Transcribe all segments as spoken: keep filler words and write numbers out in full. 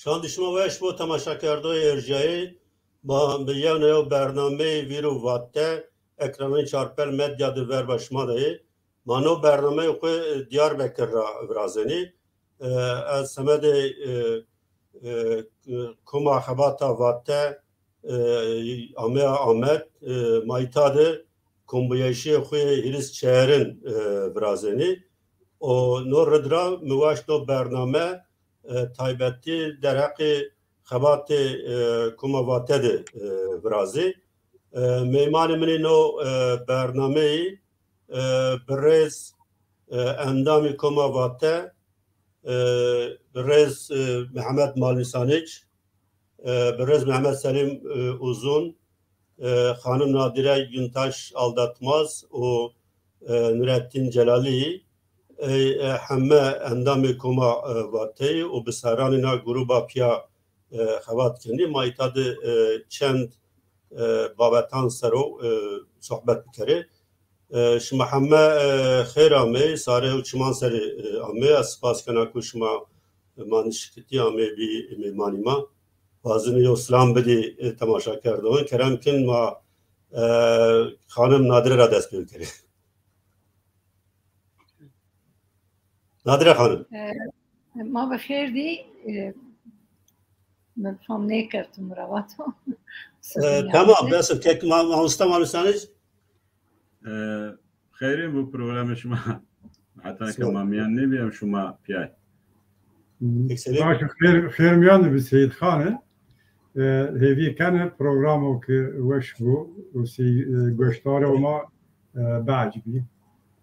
Çand şima weş bo temaşakerdoyê êrjiyayê. Ma bi yew neyo bernameyê Vîr û Vate ekranên Çarpel Medya di verba şima de yê. Ma no bernameyê xwe Diyarbekir ra virazenî. E, ez semedê, e, e, Koma Xebata Vate, e, ameya Amed, e, ma îta de kombûyayîşê xwe hîris çeyerin, e, virazenî. Û no rid ra mi waşt no bername, e, taybetî derheqê xebatê, e, Koma Vate de, e, virazî. E, mêmanê min ê no, e, bernameyî, e, birêz, e, endamê Koma Vate, e, birêz, e, Mehmet Malmîsaniç, e, birêz Mehmet Selîm, e, Uzun, e, xanim Nadire Güntaş Aldatmaz û, e, Nurettin Celalî, e, e, heme endamê Koma, e, Vateyî û bi serranîna grûba piya, e, xebat kenî. Ma îta de, e, çend, e, babetan sero, e, sohbet bikerê. E, şima heme, e, xêr amê, sare û çiman serê, e, amê. Ez spas kena ku şima, e, ma nişkitî amê bî mêmanî ma. Wazin yo silam bidî, e, temaşakerdoxin. Kerem kin ma, e, xanim Nadire ra dest pê bikerê. Nadire xanim. E, ma bi xêr dî, e, min fam nêkir tu miravat o. E, tamam, bes kek ma, mamosta Malmîsaniç. E, xeyrîn bû programê şima. Heta ke ma miyan nebî em şima piyay. Baş, xêr, xêr miyan de bi Seyîd Xan e. E, hêvî kene programo ki weş bû û sey-, e, goşdaro ma, e, beecibî.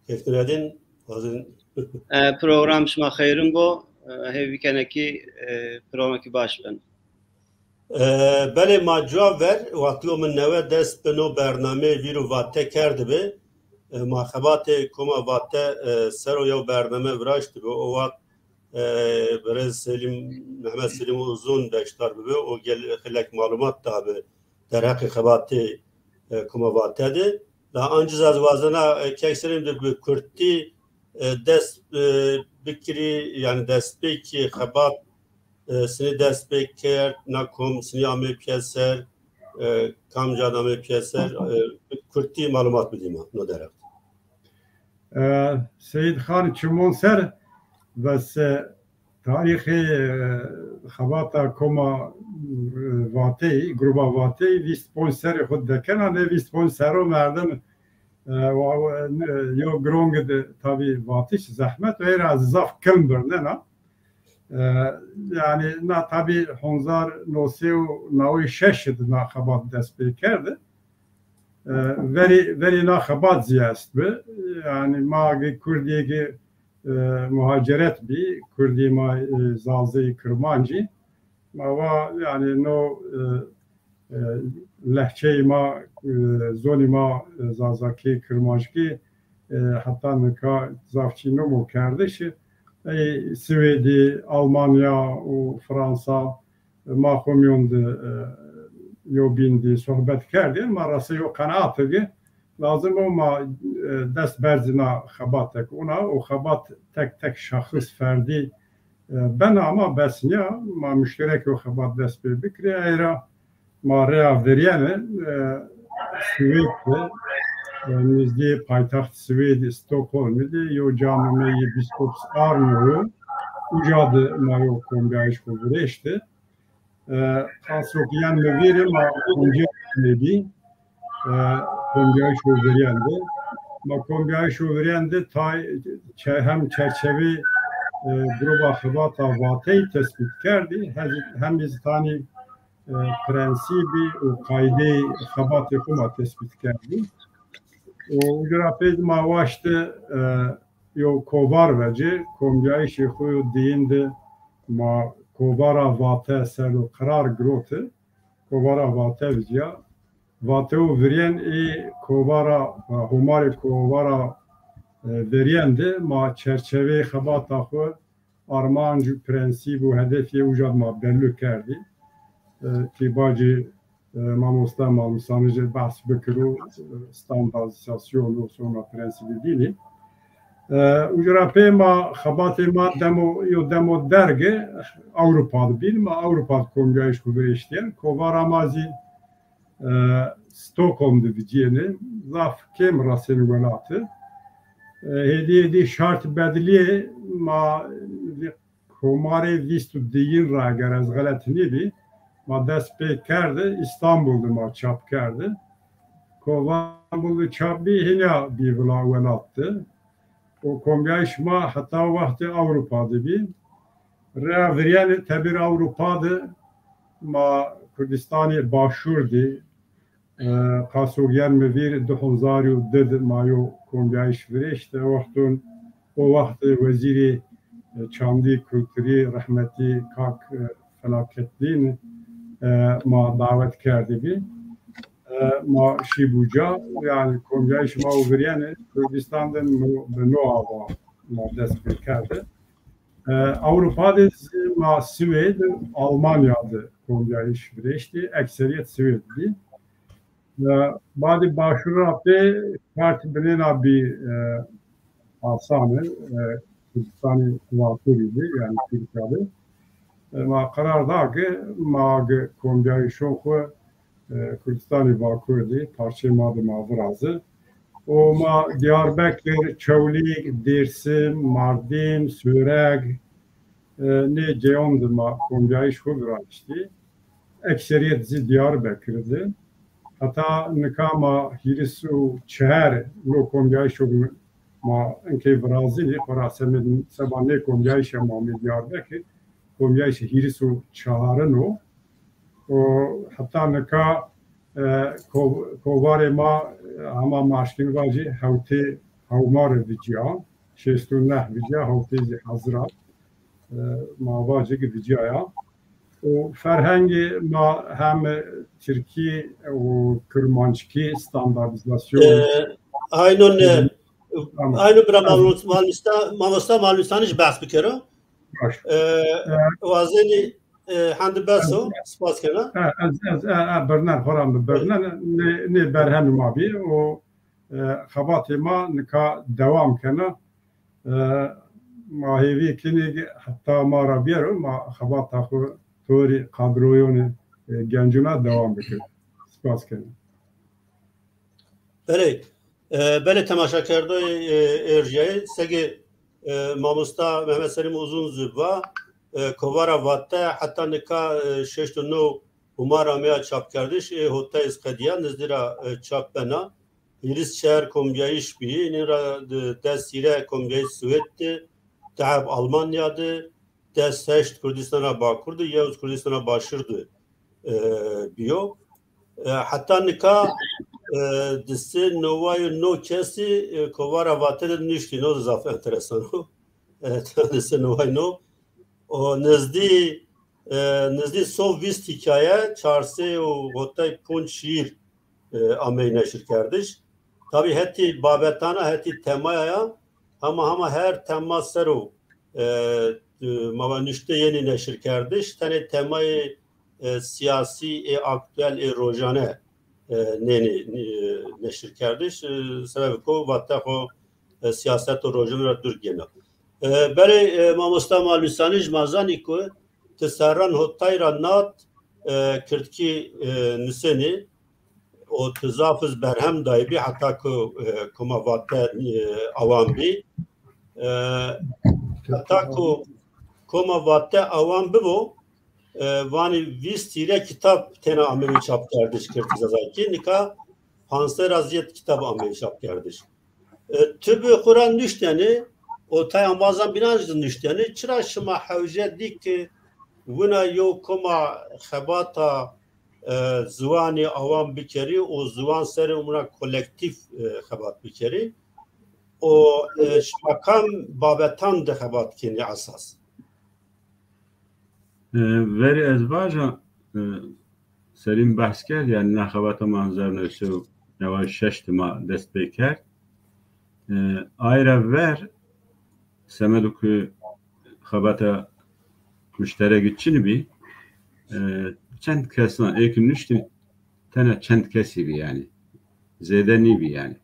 Kêftiredin, wazin. E, program şima xeyrin bo. E, hêvî kene ki, e, programekî baş bin. E, belê ma cuwa ver, wextî min newe dest bi no bernameyê Vîr û Vate kerdibi. E, ma xebatê Koma Vate, e, ser o yew bername viraştibi. O wext, e, birêz Selîm, Mehmet Selîm Uzun beşdar bibi. O gel xilek malumat dabi derheqê xebatê, e, Koma Vate de. La anciz ez wazena, e, kek Selîm de bi kurtî, e, dest, e, bikirî, yani destpêkê xebat, e, sinî dest pê kerd, na kom sinî amê piyeser, e, kamca amê piyeser, e, bi kurtî malumat bidî ma, no derheq. E, Seyîd Xan çimon ser, bes, e, tarîxê, e, xebata Koma, e, Vateyî, gruba Vateyî, vîst ponc serê xwe dekena, ne vîst ponc sero merdim, e, wa-, wa-, ne, yo girong de tabî vatiş, zehmet, wê ra zaf kilm birnena. E, yani na tabî honzar nosê û nawê şeş de na xebat dest pê kerde. E, verî, verî na xebat zî est bi. Yani ma gi Kurdî gi, e, muhaceret bî, Kurdî ma, e, Zazî, Kirmancî. Ma va yani no, e, e, lehçeyê ma, e, zonî ma, e, Zazakî, Kirmanckî, e, heta nika zaf çî nimo kerdiş. Ey Swêdî, Almanya û Fransa, ma xwe miyon di, e, yo bîn dî sohbet kerdin, ma rase yo qenaatigi lazim o ma, e, dest berzina xebatek ona û xebat tek tek şaxis ferdî, e, bena ma bes niya, ma muşterek yo xebat dest pê bikirê. Ey ra ma rêya veriyene, e, Swêd de, e, nizdî paytaxt Swêd Stockholm de yo camî me yê Biskops Arno yo, uca de ma yo kombiyayîş xwe virêşte. E, xaso ki yan li vîrê ma kombiyayîş nebî, e, kombiyayîş û viriyende. Ma kombiyayîş û viriyende tay, çe-, hem çerçevê, e, gruba xebata Vateyî tespît kerdî, hez-, hem îz tanî, e, prensîbî û qaydeyê xebatê xwe ma tespît kerdî. Û ucra pê ma waşte, e, yo kovar vece, kombiyayîşê xwe yo diyîn de ma kovara Vate ser o qerar girote, kovara Vate viciya. Vate û viryen ê kovara, e, homarê kovara, e, veryen de ma çerçeveyê xebata xwe armanc û prensîb û hedefê uca ma belû kerdî. E, ki bacî, e, mamosta Malmîsanî jî behs bikir û, e, standardîzasyon û sonra prensîbî bînî. Û ji re pê ma xebatê ma demo, yo demo derge Ewropa dibîn, ma Ewropa di komcayîş xwe virêştiyen. Kovara ma zî e, Stockholm di viciyêne, zaf kêm resên welate. E, hêdî hêdî şart bediliyê ma vî komarê vîst û diyin re eger ez xelet nîbî, ma dest pê kerde, Îstanbul de ma çap kerde. Kovara Îstanbul de çap bî, hîna bî vila welat de. Û komyayîş ma heta wextê Ewropa de bî. Rêya viryanê tebîr Ewropa de ma Kurdistanê Başûr de, e, qasogiyên mi vîr du hezar û du de ma yo komyayîş virêşte. Wextun, o wext wezîrê, e, çandî kulturî rehmetî kak, e, Felaketlîn, e, ma dawet kerdibî. E, ma şî bûca, yani komyayîş ma û viryanê Kurdistan de no, bi no ava ma dest pê kerde. E, Ewropa de zî ma Swêd, Almanya de komyayîş virêştî, ekseriyet Swêd bî. E, badî başûra pê kart binêna bî, e, asan e, e, Kurdistanê Bakurî de, yani Tirkiye de. E, ma qerar da ki ma gi komyayîşon xwe e, Kurdistanê Bakur de parçeyê ma de ma viraze. Û ma Diyarbekir, Çewlîg, Dêrsim, Mardîn, Sûreg, e, nê ceyan de ma komyayîş xwe virayiştî. Ekseriyet zî Diyarbekir de. Heta nika ma hîris û çar no komyayîşo ma inkê virazînî, xwe ra semê, seba nê komyayîşe ma mê Diyarbekir, komyayîşe hîris û çarin o. û heta nika, e, ko-, kovarê ma, e, hema maşkîn va jî hewtê hewmar e viciya, şêst û neh viciya, hewtê zî hezira, e, ma va jî ki viciya ya. Û ferhengê ma hem tirkî û kirmanckî standardîzasyon. E, aynon, e, Tamam. Aynon bira Tamam. Mamosta, Mamosta Malmîstanî jî behs bikero. Baş. E, E, wazenî E, hendi bes o, spas kena. E, ez, ez, e, e, birnen, xora min birnen, nê, nê berhemê ma bî û, e, xebatê ma nika dewam kena. E, ma hêvî kinî heta ma ra biyero, ma xebata xwe torî kadroyonê, e, gencûna dewam bikin. Spas kena. Belê, e, belê temaşakerdoyê, e, êrjiyayê, segê, e, mamosta Mehmet Selîm Uzun zî va, e, kovara Vate heta nika, e, şeşt û neh ûmar ameya çapkerdiş, ê hotayê zî qediya, nizdî ra, e, çap bena. Hîris çar komyayîş bî, nîn ra, e, des hîrê komyayîş Swêd de, deheb Almanya de, des heşt Kurdistana Bakur de, yew Kurdistana Başûr de, e, biyo. E, heta nika, e, di sê neway û neh kesî, e, kovara Vate de niştî, no zaf enteresan o. E, di sê neway û neh. O nizdî, e, nizdî sed û vîst hikaye, çar sey û hotay ponc şiir, e, ameyî neşirkerdiş. Tabî hetî babetana, hetî temaya ya, hema hema her tema ser o, e, e, mava nuşte yenî neşirkerdiş. Tenê temayê, e, siyasî ê aktuel ê rojane, e, nênê, e, neşirkerdiş. E, sebeb ku Vate xwe, e, siyaset û rojane re dûr gêna. E, belê, e, mamosta Malmîsanî ji ma zanî ku ti serran hotay ra nat, e, kirdkî, e, nusênî û tu zaf iz berhem daybî heta ku, e, koma Vate, e, awan bî. E, heta ku koma Vate awan bibo, e, vanî vîst hîrê kitab têna ameyî çapkerdiş kirdkî zazakî. Nika pansey ra zêd kitab ameyî çapkerdiş. E, tu bi xwe re nuştene, û tey embazan bînan jî nuştene, çira şima hewce dî ki wina yo koma xebata, e, ziwanê awan bikerî û ziwan serê wina kolektîf, e, xebat bikerî û, e, şima kam babetan de xebat kenî esas? E, verê ez vaja, e, Selîm behs kerd, yani nexebata me hezar neh sed û neway şeş de ma dest pê kerd. E, ay re ver, semedo ku xebata muşterek çin bî, e, çend kesan, ê ki nuştin, tena çend kesî bî yani. Zêde nîbî yani.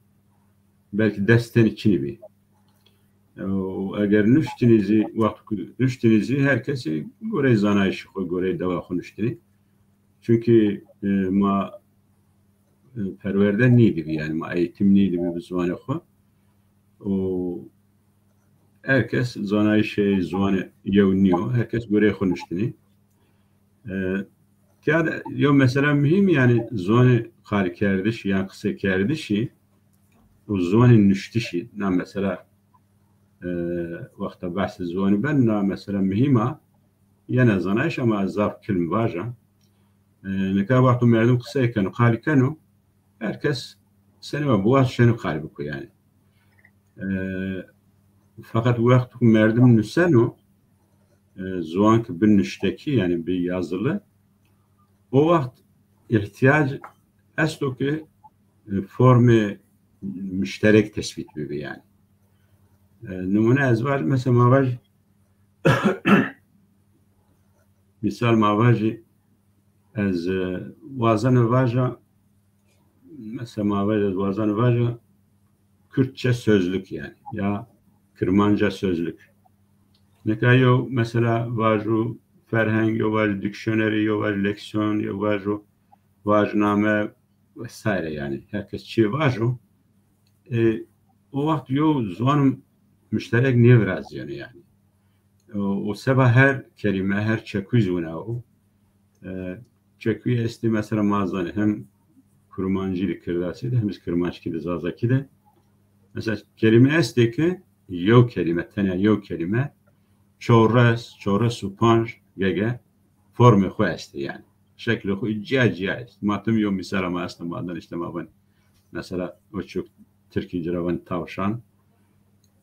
Belkî des tenî çinî bî. Û eger nuştinî zî, wext ku nuştinî zî her kesî goreyê zanayişê xwe, goreyê dewa xwe nuştinî. Çunkî, e, ma, e, perwerde nîdibî, yani ma eğitim nîdibî bi ziwanê xwe. Û her kes zanayişê ziwanê yew nîyo, her kes goreyê xwe nuştinî. E, tiya de yew mesela muhîm, yani ziwanê qalkerdişî yan qisekerdişî û ziwanê nuştişî, na mesela, e, wexta behsê ziwanî ben, na mesela muhîm a, yene zanayış ama ez zaf kilm vaja. E, nika wexto merdim qisey keno, qalî keno, her kes senê ve bi wa şeno qalî biko yani. E, feqet wext ku merdim nuseno, e, ziwan ki bi nuştekî, yani bi yazılı, o wext ihtiyac esto ki, e, formê müşterek tespît bibe yani. E, nimûne ez vaj, mesela ma vaj, misal ma vajî, ez, e, wazena vaja, mesela ma vaj, ez wazena vaja Kürtçe sözlük yani, ya Kirmanca sözlük. Nika yew mesela vaj û ferheng, yew vaj dikşonerî, yew vaj leksiyon, yew vaj û vajname vesaire yani. Her kes çi vaj û, e, o wext yew ziwanim müşterek nêviraziyeno yani. O, o seba her kelîme, her çekû zî wina o. E, çekûyê estê mesela ma zanê hem kurmancî li kirdasî de, hem zî kirmanckî de, zazakî de. Mesela kelîme estê ki yew kelîme, tenya yew kelîme, çores, çores û panc gege formê xwe estê yani. Şeklê xwe ciya ciya est. Ma tim yew misala ma esta, ma dan işte ma van. Mesela o çok Tirkî ciravan tavşan.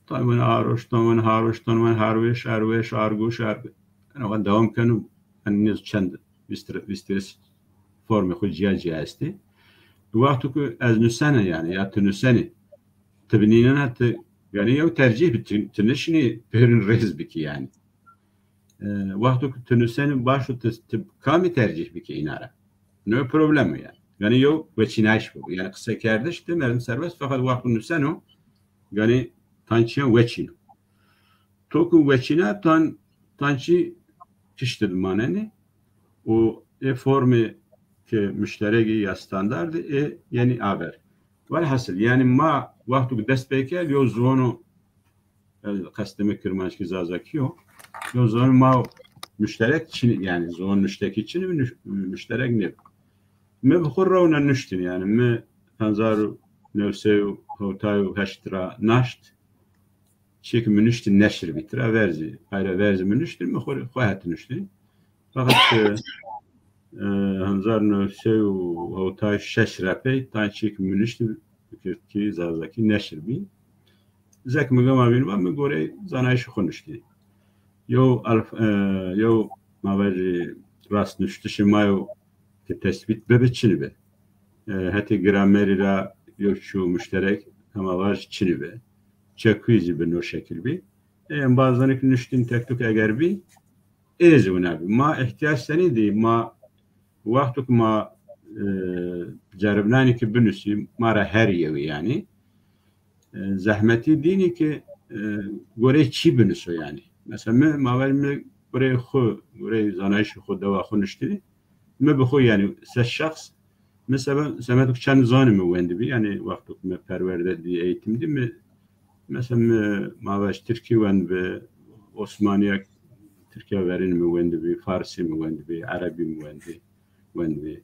Tavan aroştan van, haroştan van, harweş, arweş, argoş, argo. Yani van devam kenu. Yani ne çend vîst, vîst formê xwe ciya ciya estê. Di wextu ku ez nusene yani, ya tu nusenî, tu binînena tu, yani yew tercîh bi tu, tu nişinî pêrin rêz bikî yani. E, wexto ku tu nusenî baş û tu, tu kamî tercîh bikî îna re. No problem o yani. Yani yew weçînayiş bu. Yani qisekerdiş de merdim serbest, feqet wexto nuseno, yani tançiyan weçîno. To ku weçîna tan, tançî tiştî dimanenê û ê formê ki müşteregî ya standardî ê yenî aver. Welhasil, yani ma wexto ku dest pê kerd, yew ziwano, e, qestê min kirmanckî zazakî yo. Yew ziwano ma müşterek çinî, yani ziwan nuştekî çinî, nüş-, müşterek nê. Mi bi xwe rewna nuştin, yani mi hezar û newsey û hewtay û heşt ra naşt. Çiyek mi nuştin neşir bî, tira verzî, hayra verzî mi nuştin, mi xwe, xwe het nuştin. Fakat, e, e, hezar newsey û hewtay şeş re pey, tan çiyek mi nuştin, Tirkî, zazakî neşir bî. Zek mi gama vîn va, mi gorey zanayişê xwe nuştî. Yew alf-, e, yew mavajî rastnuştişê ma yo ki tespît bibe çi nibe. E, hetê gramerî ra yew çû muşterek hema vaj çi nibe. Çekuyî zî bi no şekil bî. E, em bazanik nuştîn tek tuk eger bî, ê zî wina bî. Ma ihtiyac senî dî, ma wextuk ma, e, ceribnanî ki binusî, ma ra her yewî yani. E, zehmetî dînî ki, e, gorê çî binuso yani. Mesela mi, ma ver mi gorê xwe, gorê zanayişê xwe, dewa xwe nuştî. Mi bi xwe yani se şexs, mi sebe-, semetuk çend zanî mi wendibî, yani wextuk mi perwerde dî, eğitim dî, mi, mesela mi ma ver Tirkî wendibî, Osmaniya, Tirkiya verîn mi wendibî, Farsî mi wendibî, Erebî mi wendibî, wendibî,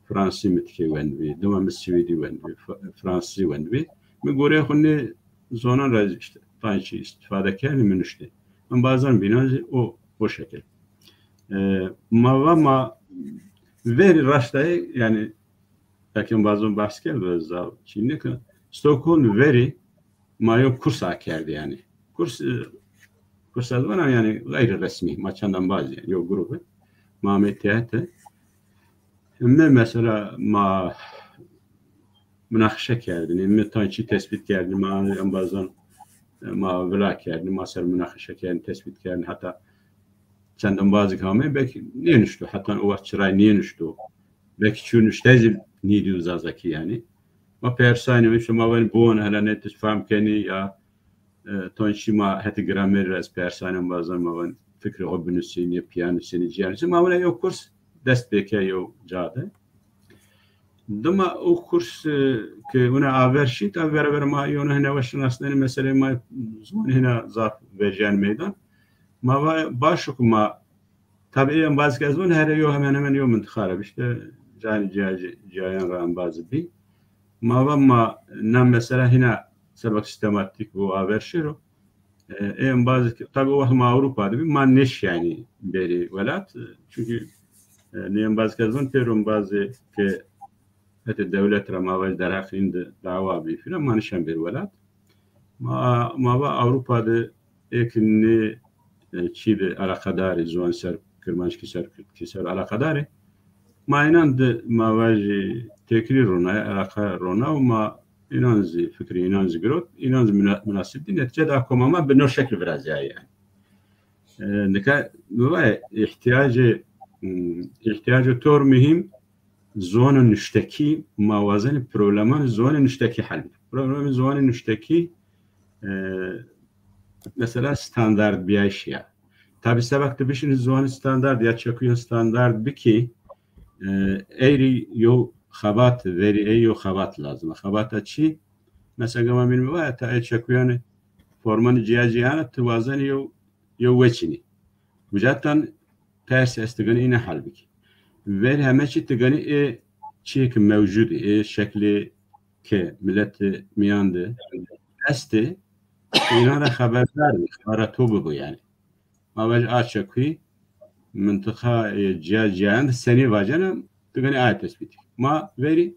Fransî mi tikê wendibî, dima mi Swêdî wendibî, F-, Fransî wendibî. Mi gorê xwe nê zonan re işte, tançî istifade kerdî, mi nuştî. Em bazan bînan zî o, o şekil. E, ma va ma verî raştayê, yani, belkî em bazan behs kerd, ez zav çî nekin. Stockholm verî ma yo kurs akerdî yani. Kurs, e, kurs ez vana yani gayri resmî, ma çend embaz yani, yo grubu. Ma amê tête. Me mesela ma münaqeşe kerdin, me tançî tespît kerdin, ma embazan, ma vila kerdin, ma ser münaqeşe kerdin, tespît kerdin, heta çend embazîk hame, belkî nênuşto, heta o wext çiray nênuşto. Belkî çû nuşte zî nîdî û zazakî yani. Ma persanî, işte ma wen bon, hele ne tu fam kenî ya, e, ton şî ma hetî gramer re ez persanem bazan ma van fikrê xwe binusînê, piya nusînê, ciya nusînê. Ma wina yew kurs dest pêke yew cade. Dima o kurs, e, ke wina aver şî, tabi beraber ma yona hine weş nasneni mesele ma ziwan hine zaf verjen meydan. Ma va baş ku ma tabi en bazı kezbon her yo hemen hemen yo mintixa re işte cani ciya-, ciyayan re en bazı bi. Ma va ma na mesela hina sebek sistematîk bu aver şiro. E, en bazı ke-, tabi o wext ma Avrupa dibi, ma neş yani beri welat. E, çünkü, e, ne en bazı kezbon pêro en bazı ke hete devlet re ma vaj derheqîn de dawa bi filan ma nişen beri welat. Ma, ma va Avrupa de êk ne, e, çî de alaqadarî ziwan ser, kirmanckî ser, kurdkî ser alaqadarî. Ma înan de ma vaj têkilî rona, alaqa rona û ma înan zî fikrî înan zî girot, înan zî muna-, munasib dî, netice da koma ma bi no şekil viraziyayê yani. E, nika mi va ihtiyacê, hmm, ihtiyacê tor muhîm, ziwanê nuştekî, ma wazenê problemanê ziwanê nuştekî hel bike. Problemê ziwanê nuştekî, e, mesela standard biyayîş ya. Tabi sebek tu bişînî ziwanê standard ya çekuyan standard bikî, e, eyrî yo xebat, verî ey yo xebat lazim e. Xebata çi? Mesela gama min va ta ey çekuyanê formanê ciya ciya ne, tu wazenî yo, yo weçînî. Uca tan pers ez tu ganî îne hal bikî. Ver heme çî tu ganî ê çiyê ki mewcûd ê, ê şeklê ke milletê miyan de estê, înan re xeberdar bî, xebera to bibo yani. Ma vaj a çekuyî mintiqa, e, ciya ciyayan de senî vacena, tu ganî a tespît. Ma verî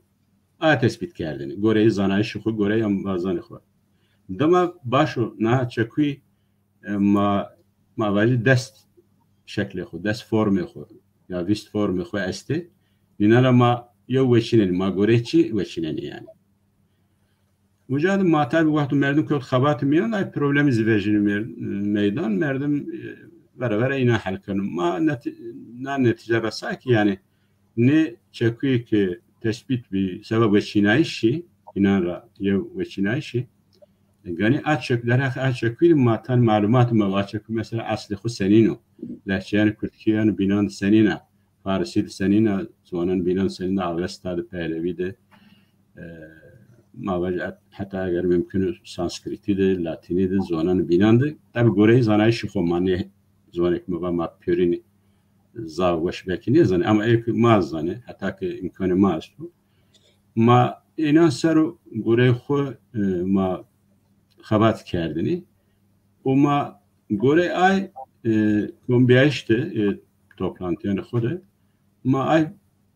a tespît kerdinî. Goreyê zanayişê xwe, goreyê embazanê xwe. Dema baş o, niha çekuyî, e, ma, ma vajî dest şeklê xwe, dest formê xwe, ya vîst formê xwe estê. Nîna re ma yew weçînenî, ma gorê çi weçînenî yani. Uca de ma tabi wextu merdim kewt xebatê miyan, ay problemî zî vejînî mer-, meydan, merdim, e, vere vere îna hel keno. Ma neti-, na netice resa ki yani ne çekuyê ki tespît bî seba weçînayişî, înan ra yew weçînayişî, ganî a çek-, derheq a çekuyî ma tan malumat me va çekuyî mesela eslê xwe senîn o. Lehçeyan kurdkî yan bînan senîn a. Farisî de senîn a, ziwanan bînan senîn a, Avesta de, Pehlevî de, e, ma vaj et-, heta eger mümkün o Sanskritî de, Latînî de, ziwanan bînan de. Tabi goreyê zanayişê xwe ma nê ziwanek me va ma pêrînî zaf weş belkî nêzanê, ama ê ku ma zanê, heta ki îmkanê ma esto. Ma înan ser û goreyê xwe, e, ma xebat kerdinî. Û ma goreyê ay, e, kombiyayîş de, e, toplantiyanê xwe de, ma ay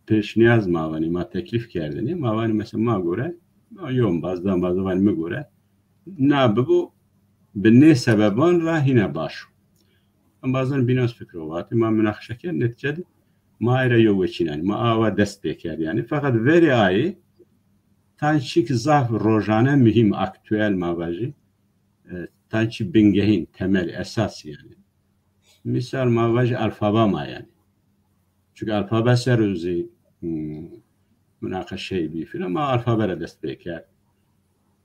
pêşniyaz ma vanî, ma teklîf kerdinî. Ma vanî mesela ma gore, ma yo embaz, da embaz vanî mi gore, na bibo, bi nê sebeban ra hîna baş o. Embazan bînas fikro vatî, ma munaqeşe kerd, netice de ma ay re yo weçînenî, ma awa dest pê kerd yani. Feqet verê ayê tan çîk zaf rojane muhîm, aktuel ma vajî, e, tan çî bingehîn, temel, esas yani. Misal ma vajî alfaba ma yani. Çünkü alfabe ser o zî, hmm, munaqeşeyê bî filan, ma alfabe re dest pê kerd.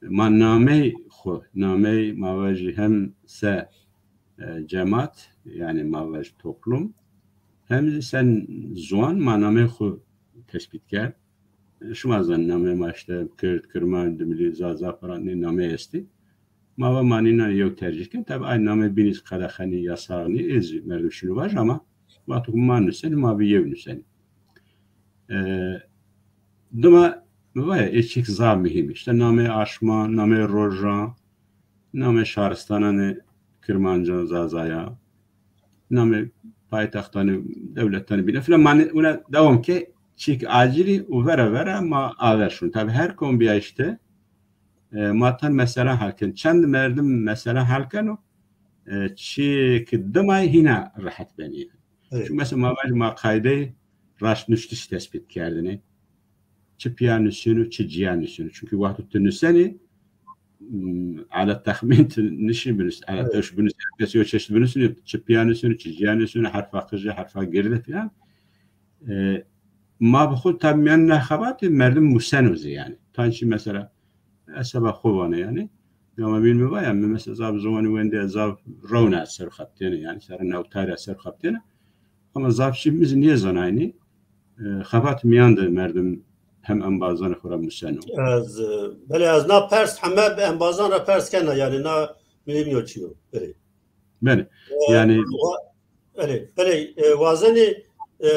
Ma nameyê xwe, nameyê ma vajî hem se, e, cemat, yani ma vajî toplum, hem zî se ziwan ma nameyê xwe tespît kerd. Şima zanî nameyê ma işte Kird, Kirmanc, Dimilî, Zaza, Piranî nameyê estî. Ma va ma nîna yew tercîh kin. Tabi ay nameyê bînî qedexenî, yasaxnî, ê zî merdim şînû vaj ama wexto ku ma nusenî, ma bi yew nusenî. E, dima mi va ya, ê çîk zaf muhîm. İşte nameyê aşman, nameyê rojan, nameyê şaristananê Kirmancan, Zazaya, namê paytextanê dewletanê bîne filan. Ma ne, wina dewam ke çîk acilî û vere vere ma aver şûn. Tabi her kombiyayîş de, e, ma tan mesela hel kin. Çend merdim mesela hel keno, e, çîk dimayê hîna rehet benî. Evet. Çünkü mesela ma vaj ma qaydeyê raştnuştiş tespît kerdinê. Çi piya nusînû, çi ciya nusînû. Çünkü wexto tu nusenî, m, ala texmîn tu nişî binus-, ala Evet. tewş binus-, kes yo çeşit binusînû, çi piya nusînû, çi ciya nusînû, herfa qijî, herfa girde filan. E, ma bi xwe tabi miyan ne xebatê merdim museno zî yani. Tan çî mesela, ez seba xwe vane yani. Dema bîn mi vaya, mi mesela zaf ziwanî wendê zaf rewna ser xebtêne, yani ser newtara ser xebtêne. Ama zaf jî mi zî nêzanayînî, e, xebat miyan de merdim hem embazan xwe re museno. Ez, e, belê ez na pers heme bi embazan re pers kena, yani na mi nêbîyo çi yo. Belê. Belê. E, yani wa-, belê, belê, e, wazenî, e,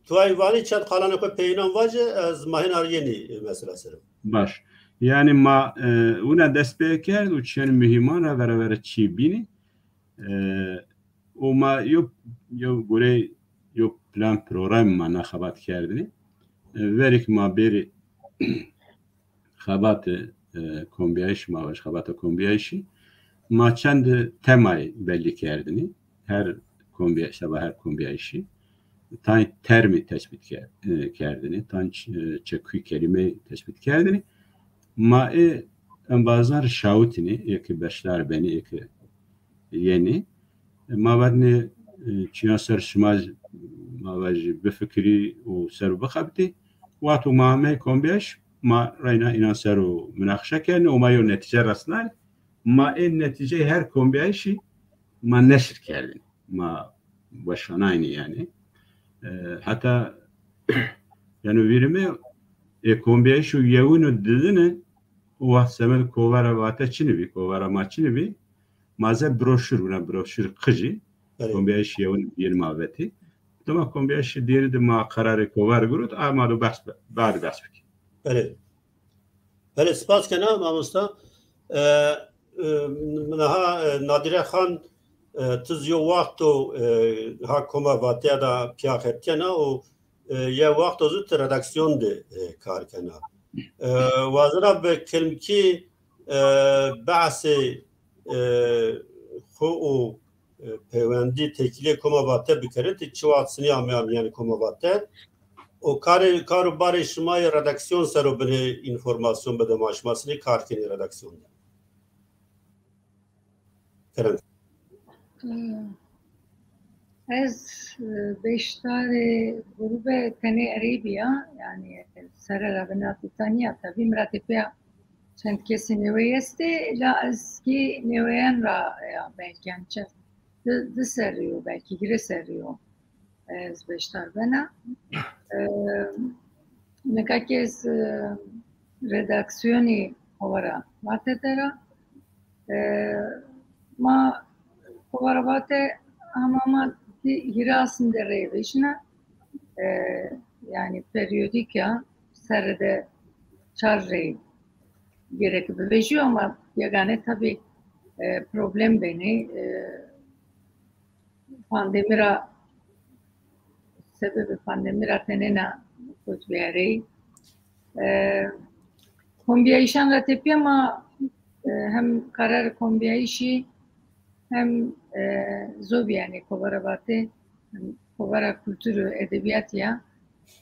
tu ay vanî çend qalanê xwe peyînan vace, ez ma hêna yenî, e, mesela ser. Baş. Yani ma, e, wina dest pê kerd û çend muhîman re vere vere çî bînî. E, û ma yo, yo gorê yo plan program ma na xebat kerdinî. E, verîk ma bêrî xebatê, e, kombiyayîşî ma vaj, xebata kombiyayîşî ma çend temayê belî kerdinî. Her kombiya-, seba her kombiyayîşî tayên termê tespît ke-, e, kerdinî, tayên ç-, e, çekûyî kelîmeyê tespît kerdinî. Ma ê embazan re şawitînî, ê ke beşdar benî, ê ke yenî. Ma vernê, e, çiyan ser şima, ma ve jî bifikirî û ser bixebitî. Wexto ma hemê kombiyayîş, ma reyna înan ser û minaqişe kerdin û ma yo netîce resnayî. Ma ê netîceyê her kombiyayîşî ma neşir kerdin. Ma weşanayînî yani. E, heta yani vîrime ê kombiyayîş û yewin û didine û wext semed kovara vate çinî bî, kovara ma çinî bî, ma ze broşür, wina broşür qijî, Belê. Kombiyayîş yewin diyên ma vetî. Dema kombiyayîş diyên de ma qerarê kovar girot, a ma do behs be-, bad behs bikî. Belê. Belê, spas kena mamosta. E, e, niha, e, Nadîre Xan, e, tu zî yo wexto, e, ha koma vateya da piya xebitiyana û, e, ye wexto zû tu redaksiyon de, e, kar kena. E, wazira bi kilmkî, e, behsê, e, xwe û, e, peywendî têkiliyê koma vate bikirin, tu çi wext sinî ame ame yani koma vate û karê, kar û barê şima yê redaksiyon ser û binê înformasyon bide ma, şima sinî kar kenî redaksiyon de. Kerem. Ez, e, beşdarê grûbe tenê erê bîya, yani serera binatî taniya, tabî min ra têpiya çend kesê neweyî estê, la ez kî neweyan ra ya belkî, yani çend, di, di serrî yo, belkî girê serrî yo. Ez beşdar bena. E, nika kî ez, e, redaksiyonî Kovara Vate de ra. E, ma Kovara Vate hema ma di hîra asm de rê vejîna. E, yani periyodîka serre de çar rey gerek bivejîyo ama yegane tabî, e, problem benî, e, pandemî ra, sebebê pandemî ra tenêna kot biyareyî. E, kombiyayîşan ra tepîya ma, e, hem karar kombiyayîşî hem, e, zobî yani kovara vate, hem kovara kultur û edebiyatî ya.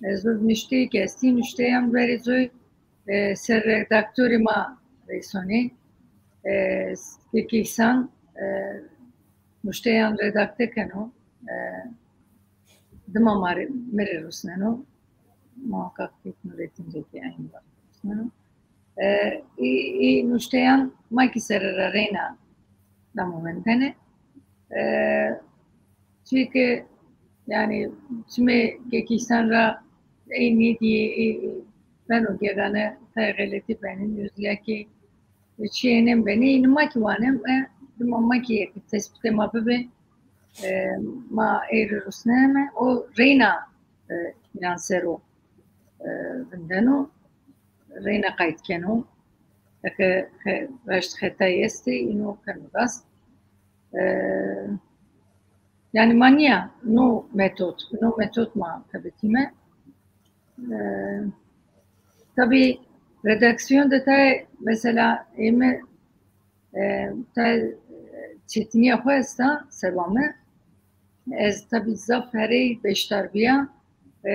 E, zov nuşteyê ke estî nuşteyan verê zoy, e, ser redaktorê ma resonê, e, Kekîsan, e, nuşteyan redakte keno, e, dima ma rê, mi rê rusneno, muhakkak Kek Nurettin Cekî aynı rusneno. E, î, î nuşteyan ma kî serera reyna damo wendene. E, çîke, yani, çimê Kekîsan ra ey nêdîyê, ey beno gegane tay xeletî benin, yozîyakê çiyê nêbenê, ê nima kî wanem, e, dima ma kî yek tespîtê ma bibe, e, ma ey rê rusneme, o reyna, e, înan ser o, e, vindeno, reyna qayt keno. Eke xe-, reşt xetayî estê, îno keno rast. E, yani ma nîya, no metod, no metod ma xebitîme. E, tabî redaksiyon de tayê mesela ê me, e, tayê çetinîya xwe esta seba me. Ez tabî zaf herey beşdar bîya. E,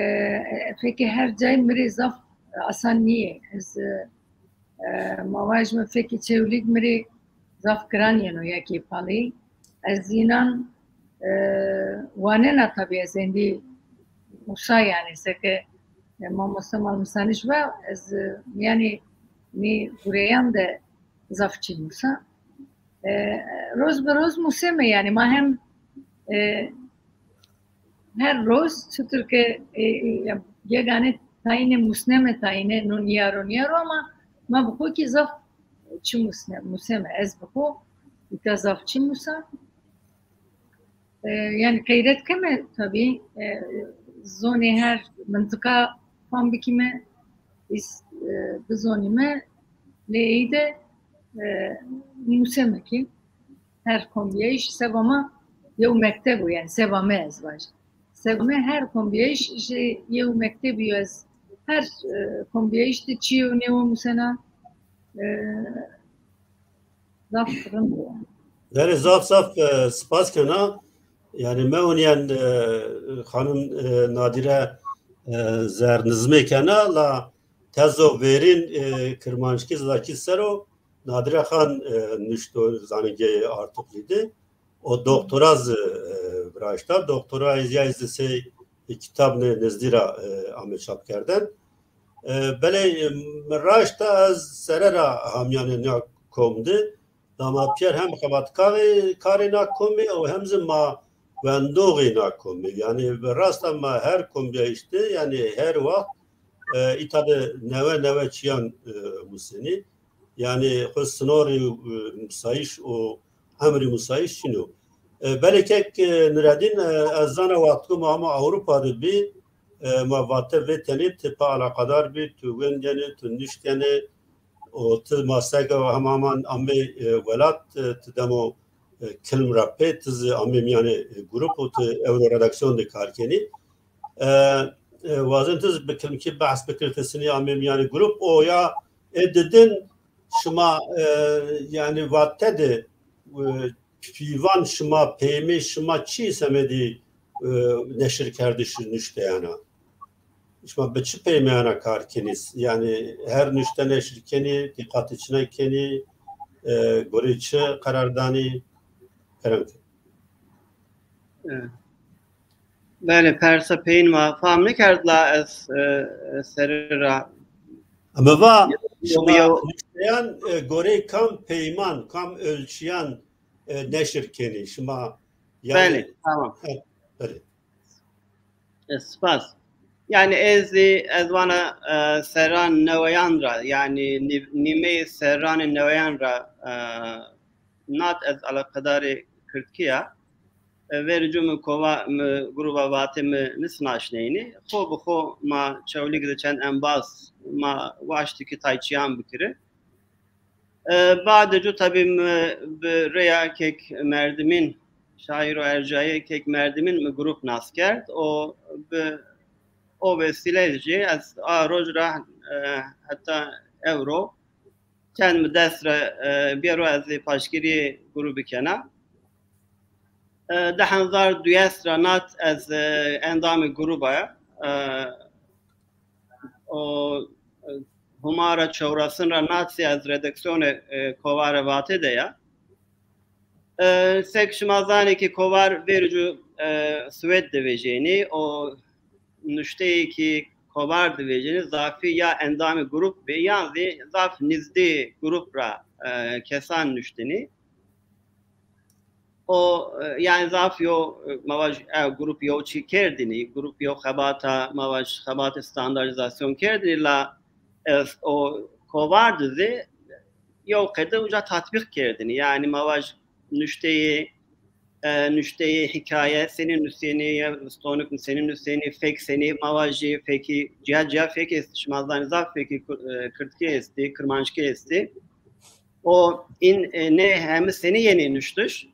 fekê her cayê mi rê zaf asan nîyê. Ez, e, e, ma vaj me fekê Çewlîg mi rê zaf giran yeno ya kêfalî. Ez înan, e, wanena tabî ez êndî wisa yani seke, e, mamoste Malmîsanî ji ve ez, e, yani nî gureyan de Zaf çi nûsa. E, roz bi roz museme, yani ma hem, e, her roz çitur ke, e, e, yegane tayine musneme, tayine non yaro niyaro, ama ma bi xwe ki zaf çi musne-, museme, ez bi xwe îta zaf çi musa. E, yani qeyret keme tabii, e, zonê her mintika fam bikime, iz, e, bizonime, lê ey de, e, museme ki her kombiyayîş seba me yew mekteb o, yani seba me ez vaj. Seba me her kombiyayîş ji yew mektebî yo, ez her, e, kombiyayîş de çi yew nêwe musena, e, zaf rind o yani. Belê, zaf zaf, e, spas kena. Yani me honiyen, e, xanim, e, Nadîre, e, zernizmê kena la tezo vêrîn, e, kirmanckî zazakî ser o. Nadîre Xan, e, nuşto zanîngehê Artuklu de. O doktora zi, e, viraşta. Doktora ya zi sey kitabnê nizdî ra, e, ame çapkerden. E, belê, e, mi raşta ez sere ra hamyanê na kom de. Dama Pierre hem xebatkarê karê na komê û hem zi ma wendoxê na komê. Yani bi rasta ma her kombiyayîş de, yani her waxt, e, îta de newe newe çiyan, e, musênî. Yani xwe sinorî, e, musayîş û emrî musayîş çin o. E, belê kek, e, Nuredîn, e, ez zana wextku ma ama Ewropa de bî, e, ma vate vê tenê ti pa alaqadar bî, tu wendiyenê, tu niştiyenê, û ti ma sega hemaman amê, e, welat, e, ti demo, e, kilm ra pê, ti zi amê miyanê, e, grup û ti ewro redaksiyon de kar kenî. E, e, wazin ti zi bi kilmkî behs bikir, ti sinî amê miyanê grup û ya, e, didin şima, e, yani vate de, e, pîvan şima, peymê şima çi semedî, e, neşir kerdiş nuşteyana? Şima bi çi peymeyana kar kenî? Yani her nuşte neşir kenî, dîqatê çi ne kenî, e, gorê çi qerar danî? Kerem ke. E, belê, persa peyin ma fam nekerd la ez, e, e, serî ra. Ama va, yo, şima yo. Nuşteyan, e, gorê kam peyman, kam ölçüyan, e, neşir kenî? Şima yani. Belê, tamam. He, belê. E, spas. Yani ez, ez vana, e, serran neweyan ra, yani nîv-, nîmeyê serranê neweyan ra, e, nat ez alaqedarê Kirdkî ya. E, verî cû mi kova, mi gruba Vatê mi nisnaşneynî. Xo bi xo ma Çewlîg de çend embaz ma waştî ki tayçiyan bikiri. E, badê cû tabî mi bi rêya kek Merdimîn, şaîro ercayê kek Merdimîn mi grup nas kerd. O bi o vesîle jî ez a roj ra, e, heta ewro çend mi dest re, e, bêro ez ê paşgirî grubî kena. E, di hezar duyes ra nat ez, e, endamê gruba ya. E, o, e, hûmara çewresin ra nat zî ez redaksiyonê, e, Kovara Vatê de ya. E, sek şima zanê ki kovar verî cû, e, Swêd de vejênî, o nuşteyê ki kovar de vejênî, zafî ya endamê grup bê, yan zî zaf nizdî grup ra, e, kesan nuştinî. O, e, yani zaf yo, e, ma vaj, e, grup yo çi kerdinî, grup yo xebata, ma vaj, xebatê standartîzasyon kerdinî, la, e, o kovar de zî yo qede uca tatbîq kerdinî. Yani ma vaj nuşteyê, e, nuşteyê hikaye, senî nusênî, ya stonik senî nusênî, fek senî, ma vaj jî fekî, ciya ciya fek est, şima zanî zaf fekî, e, kirdkî estî, kirmanckî estî. O în, e, nê hemi senî yenî nuştiş.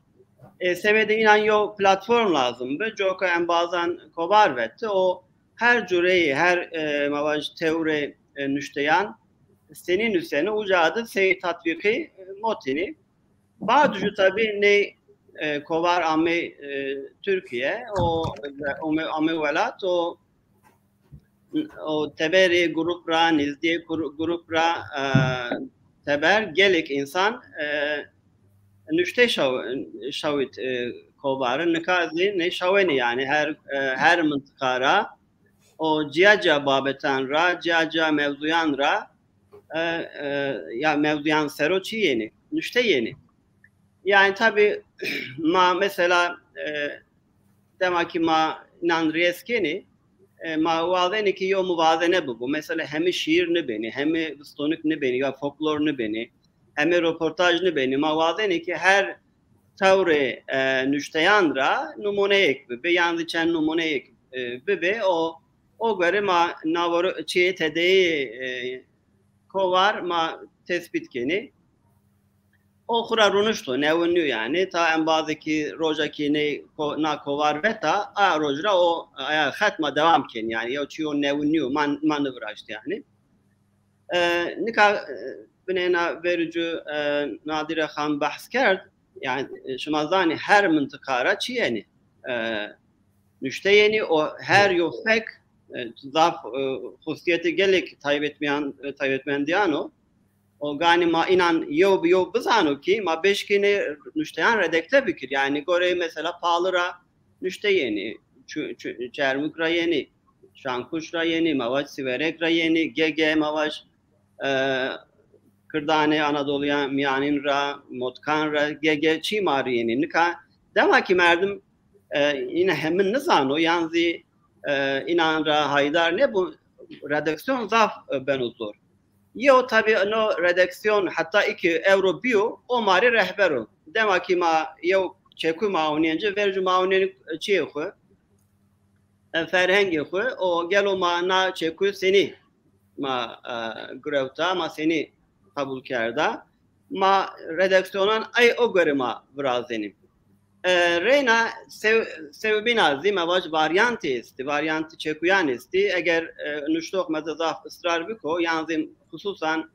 E, sebedê înan yo platform lazim bi, coka embazan kovar veti, o her cureyê, her, e, ma vaj tewrê, e, nuşteyan senî nusênî, uca de sey tatbîqî, e, motînî. Bad jû tabî nê, e, kovar amê, e, Tirkiye, o, ome, amê welat, o, o teberê grup ra, nizdîyê gru-, grup ra, e, teber gelek însan, e, nuşte şaw-, şawit, e, kovarin. Nika zî nê şawenî, yani her, e, her mintiqa ra, o ciya ciya babetan ra, ciya ciya mewzuyan ra, e, e, ya mewzuyan sero çi yenî? Nuşte yenî. Yani tabi ma mesela e, dema ki ma inan rêz kenî, e, ma wazenî ki yo muvazene bibo. Mesela hemi şiir nibênî, hemi vistonik nibênî ya folklor nibênî, hemi roportaj nibênî. Ma wazenî ki her tewrê e, nuşteyan ra numuneyek bibe, yan zî çend numuneyek e, bibe, o o göre ma navoro çê tedeyê e, kovar ma tespît kenî. O xura rûnişto, newin nû yani. Ta embazekî rojekî nê ko-, na kovar veta, a roj ra o aya xet ma dewam kenî yani. Yew çîyo newin nû ma, ma niviraşt yani. E, nika e, binêna vericû e, Nadire Xan behs kerd. Yani e, şima zanî her mintiqa ra çi yenî? E, nuşte yenî, o her yo fek e, zaf e, xusiyetê gelek taybetmiyan, e, taybetmendiyan o. O ganî ma inan yew bi yew bizano ki ma bêşkînê nuşteyan redekte bikir. Yani gorê mesela Palı ra nuşte yenî, Çu-, Çu-, Çermûk ra yenî, Şankuş ra yenî, ma vac Siverek ra yenî, Gege ma vac e, Kirdanê Anadoluya Miyanîn ra, Motkan ra, Gege çî ma rî yenî. Nika dema ki merdim e, îne hemin nizano, yan zî e, înan ra haydar nebû, redaksiyon zaf e, beno zor. Yew tabi no redaksiyon heta iki euro biyo, o ma rê rehber o. Dema ki ma yew çekû ma ewnên ci, vericû ma ewnên çiyê xwe, e, ferhengê xwe, o gelo ma na çekû senî ma e, girewta, ma senî qebûl kerda. Ma redaksiyonan ey o göre ma virazenî. E, reyna sew-, sewbîna zî me vac varyantê estî, varyantî çekuyan estî. Eger e, nuştox me de zaf israr biko, yan zî xusûsan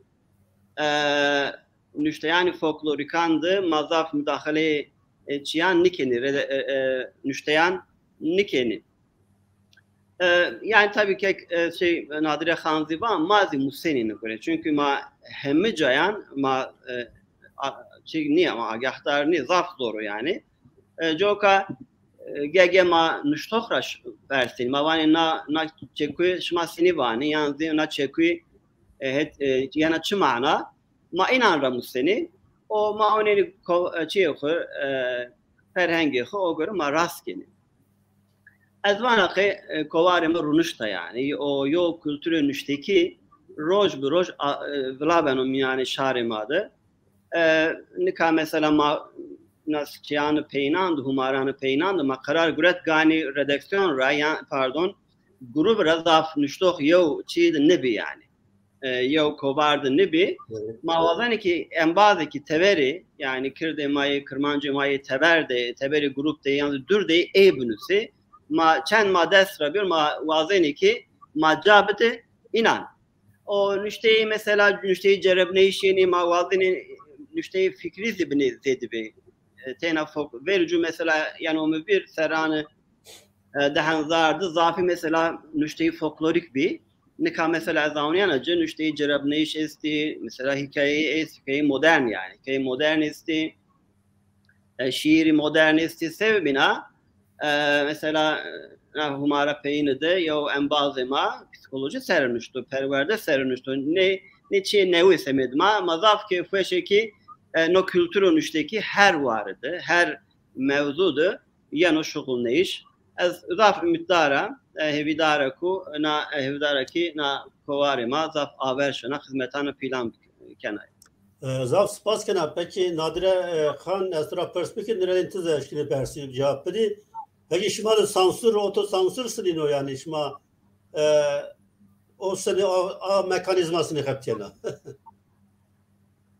e, nuşteyanî folklorîkan de ma zaf mudaxileyê e, çiyan nikenî, rede-, e, e, nuşteyan nikenî. E, yani tabii ki e, şey Nadire Xan zî va ma zî musenî nikure. Çünkü ma hemi cayan ma e, a, şey niye ma agahdar niye zaf zor o yani. E, coka e, gege ma nuştox ra ş-, versin. Ma vanê na, na çekuy şima sinî vanî, yan zî na çekuy e, het, e, yana çi mana? Ma înan ra musenî, o ma onênî ko-, e, çiyê xwe, e, ferhengê xwe, o göre ma rast kenî. Ez vana qê e, kovarê me rûnişta yani. O yo kulturê nuştekî roj bi roj a, e, vila beno mîyanê şarê ma de. E, nika mesela ma nas çiyanî peynan de, humaranî peynan de, ma qerar guret ganî redaksiyon ra, yan, pardon, grûb ra zaf nuştox yew çî de nebî yani. E, yew kovar de nibî. Evet. Ma wazenê ki embazekî teverê, yani kirdê ma yê, kirmancê ma yê tever de, teverê grûp de, yan dûr de ê binusê. Ma çend ma dest ra bir, ma wazenê ki ma ca bide înan. O nuşteyê mesela, nuşteyê cerebneyişê nê ma wazenê nuşteyê fikrî zî binê zêde bê. E, têna fok-, vericû mesela, yani o mi bir serranê e, di hezar de zafî mesela nuşteyî folklorîk bî. Nika mesela ez awniyana ci nuşteyî cerebneyîş estî, mesela hikayeyî est, hikayeyî modern yani. Hikayeyî modern estî, e, şiîrî modern estî. Sebebîna e, mesela e, humara peyînî de yew embazê ma psîkolojî serinuşto, perwerde serinuşto. Nê, nê çiyê newî semêd ma, ma zaf kêfweşekî e, no kulturo nuştekî her warî de, her mewzû de yeno şuxulneyîş. Ez zaf umîtdar a, e, hêvîdar a ku na, e, hêvîdar a kî na kovarê ma zaf aver şona xizmetana pîlan kena. E, zaf spas kena. Pekî Nadire e, Xan, ez tu ra pirs bikim, nirê tu zî eşkînî persî cewab bidî. Pekî şima de sansûr, otosansûr sinîno yani şima e, o sinî, a, a mekanîzma sinî xebitiyena?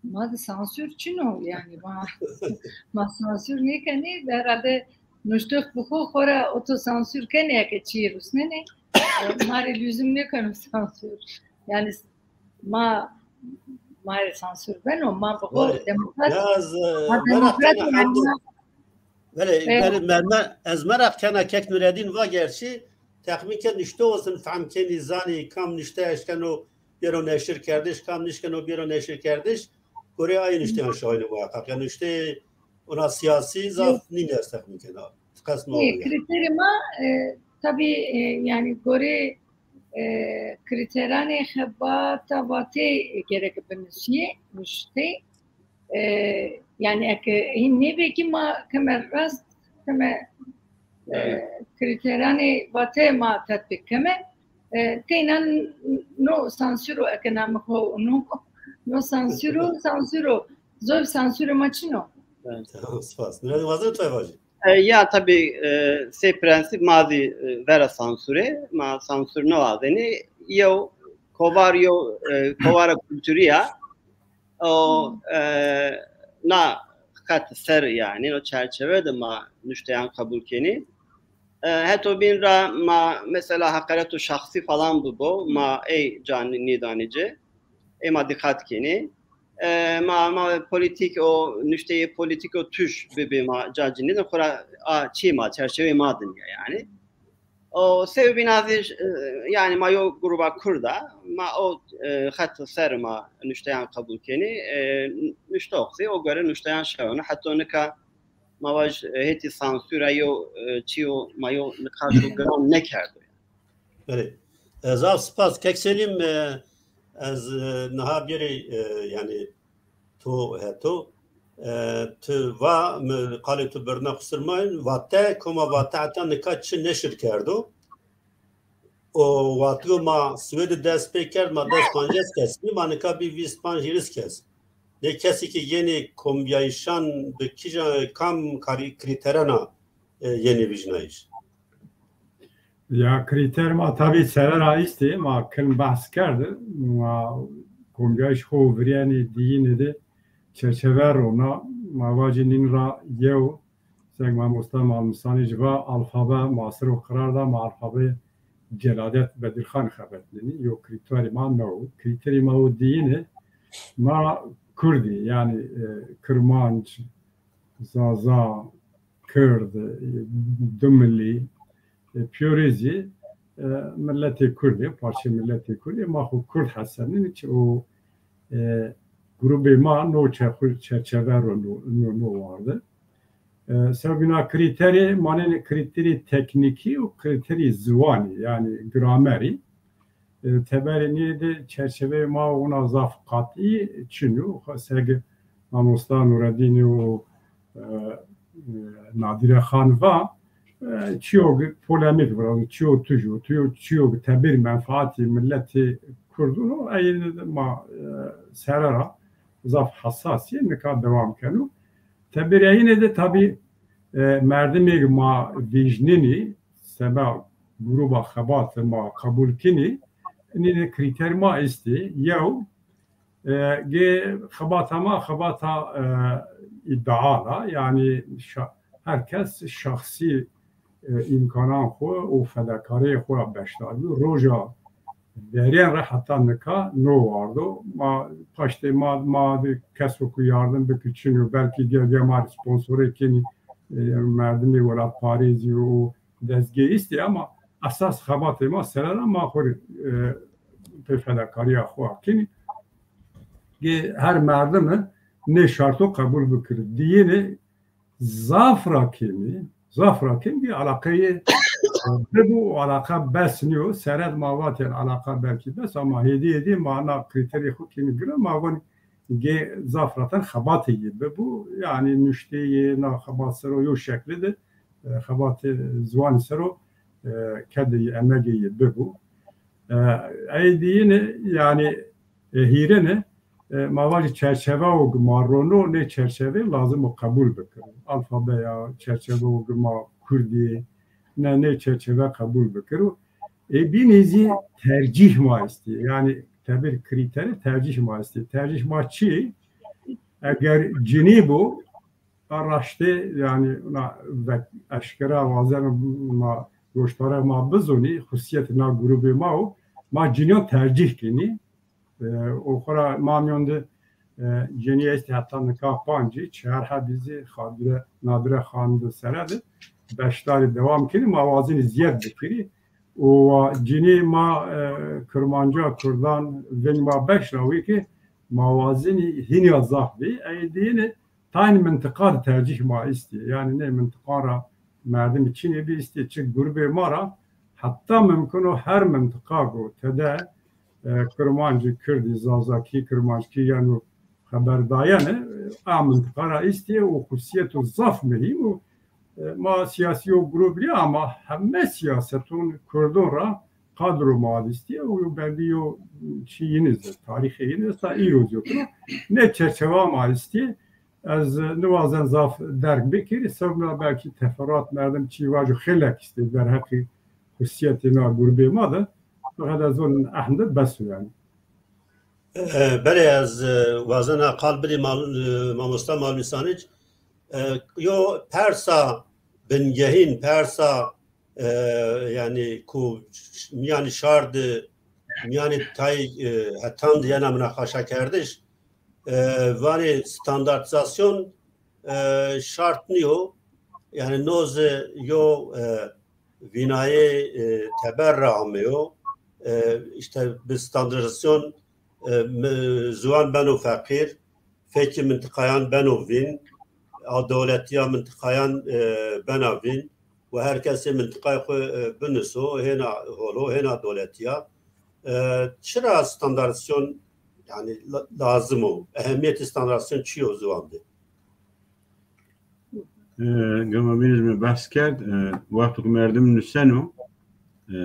Ma de sansûr çin o yani, ma, ma sansûr nêkenê, herhalde nuştox bi xwe xwe re otosansûr kenê, eke çiyê rusnenê, e, ma rê lüzum nêkeno sansûr. Yani ma, ma rê sansûr beno, ma bi xwe Belê. demokrat, Ya ez, e, ma meraq demokrat kena yani, hemdû. ma Belê, Evet. belê, me, me, ez meraq kena kek Nureddin va gerçî, texmîn ke nuştox zin fehm kenî, zanî kam nuşte eşkeno bêro neşirkerdiş, kam nişkeno bêro neşirkerdiş, gorê ayê nuşteyan şahîne muheqeq. Yani nuştê ona siyasî zaf Evet. nîne ez texmîn kena. Qesma Ê, o yani. Kriterê ma, e, tabii, e, yani gorê e, krîteranê xebata vatê gerek binusiyê, nuştê. E, yani eke hîn nêbekî ma keme rast, keme, e, krîteranê vatê ma tetbîk keme. E, teyna no sansuro eke namê xwe no, no sansuro, sansuro. Zor sansuro ma çino. Tamam, spas. Nurê, wazir tu evajî. E, ya tabii, e, sê prensîp ma zî, e, vera sansûrê, ma sansûr newazenî, yew kovar, yew, e, kovara kultûrî ya, o, e, na xet ser, yani o çerçeve de ma nuşteyan qebûl kenî. E, heto bîn ra ma mesela heqareto şahsî falan bibo, ma ey ca nîdanî ci, ê ma dîqat kenî. E, ma, ma polîtîk o, nuşteyê polîtîk o tuş bibe ma ca cinî de xura a çî ma, çerçevê ma dinya yani. O sewbîna zî, e, yani ma yo gruba Kurda, ma o, e, xet ser ma nuşteyan qebûl kenî, e, nuştox zî o göre nuşteyan şewno, heta nika ma vaj, e, hêtî sansûra yo, e, çî yo, ma yo niqaş o giran nekerdo. Belê. E, zaf spas. Kek Selîm, e, ez, e, niha bêrê, e, yani to heto, e, tu va, mi qalê tu birna xusirmayın, vate, koma vate heta nika çi neşir kerdo. O watigo ma Swêdê dest pê kerd, ma dest pancas kes bî, ma nika bî vîst panc hîris kes. Lê kesî ki yenî kombiyayîşan bi kîja kam karî krîterana, e, yenî vijnayîş? Ya krîter ma tabî serera îstê, ma kilm behs kerd, ma kombiyayîş xo virênê diyînê de çerçeve rona, ma vacî nîn ra yew, seng mamosta Malmisanî ji va alfabe ma sero qirar da, ma alfabe Celadet Bedirxan xebetnenî, yo krîterî ma no, krîterî ma o diyînê, ma Kurdî, yani, e, Kirmanc, Zaza, Kurd, e, dumilî, e, pîyorê zî, e, miletê Kurdê, parçê miletê Kurdê, ma xwe Kurd hesenîn, çi o, e, grûbê ma no çerxu-, çerçeve ro no, no, no warde. E, sewbîna krîterê, manenê krîterî teknîkî û krîterî ziwanî, yani gramerî. E, teberê nê de çerçeveyê ma ona zaf qatî çin û seg mamosta Nureddînî û, e, e, Nadîre Xan va, e, çiyog polemîk virazî, çiyog tuj û, çiyog, çiyog tebir menfaatî miletê Kurd û, ey ma, e, serera zaf hesasî nika dewam keno. Tebireyînê de tabî, e, merdimêk ma vîjnenî, seba grûba xebat ma qebûl kinî, nîne krîter ma istê. Yew, e, gê xebata ma xebata, e, îddial a, yani şa-, her kes şahsî, e, îmkanan xwe û fedakariyê xwe ya beşdar bû. Roja verên re heta nika no wardo. Ma paştê ma, ma bi kes wekî yardim bikir çin û belkî gel gel ma sponsorê kenî, e, merdimê welatparêzî û dezgehî istê, ama esas xebatê ma serera ma xwe, e, pê fedakariya xwe kenî. Gê her merdime nê şarto qebûl bikir. Diyînê zaf ra kêmî, zaf ra kêmî alaqeyê bibo û alaqa bes niyo. Seret ma vatên alaqa belkî bes, ama hêdî hêdî ma na krîterê xwe kêmî giran, ma gon gê zaf ra ten xebatê yê bibo. Yani nuşteyê na xebat sero yo şeklê de, e, xebatê ziwanî sero, e, kedê yê emegê yê bibo. E, ey diyîne yani, e, hîrine, e, ma vajî çerçeve û ma rono nê çerçeve lazim o qebûl bikir. Alfabeya, çerçeve û ma Kurdî, ne, nê çerçeve qebûl bikir û, e, bînî zî tercîh ma istî. Yani tebir krîterî tercîh ma istî. Tercîh ma çi? Eger cinî bû, a raştê, yani na vek eşkera wazen ma goştara ma bizonî, xusiyet na grûbê ma û ma cinîyan tercîh kinî. E, û xwe ra ma miyon de, e, cenî estî heta nika pancî, çar hebî zî Xadire, Nadire Xan de sere de beşdarî dewam kirî, ma wazinî ziyed bikirî. Û cinî ma, e, Kirmanca Kurdan veng ma beş ra wî ki ma wazinî hînî ya zaf bî. Ey diyîne tayn mintiqa de tercîh ma istî. Yani nê mintiqan ra merdimî çinê bî istî, çi grûbê ma ra Heta mimkun o her mintiqa ku tede, e, Kirmancî, Kirdî, Zazakî, Kirmanckî yeno xeber dayene, e, a mintiqa ra îstiye û xusiyet û zaf muhîm û, e, ma siyasî yo grûb nî ama heme siyaseton Kurdon ra qadro ma îstiye û yo bendî yo çî yînî zî, tarîxê yînî esta îro zî yo. Ne çerçeva ma îstiye. Ez niwazen zaf derg bikirî, sebebna belkî teferruat merdim çî vajo xêlek îstiye derheqî xusiyetê na grûbê ma de. Feqet ez zonin ehmde bes o yani. E, belê ez, e, wazena qal bidî mal-, e, mamosta Malmîsanic. E, yo persa bingehîn, persa, e, yani ku miyanî şar di, miyanî tay, e, hetan di yena minaqaşa kerdiş, e, vanê standartîzasyon, e, şart niyo. Yani noz yo, e, vînayê, e, teber re ameyo. E, işte bi standartîzasyon, e, mi-, ziwan beno feqîr, fekî mintiqayan beno vîn, a dewletiya mintiqayan, e, bena vîn û her kesê mintiqayê xwe, e, biniso, hêna holo, hêna dewletiya. E, çira standartîzasyon yani la-, lazim o? Ehemiyetê standartîzasyon çi yo ziwan de? E, gama bînî ji me behs kerd, e, wexto ku merdim nuseno, e,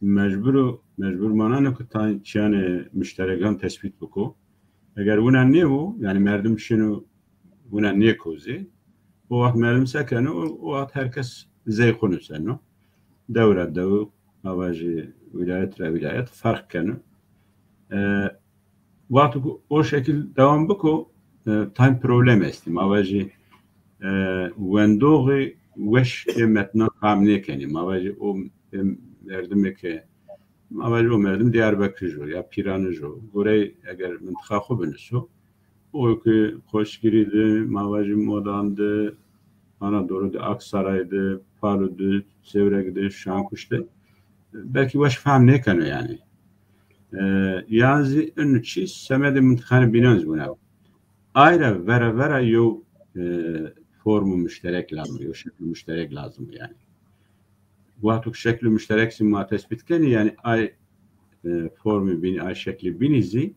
mecbur o, mecbur manane ku tay çiyanê muşterekan tespît biko. Eger wina nêbo, yani merdim şino wina nêkozê, o wext merdim sekeno, o, o wext her kes zey xwe nuseno. Dew re dew, ava jî wîlayet re wîlayet ferq keno. E, wexto ku o şekil dewam biko, e, time problem estî. Ma ve jî, e, wendoxê weş ê metnan fam nêkenî. Ma ve jî o, e, merdimê ke, ma ve jî o merdim Diyarbekir jo ya Pîranij o. Gorey eger mintiqa xwe biniso, o ki Qoşgirî di, ma ve jî Modan di, Anadolu di, Aksaray di, Palu di, Sêwreg di, Şankuş di. Belkî weş fam nêkeno yani. E, yan zî inu çî semedê mintiqanê bînan zî bûne. Ayra vera vera yo, e, formu muşterek lazim, yo şeklu muşterek lazim yani. Wexto ku şeklu muşterek zî ma tespît kenî, yani ay, e, formî bînî, ay şeklî bînî zî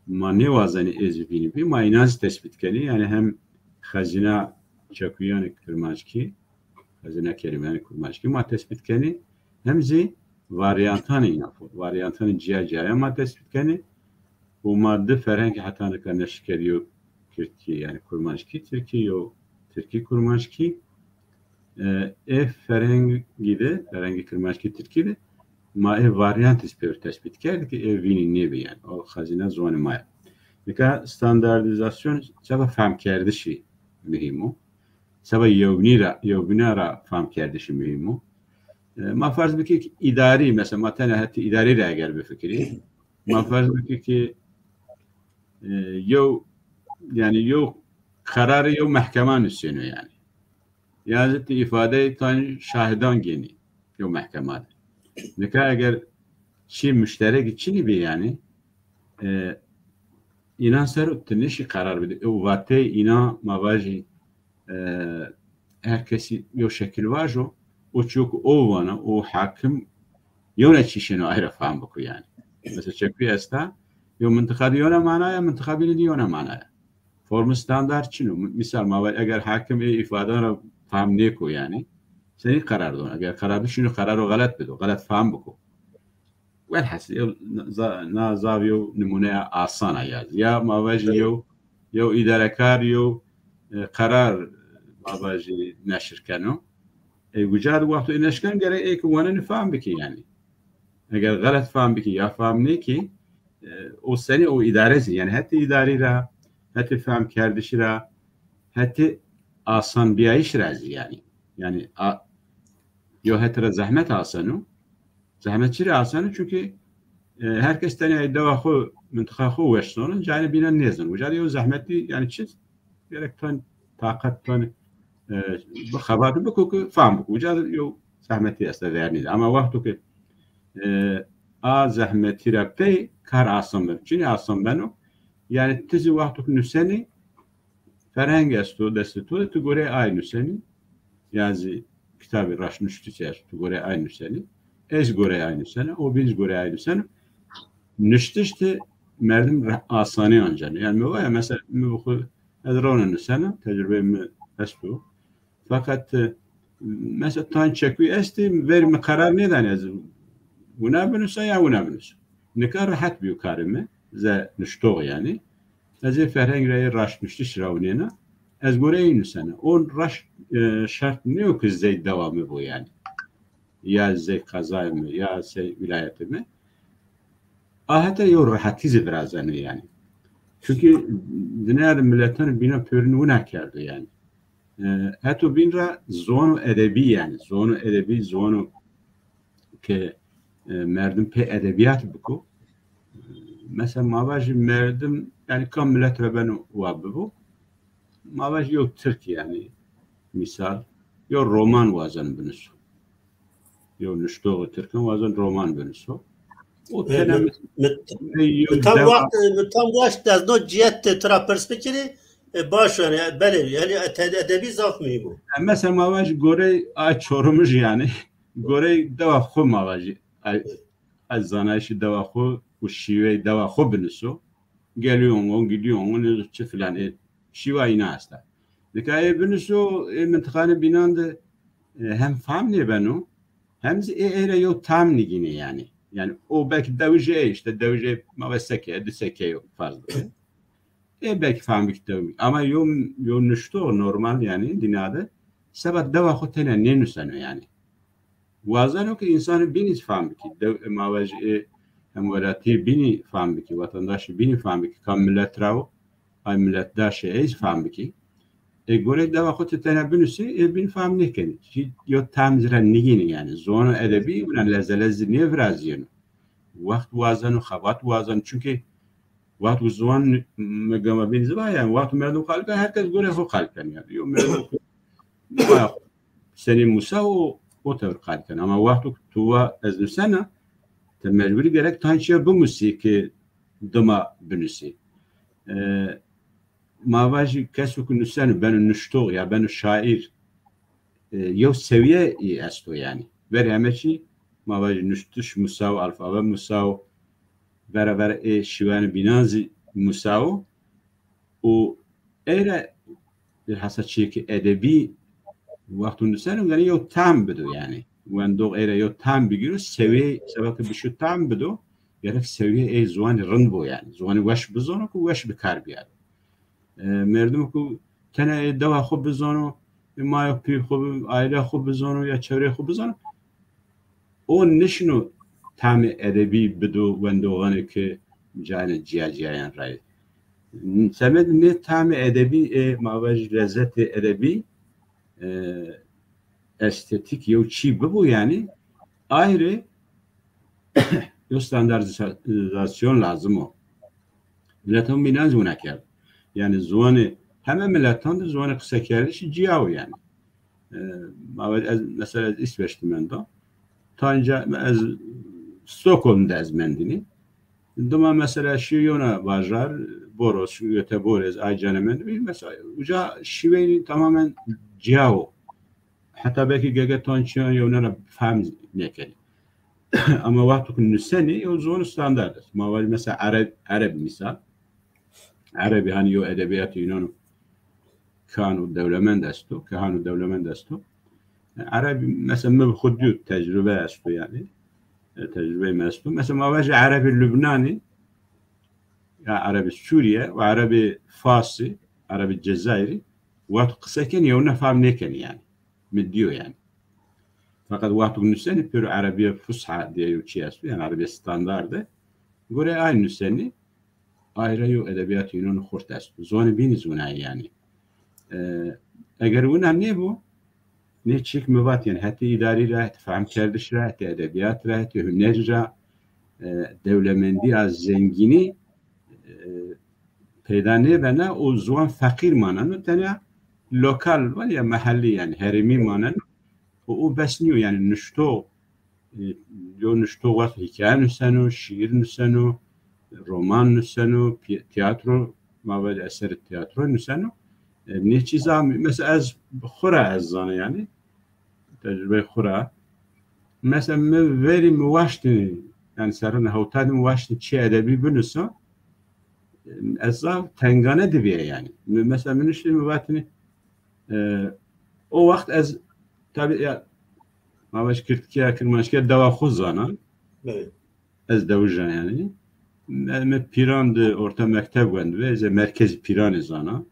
ma nêwazenî ê zî bînî bî, ma înan zî tespît kenî. Yani hem xezîna çekuyanê kirmanckî, xezîna kelîmeyanê kirmanckî ma tespît kenî, hem zî varyantanê înan, varyantanê ciya ciyayan ma tespît kenî. Û ma di ferhengê heta nika neşir keriyo kirdkî, yani kurmanckî tirkî, yo tirkî kurmanckî. E, ê ferhengî de, ferhengê kirmanckî tirkî de, ma ê varyantî pêr tespît kerd ki ê vînî nêbî yani. O xezîna ziwanê ma ye. Nika standardîzasyon çaba fehmkerdişî muhîm o. Çaba yewbînî ra, yewbîna ra fehmkerdişî muhîm o. E, ma ferz bikî ki îdarî, mesela ma tene hetî îdarî re eger bifikirî, ma ferz bikî ki, e, yew, yani yew qerarê yew mehkema nusêno yani. Ya zî ti îfadeyê tan şahidan gênî yew mehkema de. Nika eger çî muşterekî çinî bî yani, e, înan ser tu nişî qerar bidî. Û vateyê înan ma vajî, e, her kesî yew şekil vajo, û çiyo ku o vana, û hakim yewna çî şêno ay re fam biko yani. Mesela çekuy esta, yew mintiqa di yewna manaya, mintiqa bînî di yewna manaya. Formu standart çin o. Misal ma vaj eger hakim ê îfadan re fam nêko yani, senî qerar don. Eger qerar bişîno, qeraro xelet bido, xelet fam biko. Welhasil, yew za-, na zav yew nimûneya asan a ya. Ya ma vajî yew, yew îdarekar yew, e, qerar ma vajî neşir keno. E, wicar wexto ê neşir ken gerek ê ki wanenî fam bikî yani. Eger xelet fam bikî ya fam nêkî, e, o senî o îdare zî, yani hetê îdarî ra, hetê fehmkerdişî ra, hetê asanbiyayîş ra zî yani. Yani a, yo hetê ra zehmet asan o. Zehmet çi ra asan o? Çünkü, e, her kes tenê dewa xwe, mintiqa xwe weş zonin, canê bînan nêzin. Wicar yew zehmetî yani çi? Gerek tan taqet tan, e, bi xebatî biko ki fam biko. Wicar yew zehmetî esta vernî de. Ama wexto ki, e, a zehmetî ra pey kar asan ben. Çinî asan beno? Yani ti zî wexto ki nusenî, ferheng esto destê to de, tu goreyê ay nusenî, ya zî kitabê raşnuştîşê esto, tu goreyê ay nusenî. Ez goreyê ay nusene, o bîn ji goreyê ay nusene. Nuştiş de merdim re-, asanî ancane. Yani mi waya mesela mi bi xwe ez rewne nusene, tecrübeyê mi esto. Fakat, e, mesela tan çekû estî, ver mi karar nêdanî ez wina binusa ya wina binusa. Nika rehet bîyo karê mi, ze nuştox yani. Ez ê ferheng re yê raştnuştiş re winêna. Ez goreyê nusene. O raşt, e, şert nêyo ki zey dewa mi bo yani. Ya zey qezayê mi, ya zey wîlayetê mi. A heta yo rehetî zî virazene yani. Çünkü dinya de miletan bîna pêrin wina kerdo yani. E, heto bîn re ziwano edebî yani. Ziwano edebî, ziwano ke, e, merdim pê edebiyat biko. Mesela ma vajî merdim, yani ka milet re beno wa bibo. Ma vajî yo Tirk yani, misal, yo roman wazen binuso. Yo nuştoxê Tirkan wazen roman binuso. O E, tene mi, mi, mi, yo mi tam dewa- wext, mi tam wext ez no cihet te tra pirs bikirî, e, baş yani, belê, yani ete-, edebî zaf mühim o. E, mesela ma vajî gorey ay Çorumij yani, gorey dewa xwe ma vajî, ay, ay zanayişî dewa xwe û şîvey dewa xwe binuso. Geliyor, gidiyor, ne çi filan, e, şîva îna esta. Nika ê binuso, ê mintiqanê bînan de, e, hem fam nêbeno, hem zî ê, ê re yo tam nigîne yani. Yani o belki dewije, işte dewije ma ve seke, di seke yo farz bike. E belki fam bik dew. Ama yo, yo nuşto normal yani dinya de seba dewa xwe tene nênuseno yani. Wazeno ki insanê bînî fam bikî. Dew, ma vajî ê hemwelatiyê bînî fam bikî, vatandaşê bînî fam bikî, ka milet ra o, ay miletdaşê ey fam bikî. Ê gorê dewa xwe ti tene binusî, ê bîn fam nêkenî. Jî yo tam zira nigînî yani. Ziwano edebî wina lezelez zî nêviraziyeno. Wext wazeno, xebat wazeno. Çünkü wext ziwan megama bîn ziva yani. Wext merdum xalika, herkes gorê xwe xaliken yani. Yo merdum senî Musa o, o tevr qal ken. Ama wexto tu va ez nusena, te mecburî gerek tan çiya bimusî ki dima binusî. E, ma vajî keso ku nuseno, beno nuştox ya beno şaîr, e, yew sewiye î esto yani. Ver heme çî ma vajî nuştiş Musa o, alfabe Musa o, vera vera ê şiwanê bînan zî Musa o. Û ê re hesa çiyekî edebî wexto nuseno gerek yew tam bido yani. Wendox ê re yew tam bigiro, sewiyê, seba ke bi şu tam bido, gerek sewiyê ê ziwanî rind bo yani. Ziwanî weş bizano ku weş bi kar biyaro. E, merdim ku tene ê dewa xwe bizano, ê maya pîr xwe bi-, aile xwe bizano ya çewrê xwe bizano, o nişino tamê edebî bido wendoxanê ki cayene ciya ciyayan rayê. Semed nê tamê edebî ê ma vajî lezzetê edebî, e, estetîk yew çî bibo yani, ayrı yo standartizasyon lazim o. Miletan bînan zî wina kerd. Yani ziwanê heme miletan de ziwanê qisekerdişî ciya o yani. E, ma ve ez, mesela ez Îsveç de menda. Ta inca ez Stockholm de ez mendinî. Dima mesela şu yona bajar, Borås, şu Göteborg ez ay cayene mendinî. Mesela uca şiveynî tamamen ciya o. Heta belkî gege tan çiyan yewna re fehm nêkenî. Ama wexto ku nusenî, yew ziwan standart est. Ma vajî mesela Ereb, Ereb misal. Erebî hani yew edebiyatê Yunan û kan û dewlemend esto, kehan û dewlemend esto. Erebî mesela mi bi xwe diyo tecrube esto yani. E, tecrübeyê me esto. Mesela ma vajî Erebê Lubnanî, ya Erebê Sûriye û Erebê Fasî, Erebê Cezayirî, wexto qise kenî yewna fehm nêkenî yani. Mi diyo yani. Fakat wexto nusenî pêro erebiye fusha diye yew çi esto, yani erebiye standard e. Gore ay nusenî, ay re yew edebiyat Yunan xurt esto. Ziwanê bînî zî wina ye yani. E, eger wina nêbo, nê çîk mi vat yani, hetê îdarî re, hetê fehmkerdiş re, hetê edebiyat re, hetê hunerî re, e, dewlemendiya zengînî, e, peyda nêbena û ziwan feqîr maneno, tenya lokal, van ya mehellî, yani herêmî maneno û, û bes nîyo, yani nuşto, e, yo nuşto wexto hîkaye nuseno, şîîr nuseno, roman nuseno, pi-, tiyatro, ma vajî eserê tiyatro nuseno. E, nê çîza, mesela ez xwe ra ez zana yani, tecrübeyê xwe ra, Mesela min verî min waştî, yani serine hewtadî min waştî çi edebî binûsa, ez zaf tengane diviye yani. Min, mesela min niştî min vatinî, e, o wext ez tabi ya, ma baş Kirdkiya, Kirmanckîya dewa xwe zana. Evet. Ez dewija yani. Me, me pîran di orta mekteb wendibe, ez ê merkezî pîranê zana.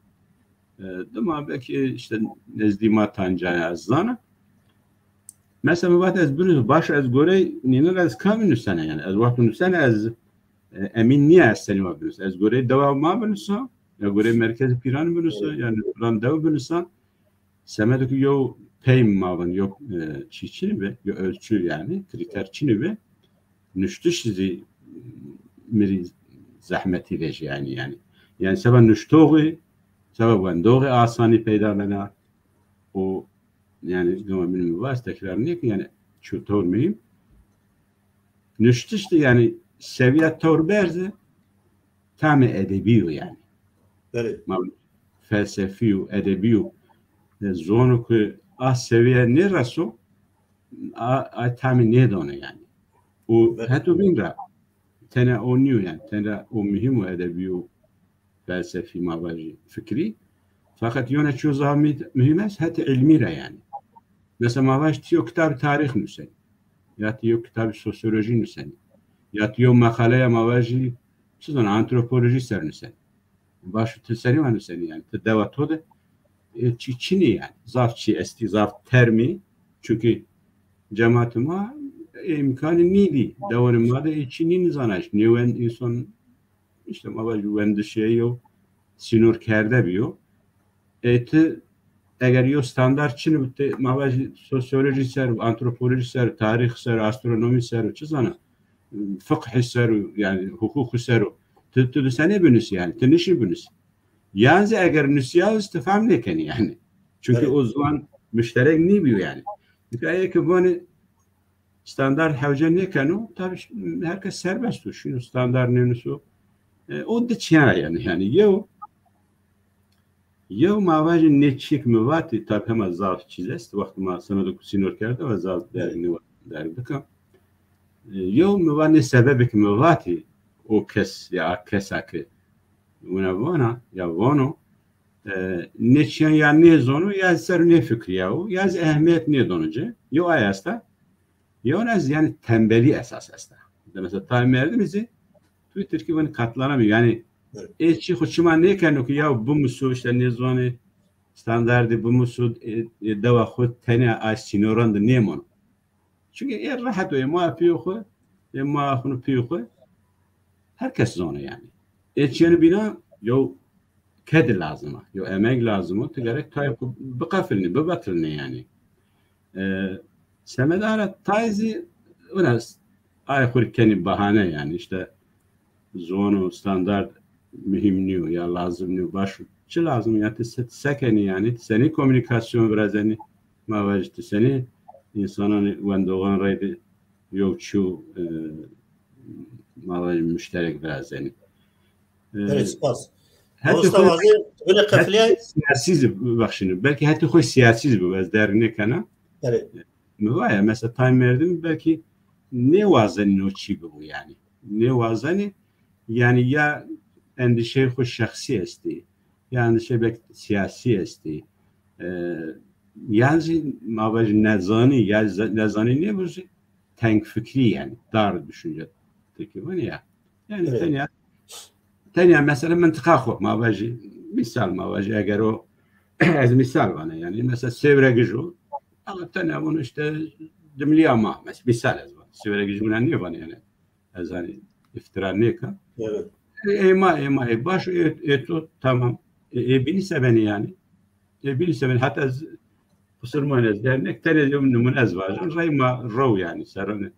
E, dima belkî işte nezdî ma tancaya ez zana. Mesela min vat ez binûs, baş ez gorey nînin ez ka binûsene yani. Ez wext binûsene ez, e, emîn niye ez senî wa binûs. Ez gorey dewa ma binûsa, ya gorey merkezî pîran binûsa, Evet. yani filan dew binûsa. Semedo ku yew peym ma bin, yew, e, çî çinî be, yew ölçü yani, kriter çinî be. Nuştiş zî mirî zehmetî vejî yani, yani. Yani seba nuştoxî, seba wendoxî asanî peyda bena. O yani gama min mi vas tekrar nêkin yani çu tewr mühim. Nuştiş de yani seviye tewr berze tamê edebî yo yani. Evet. Ma felsefî û edebî û, e, zonu ku a seviye nêreso, a, a tamê nêdano yani. Û Evet. Heto vîn ra tene o nîyo yani, tene o muhîm û edebî û felsefî ma vajî fikrî. Fakat yone ço zaf mi-, muhîm est, heti ilmî ra yani. Mesela ma vaj tiyo kitab tarîx nuseni. Ya tiyo kitab sosyolojî nuseni. Ya tiyo makaleya ma vajî çi zana antropolojî ser nuseni. Baş tu serî wa nuseni yani. Tu dewa to de, e, çi, çinî yani. Zaf çi estî, zaf termî. Çünkü cemaatê ma, e, îmkanî nîdî. Dewanê ma de, e, çi nîn zanaş. Nêwen insan işte ma vaj wendişê yo sînor kerde biyo. E, tu eger yo standart çin bi te, ma vaj sosyolojî ser, antropolojî ser, tarîx ser, astronomî ser, çi zana, fiqh ser, yani hukuk ser, tu, tu di senê binusî yani, tu nişî binusî. Yan zî eger nusîya, tu fam nêkenî yani. Çünkü Evet. o ziwan müşterek nîbiyo yani. Çünkü eger ki vanê standart hewce nêkeno, tabii ş-, herkes serbest o. Şino standart nênuso. E, o diçiya yani, yani yew, yew ma vajin nê çîk mi vatî, tabii hema zaf çîz est. Wextê ma semedo ku sînor kerde ve zaf derg nî derg bika. E, yew mi va nê sebebê ki mi vatî o kes ya kesa ki wina vana ya vano, e, nê çiyan ya nêzono ya ser nêfikriya û ya zî ehemiyet nêdono ci. Yew ay esta. Yew ez yani tembelî esas esta. De mesela tay merdim zî tu Tirkî vin katlanamıyor. Yani Evet. ê çi xwe çima nêkeno ki ya bimuso işte nêzanê standardê bimuso, e, e, dewa xwe tenê ay sînoran de nêmano. Çünkü ê rehet o, ê ma piyê xwe, ê ma xunu piyê xwe. Herkes zano yani. Ê çiyeni bîna yo kedi lazim e, yo emek lazim e, tu gerek tay xwe biqefilnî, bibetilnî yani. E, semedara tay zî wina ay xwe kenî bahane yani işte zon û standart muhîm nîyo ya lazim nîyo, baş o. Çi lazim ya tu se-, sekenî yani, tu senî komunîkasyon virazenî, ma vajî tu senî însanan wendoxan reydi yew çû, e, ma vajî müşterek virazenî. E, Evet, spas. Heti Usta xwe, Wazir, böyle heti kefliye. Siyasî zî, bexşînin. Belkî heti xwe siyasî zî bibe, ez derg nêkena. Evet. Mi vaya, mesela tay merdim belkî nêwazenî no çî bibo yani. Nêwazenî yani ya endişeyê xwe şexsî estî, ya endişeyê belkî siyasî estî. E, yan zî ma vajî nezanî, ya ze-, nezanî nêbo zî tengfikrî yani, dar düşünce Tirkî vani ya. Yani Evet. tenya, tenya mesela mintiqa xwe ma vajî, misal ma vajî eger o ez misal vane yani mesela Sêwregij o ama tenya bunu işte dimliya ma mes-, misal ez vane. Sêwregij buna niye vane yani? Ez hani iftira nêka. Evet. E, ê ma, ê ma, ê baş, ê, ê to tamam. E, ê bînî sevenî yani. Ê bînî sevenî hatta ez qusur mane ez dernek tenê yew nimûne ez vajim. Rey ma rew yani serin.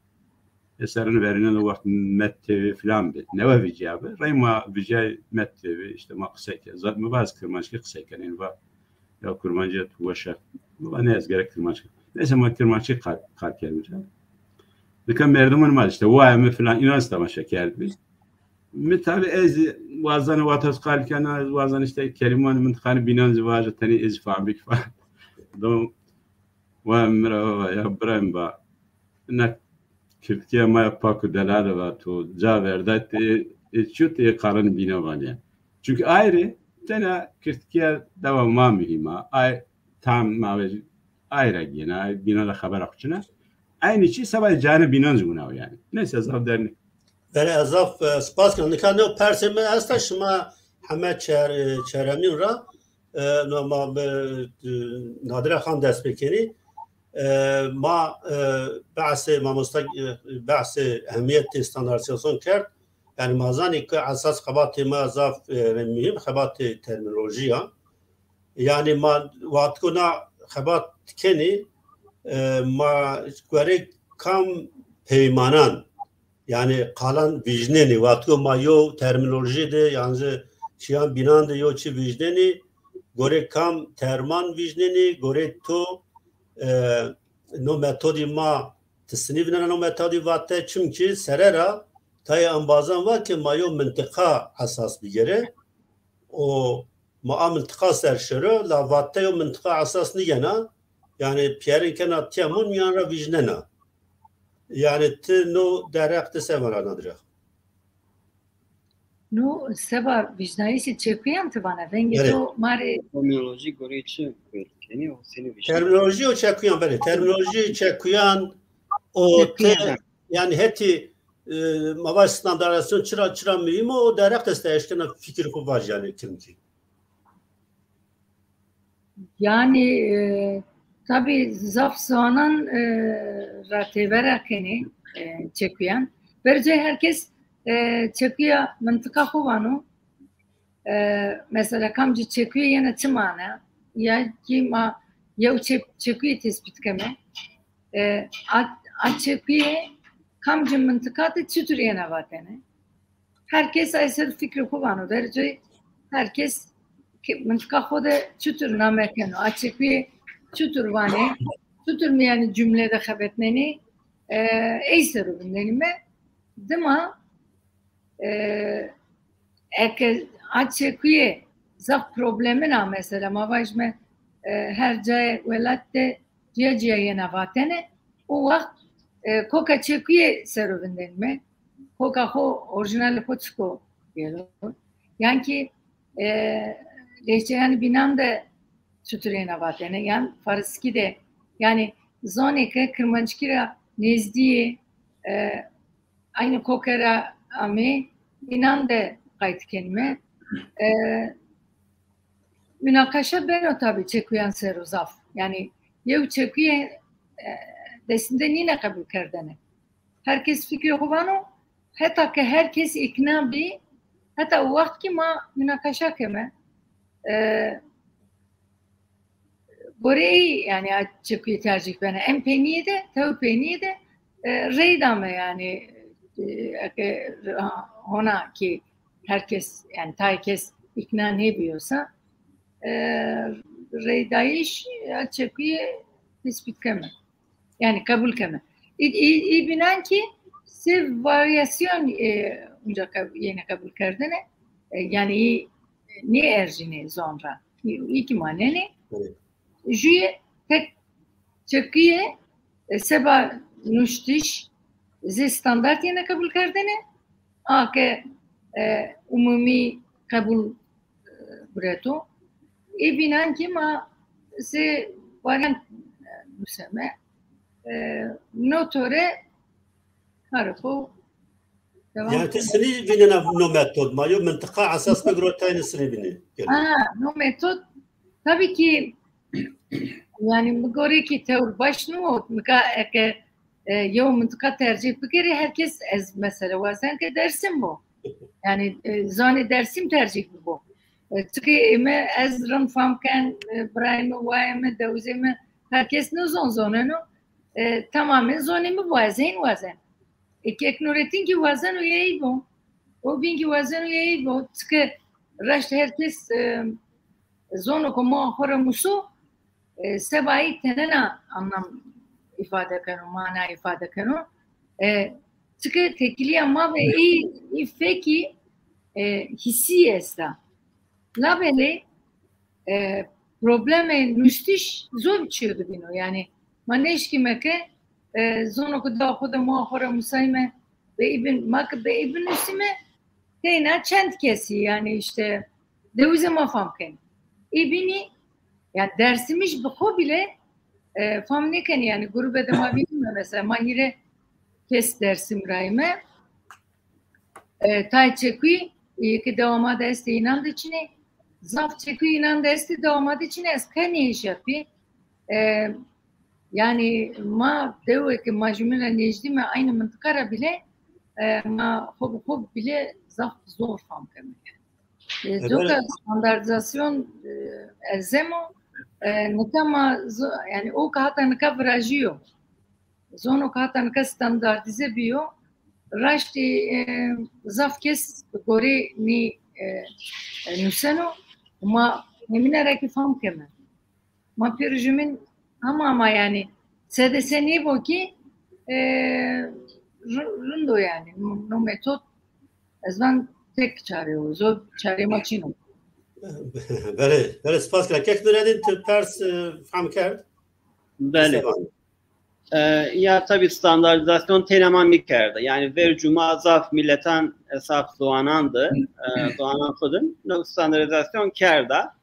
E, serin verîne o wext Met T V filan bi. Newe vîcîya bi. Rey ma vîcîya Met T V işte ma qisey ke. Zat mi vaz kirmanckî qisey kenî va. Ya kurmancî tu weş e. Valla ne ez gerek kirmanckî. Neyse ma kirmanckî kar, kar kerdim. Dika merdimin ma işte wa mi filan inan temaşe kerdibî. Mi tabi ez wazan watas qal kena, ez wazan işte keliman min tıkanı binan zî vaje tenî ez fabrik falan. Dom wa mira ya Ibrahim ba. ne Kirdkiya ma ya pak û delal va to ca verda tê, ê çi tê karin bîna vaniye. Çünkü ayrı tena Kirdkiya deva ma mühima. Ay tam ma ve ayrı gene, ay bîna da xebera xwe çine. Aynı çi seba canı bînan jî wina yani. Neyse, zaf derni. Belê, ez zaf, e, spas kirim. Nika ne persê min esta şima heme çer-, e, çeremîn ra, e, no ma bi, e, Nadire Xan dest pê kenî. E, ma, e, behsê mamosta, e, behsê ehmiyetê standartîzasyon kerd. Yani ma zanî ku esas xebatê ma zaf, e, muhîm xebatê terminolojî ya. Yani ma wextku na xebat dikenî, e, ma gorê kam peymanan, yani qalan vîjnenî, wextku ma yo terminolojî de, yan jî çiyan bînan de yo çi vîjnenî, gorê kam terman vîjnenî, gorê to, e, no metodî ma ti sinî vinena no metodî vate, çimkî serera tayê embazan va ki ma yo mintiqa esas bigere û ma a mintiqa ser şero, la vate yo mintiqa esas nigena, yani piyerin kena tiya mun yan ra vîjnena. Yani ti no derek ti severa nadire. No seba vîjnayîşê çekuyan ti vana, vengê Belê. to marê Terminolojî gorê çi, kenî o seni vîjnayîş. Terminolojî û çekuyan, belê. Terminolojî, çekuyan û Çekuyan. te, yani hetî, e, ma vaj standardizasyon çira, çira muhîm o, o derek te eşkena fikir xwe vaj yani kimkî. Yani, e, tabii zaf ziwanan, e, ra têvera kenê, e, çekuyan. Bercê herkes, e, çekuya mintiqa xwe vano. E, mesela kamcî çekuyê yene çi mane? Ya ki ma yew çe-, çekuyê tespît keme. E, a, a çekuyê kamcî mintiqa de çitur yene vatene? Herkes ay ser fikri xwe vano. Bercê herkes ki mintiqa xwe de çitur name keno? A çekuyê çitur vanê? Çitur mi yani cümle de xebetnenî? E, ey ser o vindenî me. Dima, e, eke a çekuyê zaf problemin a mesela, ma vajme, e, her cayê welat de ciya ciya yena vatene, o wext, e, koka çekuyê ser o vindenî me. Koka xo, orijinalê xo çiko gelo. Yan ki, e, lehçeyanê bînan de çitur yena vatene, yan fariskî de, yani zonê ke kirmanckî ra nêzdî yê, e, aynı kokera amê, bînan de qayt kenîme. E, münakaşa beno tabi çekuyan ser o zaf. Yani yew çekuyê, e, destinde nîne qebul kerdene. Herkes fikri xwe vano, heta ke herkes ikna bî, heta o wext ki ma münakaşa keme. E, goreyî yani a çekuyê tercîh bene. Em peyniyê de, tew peyniyê de, e, rey dame yani, e, eke hona ki herkes yani tay kes ikna nêbiyosa, e, reydayîş a çekuyê tespît keme. Yani qebul keme. Î, î, î bînan ki sê varyasyon, e, unca qeb-, yene qebul kerdene. E, yani î nêerjînê zon ra. Î, î ki manenê. Evet. Jüye tek çekuyê, e, seba nuştiş zê standart yene qebul kerdene. A ke, e, umumî qebul, e, gureto. Ê bînan ki ma sê varyant, e, nuseme. E, no tore karê xo devam Yani ti kene. Sinî vînena no metod, ma yo mintiqa esas bigro tayne sinî vînî. Ha, no metod tabii ki yani mi gorê ki tewr baş nû, nika eke, e, yew mintiqa tercîh bikerê, herkes ez mesela wazen ke Dersim bo. Yani, e, zanê Dersim tercîh bibo. E, çikê ême ez rin fam ken, e, birayê mi, wayê mi, dewizê mi, herkes nizon zoneno. E, tamamen zonê mi bo, ez hên wazen. E, kek Nurettin ki wazen û yeyî bo. O bîn ki wazen û yeyî bo. Çike reşt herkes, e, zono ku ma xwe re muso, e, sebayî tenena anlam îfade keno, mana îfade keno. E, çike têkiliya ma ve î, î fekî, e, hîsî esta. Labelê, e, problemê nuştiş zor çiyo dibîno. Yani, ma neşkîme ke E, zono ku da xwe de ma xwe re musayme, be îbin, ma ki be îbin nusîme, teyna çend kesî, yani işte, dewizê ma fam ken. Îbinî, yani Dersimî ji bi xwe bile, e, fam nêkenî, yani grûbe de ma bînîme, mesela, ma hîre kes Dersim rayme. E, tay çekûyî, e, ki dewa ma de estê înan de çinê, zaf çekûyî înan de estê dewa ma de çinê, ez qe nêhêşiya pê. E, yani ma dewê ki ma ji min re nêjdî me, aynı mintiqa re bile, e, ma xwe bi xwe bile zaf zor fam keme. E, Evet. Coka standardizasyon, e, elzem o, e, nika ma zo-, yani o ki hata nika virajî yo. Zono ki hata nika standardize bîyo, raştî, e, zaf kes bi gorê nî, e, e, nuseno, ma hemîne re ki fam keme. Ma pêro ji min hema, ama yani sedese nêbo ki, e, ri-, rind o yani. No metod ez van tek çare o. Zor çare ma çin o. Belê, belê, spas kira. Kek Nureddin, tu pers, e, fam kerd? Belê. Spas. E, ya tabii standardizasyon têna ma nikerde. Yani ver cuma zaf milletan, e, zaf ziwanan di, e, ziwanan xwe din. No standardizasyon kerda.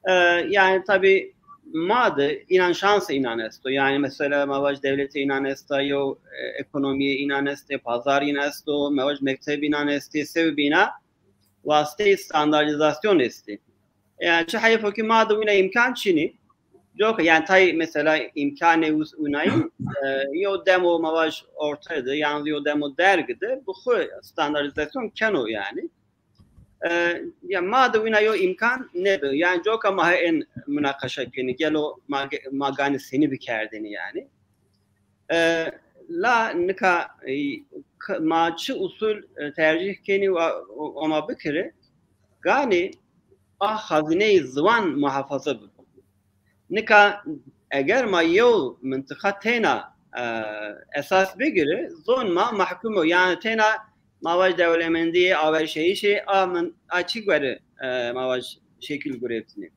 E, yani tabii ma di, înan şansê înan esto. Yani mesela ma vaj dewletê înan esta, yo, e, ekonomiyê înan estê, pazar înan esto, ma vaj mekteb înan estê, sew bîna wasteyê standardizasyon estê. Yani çi heyf o ki ma di wina îmkan çinî. Coka, yani tay mesela îmkanê wis-, winayî, e, yo demo ma vaj ortê di, yan yo demo derg di, bi xwe standardizasyon keno yani. E, ya ma di wina yo îmkan nebe. Yani coka ma he en munaqeşe kenî, gelo ma ge-, ma ganî senî bikerdinî yani. E, la nika, e, k-, ma çi usul, e, tercih kenî wa, o, o ma bikiri, ganî a xazîneyê ziwan muhafaza bibe. Nika eger ma yew mintiqa têna, e, esas bigiri, zon ma mahkum o. Yani têna ma vaj dewlemendiyê, averşehîşê, a min, a çi guere, e, ma vaj şekil gureftinê.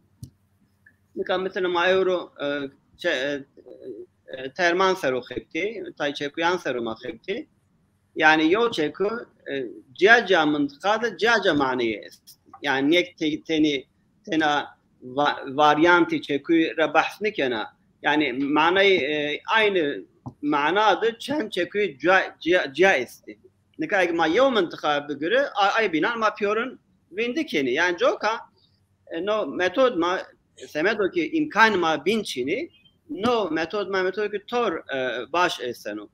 Nika mesela ma ewro, e, çe-, e, e, terman sero xebitê, tay çekuyan sero ma xebitê. Yani yo çeku, e, ciya ciya mintiqa de ciya ciya maneyê est. Yani nek te-, tenê, tena va-, varyantê çekuyê re behs nikena. Yani manayê, e, aynı mana de çend çekuyê ciya, ciya, ciya estê. Nika eg ma yew mintiqa bigiri, a-, ay bînan ma piyorin vîn dikenî. Yani coka, e, no metod ma, semedo ki îmkan ma bîn çinî, no metod ma metod ki tor, e, baş eseno.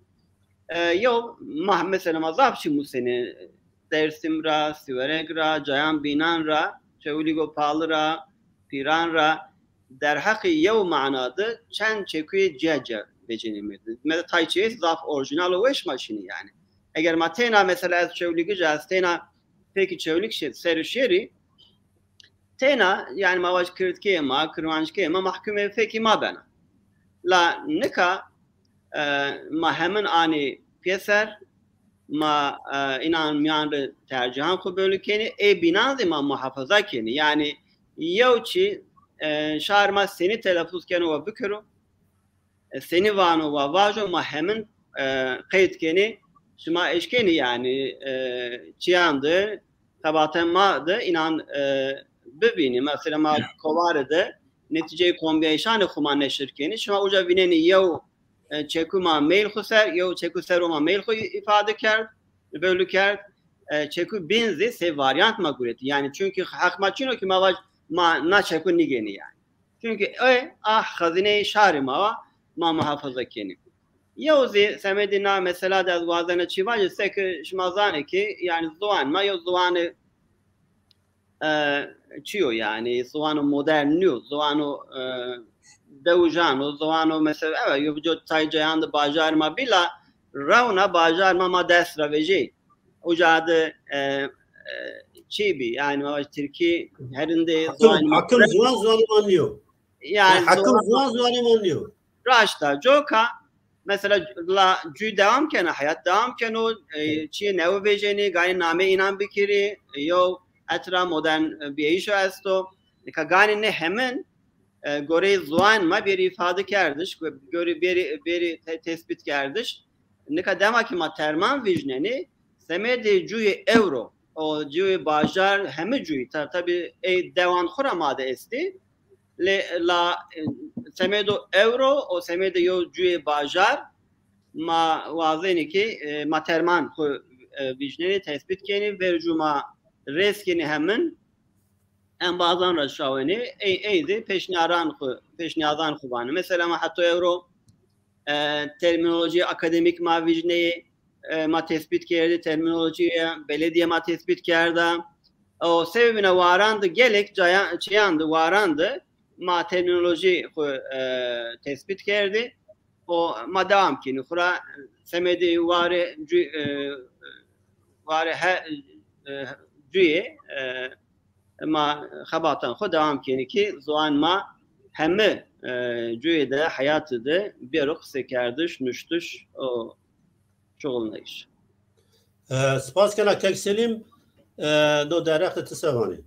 E, yew ma, mesela ma zaf çi musenê, Dersim ra, Siwerek ra, cayan bînan ra, Çewlîgo Pali ra, Pîran ra, derheqê yew mana de çend çekuyê ciya ciya vecenî me. Me de tay çês zaf orjînal û weş ma şinî yani. Eger ma têna mesela ez Çewlîgij a, ez têna fekî Çewlîg şê-, ser û şêrî, têna, yani ma vaj kirdkê ma, kirmanckê ma, mahkumê fekî ma bena. La nika, e, ma hemin anî pêser, ma, e, înan miyan re tercihan xwe belî kenî, ê bînan zî ma muhafaza kenî. Yani yew çi, e, şar ma senî telefuz keno we bikiro, e, senî vano wa vajo, ma hemin, e, qeyd kenî, şima eşkenî yani, e, çiyan de, xebatên ma de înan, e, bibînî. Mesela ma kovare de netîceyê kombiyayîşanê xwe ma neşir kenî. Şima uca vînenî yew, e, çeku ma mail xwe ser, yew çeku ser o ma mail xwe îfade kerd, belû kerd. E, çeku bîn zî sê varyant ma guretî. Yani çünkü heq ma çin o ki ma vaj ma na çeku nîgenî yani. Çünkü e, ah, xezîneyê şarê ma wa, ma muhafaza kenî. Yew zî semedê na mesela de ez wazena çi vajî, seke şima zanê ki, yani ziwan ma yew ziwanê, e, çi yo yani, ziwano modern niyo, ziwano, e, dewijan o, ziwano mesela, evet, yew co tay cayan de bajar ma bila, rewna bajar ma ma dest re vejê. Uca de, e, e, çi bî, yani ma vaj Tirkî herindê Hakim, ziwan ma hakim ziwan ziwanê ma niyo. Yani Yani hakim ziwan ziwan ziwanê ma niyo. Raşta, coka, mesela la cû devam kena, hayat devam keno, e, çiyê newe vêjenê, ganî namê înan bikirî, e, yew etra modern, e, biyayîşo esto. Nika ganî ne hemin, e, goreyê ziwan me bêrî îfade kerdiş, ku gorî bêrî, bêrî te-, tespît kerdiş. Nika dema ki ma terman vîjnenê, semedê cuyê ewro, o cuyê bajar, hemî cuyî, ta-, tabî ey dewan xwe ra ma de estê, lê la, e, semedo ewro, o semedê yo cuyê bajar, ma wazenê ki, e, ma terman xwe, e, vîjnenê, tespît kenê, vercû ma rêz kenê hemin, embazan re şawenê, ey, ey de pêşniyaran xwe, pêşniyazan xwe vanê. Mesela ma heto ewro, e, terminolojî akademîk ma vîjneyê, e, ma tespît kerdî, terminolojî belediye ma tespît kerda. O sebebine waran de gelek cayan, çiyan de waran de ma terminolojî xwe, e, tespît kerdî. O ma dewam kînî. Xura semedê warê cü-, e, warê he, e, cuyê, e, ma xebatan xwe dewam kînî ki ziwan ma hemî, e, cuyê de, heyatê de bêro qisêkerdiş, nuştiş û şuxulneyiş. E, spas kena kek Selîm, e, do derexte ti sevanî.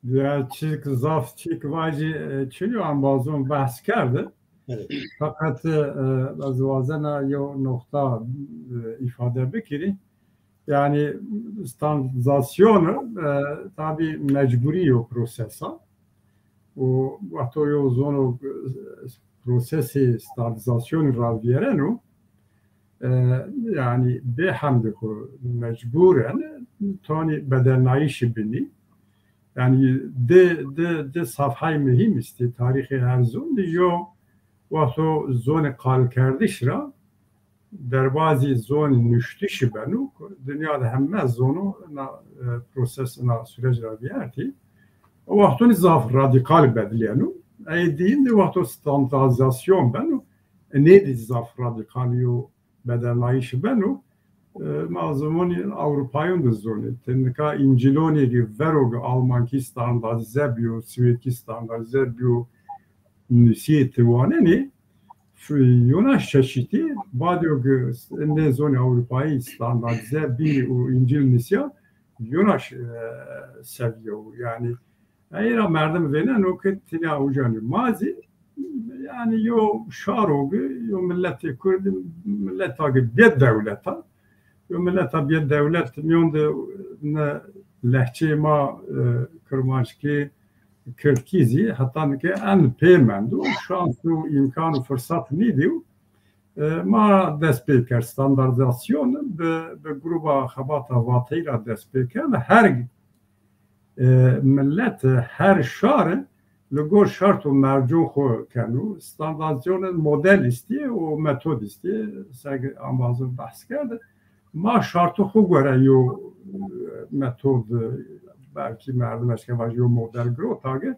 Ya çik zaf çik vajî, e, çilî embazon behs kerde. Evet. Feqet, e, ez wazena yo noqta, e, îfade bikirî. Yani standardizasyon, e, tabi mecburî yo prosesa. Û wexto yo zono, e, prosesê standardizasyon raviyereno, e, yani bê hemdê xwe mecburen tonî bedelnayîşî binî. Yani di, di, di safhay muhîm istê tarîxê her zon de yo wexto zonê qalkerdiş ra derbazî zonê nuştişî beno, ku dinya de heme zono na, e, proses, na sürec ra viyertî. O wextonî zaf radîkal bediliyeno. Ey dîn de wexto standardizasyon beno, e, nê dî zaf radîkal yo bedelnayîşî beno. E, ma zimanî Ewropayon de zonê. Ti nika încîlonê ki vero ki almankî standardize biyo, swêdkî standardize biyo, nusiyê ti wanenê, f-, yona şeşîtî, badê ki nê zonê Ewropayî standardize bî û încîl nisiya, yona ş-, e, seviye û yani, eyra merdim vêneno ki tinya ucanî ma zî, yani yo şaro ki, yo milletê Kurd, milleta ki bê dewleta, yo milleta bê dewlet, miyon de ne lehçeyê ma, e, kirmanckî, kirdkî zî heta nike en pê mendo. Şans û îmkan û firsat nîdî û, e, ma dest pê kerd. Standardizasyon bi, bi gruba xebata vateyî ra dest pê kerd. Her, e, millet, her şar li gor şart û mercûn xwe keno. Standardizasyon model îstî û metod îstî. Seg ambazin behs kerd. Ma şartê xwe gore yo, e, metod, e, belkî merdim eşke vaj yo model girota ki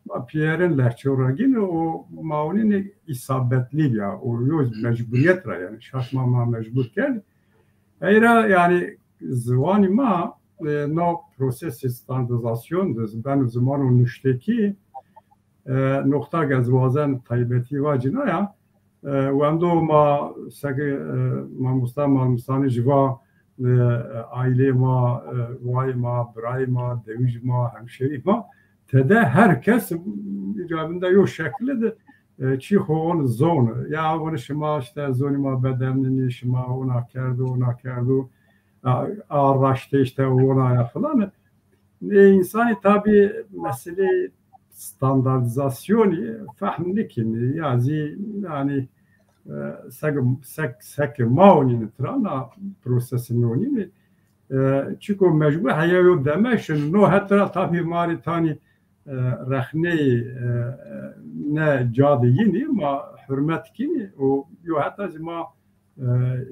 ma piyerên lehçe rengîn û ma onî îsabetlî ya û yo mecburiyet ra yani şart ma, ma mecbur kerd. Eyra yani ziwanî ma, e, no prosesê standardizasyon de ben ziman û nuştekî, e, noqta ki ez wazen taybetî vacîna ya, e, wendo ma seke, e, mamosta Malmistanî ji va, e, aîlê ma, e, wayê ma, birayê ma, dewij ma, hemşerî ma, tede her kes îcabinde yo şekli de, e, çî xwe on zon. Ya wan şima işte zonî ma bedelnî, şima ona kerdo, ona kerdo, a, a raştê işte ona ya filan. E, insanî tabi meselê standartizasyonî fehm nikînî ya zî yani, e, sek, sek, sek ma onî trana prosesî nonî. E, çiko mecbur heya yo demeşin no hetra tabi marî tanî, e, rexneyê, e, ne cadê yinî ma hurmet kînî û yo heta zî ma, e,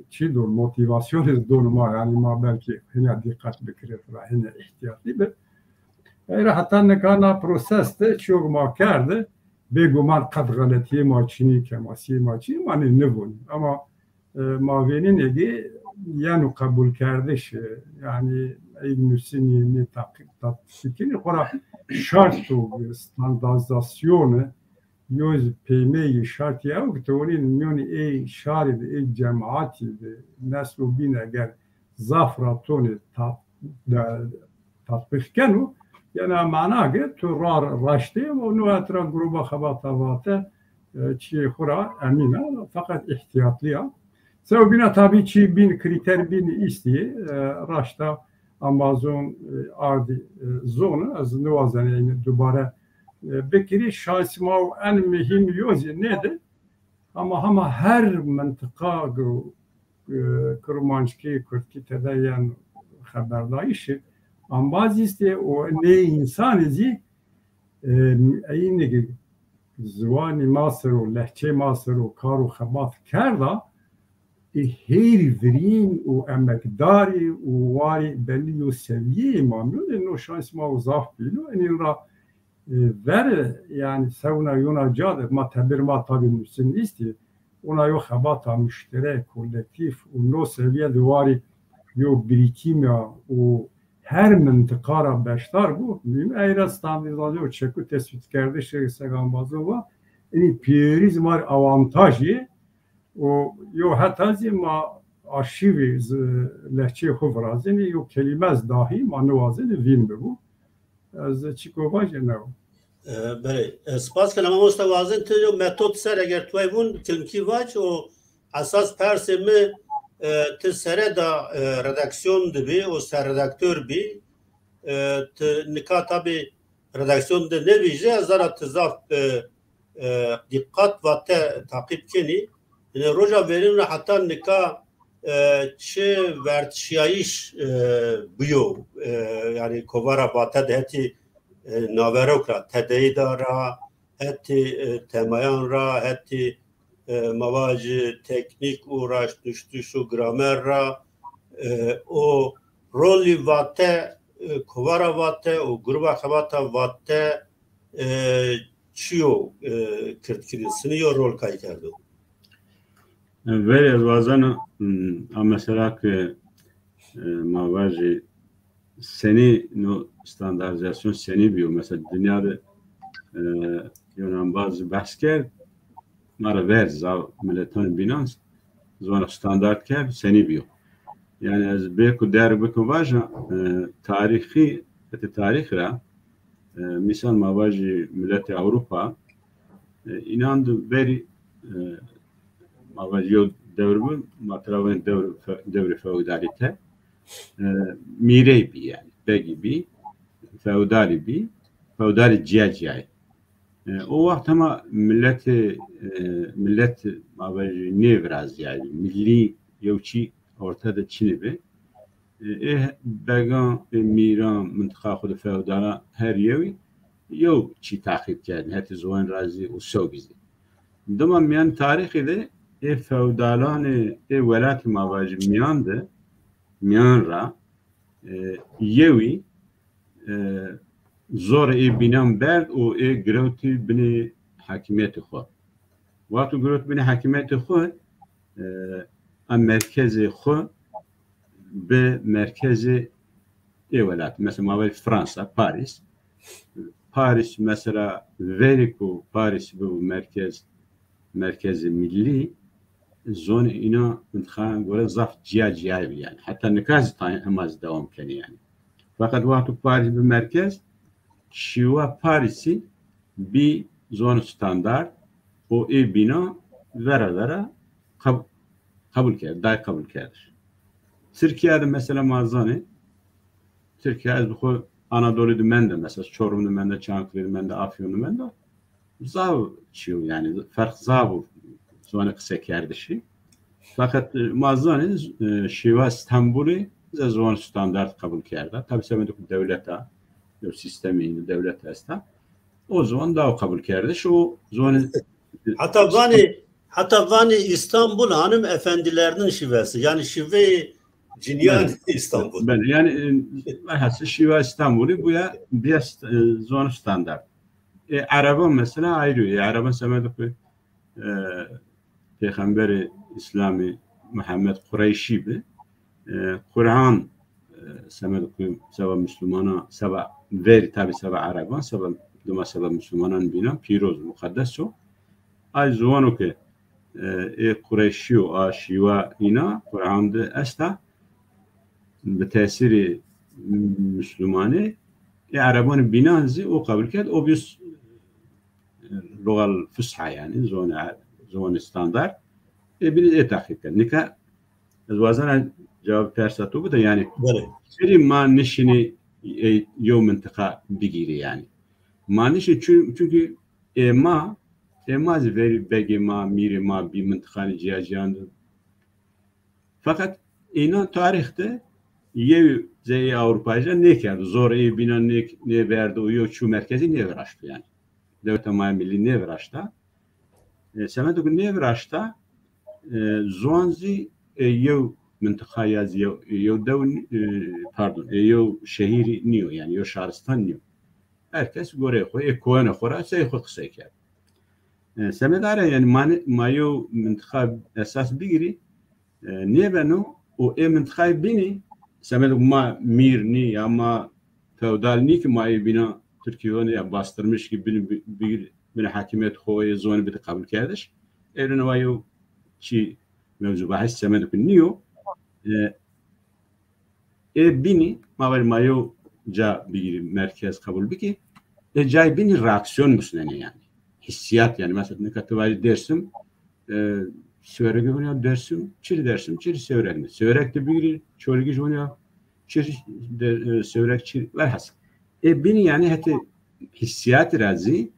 çi do motivasyonê don ma yani ma belkî hine dîqet bikirê ra hine îhtiyatî bi. Eyra heta nika na proses de çiyok ma kerde, bêguman qet xeletiyê ma çinî, kemasiyê ma çinî, ma nê nivûn. Ama, e, ma vênî negê yeno qebûlkerdiş, e, yani ey nusînî nê taqî-, tatbîqînî xora şart û standartizasyonê yo peyme yê şartî ew ki teorî miyonî ê şarî de, ê cemaatî de, nesl û bîn eger zaf ratonê ta-, de, tatbîq keno, Yena mana ge tu rar raştê û nu etra gruba xebata vate, e, çi xura emîna, fakat ihtiyatliya. Sewbîna tabi çi bin kriter bin istiye, e, raşta Amazon, e, ardi, e, zonu, ez niwazen yani dubare, e, bikiri şansma û en mühim yozi nedir? Ama hema her mintiqa gu, e, Kurmanckî, Kurdkî tede yên xeberdayîşê ambaz îstê û nê însanê zî, e, eyînê ziwanî ma ser û lehçê ma ser û kar û xebat kerda, ê hêrî virîn û emekdarî û warî belî yo seviyeyê ma nûnê no şansma û zaf bîno. Enî ra e, ver, yani sewna yona ca de ma tebir ma tabi mümkün istiye. Ona yo xebata müşterek, kolektif û no seviye de warî yo birikîmya û her mintiqa ra beşdar bû. Mühim eyra standartizasyon û çeku tespîtkerdişê segambazova, yani piyeriz mar avantajı û yo heta zî ma arşîvî z-, lehçeyê xwe virazînî, yo kelîme ez dahî ma niwazînî vîn bibû. Ez çiko vajê ne. E, belê. E, spas ke mamoste wazin tu yo metod ser eger tu vun kilmkî vac û esas persê mi, e, tu sere da, e, redaksiyon dibî û serredaktor bî. E, tu nika tabi redaksiyon de nebî jî ez zana tu zaf, e, e, dîqat va te taqîb kenî. Yine roja verîn re heta nika, e, çi vertişiyayîş, e, bûyo, e, yani kovara va te de hetî, e, naverok ra, tedeyî da ra, hetî, e, temayan ra, hetî, e, mavajî teknîk û raştnuştiş û gramer ra, e, û rolî va te, e, kovara va te û gruba xebata va te, e, çi yo, e, kirdkirin, sinî yo rol kay kerdo? Verê ez wazena, hmm, a mesela ke, e, ma vajî senî no standartizasyon senî bîyo. Mesela dinya de, e, Yunanbaz behs kerd, ma re ver zav miletan bînan ziwana standart kerd, senî bîyo. Yani ez bê ku der bikim vaja, e, tarîxî, hetê tarîx ra, e, misal ma vajî miletê Ewropa, e, înan di verî, e, ma vajî yo dewr bi, ma tira vên dewr fe-, dewrê feodalîte, e, mîrey bî yani, begî bî, feodalî bî, feodalî ciya ciyayê. E, o wext hema miletê, e, milet, ma vajî nêvirazîyayî, millî yew çî orte de çinî bi. E, ê began, ê mîran, mintiqa xwe de feodalan her yewî yew çî taqîb kerdin, hetî ziwan razî û sewbî zî. Dima miyan tarîxê de ê feodalanê ê welatê ma vajî miyan de, miyan ra, e, yewî, e, zor ê bînan berd û ê girewtî binê hakimiyetê xwe. Wexto girewt binê hakimiyetê xwe, e, a merkezê xwe bi merkezê ê welat. Mesela ma vajî Fransa, Paris. Paris mesela verî ku Paris bibû merkez, merkezê millî, zonê îna mintixayan gore zaf ciya ciya bî yani. Heta nika zî tayê hema zî dewam kenî yani. Fakat wexto Paris bi merkez, şîwa Parisî bî zon standart û ê bîna vera vera qeb-, qebul kerd, day qebul kerdiş. Tirkiye de mesela ma zanê, Tirkiye ez bi xwe Anadolî de mende, mesela Çorum de mende, Çankırı de mende, Afyon de mende, zav çiyo yani, ferq zav û ziwanê qisekerdişî. Fakat, e, ma zanê, e, şêwa Stenbolê ze ziwan standart qebul kerda. Tabi semedê ku dewleta, yew sîstemê dewlet esta. O ziwan daw qebul kerdiş û ziwanê Heta vanê, heta vanê Îstanbul hanım efendilerinin şivesi. Yani şive cinyan Îstanbul. Belê, yani, e, velhasil şiva Stenbolî bûye bîye st-, e, ziwan standart. E, Ereban mesela ayrı. E, Ereban semedê ku, e, Pêxemberê Îslamî Mihemed Qureyşî bi. E, Quran, e, semedê ku seba Müslümana, seba verî tabi seba Ereban, seba dima seba Müslümanan bînan pîroz, muqeddes o. Ay ziwano ke, e, ê Qureyşî û a şîwa îna Quran de esta, bi tesîrê Müslümanê, Ê erebanê bînan zî o qebul kerd, o bîst, e, lugal fusha, yani, zon, zon standart. Ê bînî ê teqîb kerd. Nika ez wazena cevab persa tu bide, yani, Belê. Çirî ma nişinî, e, yew mintiqa bigîrî, yani. Ma nişin çü-, çünkü ê ma, ê ma zî verî begê ma, mîrê ma bî mintiqanê ciya ciyan de. Fakat înan tarîx de yew zeyê Ewropayî nêkerd. Zor ê bînan nê-, nêberdi û yew çû merkezî nêviraşt, yani. Dewleta ma milî nêviraşta. E, semedo ku nêviraşta, e, ziwan zî, e, yew mintiqa ya zî yew, yew dew, e, pardon, e, yew şehîrî nîyo, yani yew şaristan nîyo. Her kes goreyê xwe, ê koyana xwe ra sey xwe qisey kerd. E, semedare, yani ma ne-, ma yew mintiqa esas bigirî, e, nêbeno û ê mintiqayê bînî, semedo ma mîr nî ya ma feodal nî ki ma ê bîna Tirkî ya bastırmış ki bin, bin, bin hakimiyet xwe yê zon bide qebul kerdiş. Êrine wa yew çi mevzu bahis semedo ku nîyo. E, ê bînî, ma ver ma yew ca bigirî, merkez qebul bikî. Ê cayê bînî reaksiyon musnenê, yani. Hissiyat, yani. Mesela nika tu vajî Dersim, e, Sêwregî vûn ya Dersim, çirî Dersim, çirî Sêwreg ne. Sêwreg tu bigirî, Çolîgî ji vûn ya çirî de, e, Sêwreg çirî. Velhasil. Ê bînî, yani, hetê hissiyatî ra zî,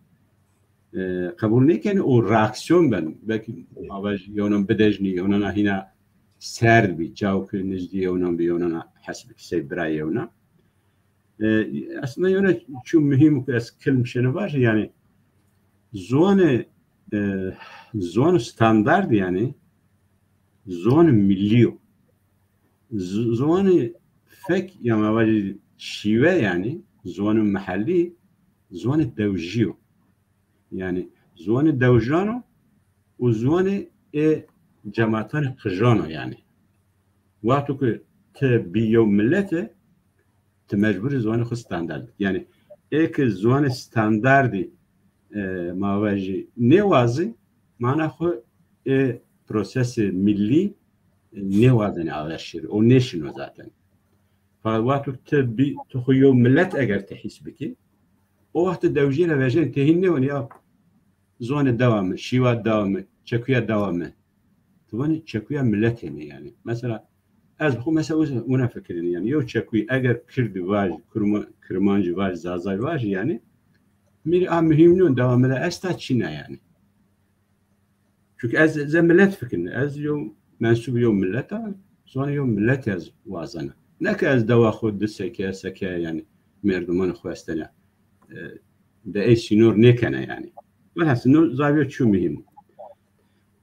e, qebûl nêkenî û reaksiyon ben. Belkî ma vajî yewnan bidejnî, yewnan hîna serd bî, çaw ku nizdî yewnan bî, yewnan hes bikî sey birayê yewnan. E, aslında yewna çû muhîm ku ez kilm şêne vajî, yani, ziwanê, e, ziwan standard, yani, ziwan millî yo. Z-, ziwanê fek ya ma vajî şîve, yani, ziwanê mehellî, ziwanê dewjî yo. Yani, ziwanê dewjan o û ziwanê ê cematanê qijan o, yani. Wexto ku ti bî yew millet e, ti mecbûrî ziwanê xwe standard bikî. Yani, ê ki ziwanê standardî, e, ma vajî nêwazî, mana xwe ê prosesê millî, e, nêwazenê aver şêrî. O nêşino zaten. Fakat wexto tu bî, tu xwe yew millet eger tu hîs bikî, o wext tu dewjê re vejên tê hîn nêwanî ya zonê dewa min, şîwa dewa min, çekuya dewa min. Tu vanî çekuya milletê me, yani. Mesela ez bi xwe mesela wina fikirin, yani, yew çekuyî eger kirdî vajî, Kurma-, kirmancî vajî, zazayî vajî, yani, mîrî a muhîm nîyo, dewa min de esta çi ne, yani. Çünkü ez, ez millet fikirin, ez yew mensûb yew millet a, ziwanê yew millet ez wazena. Ne ki ez dewa xwe du seke, seke, yani, merdimanê xwe estene. E, de ê sînor nêkene, yani. Velhasil, no zaviye çû muhîm.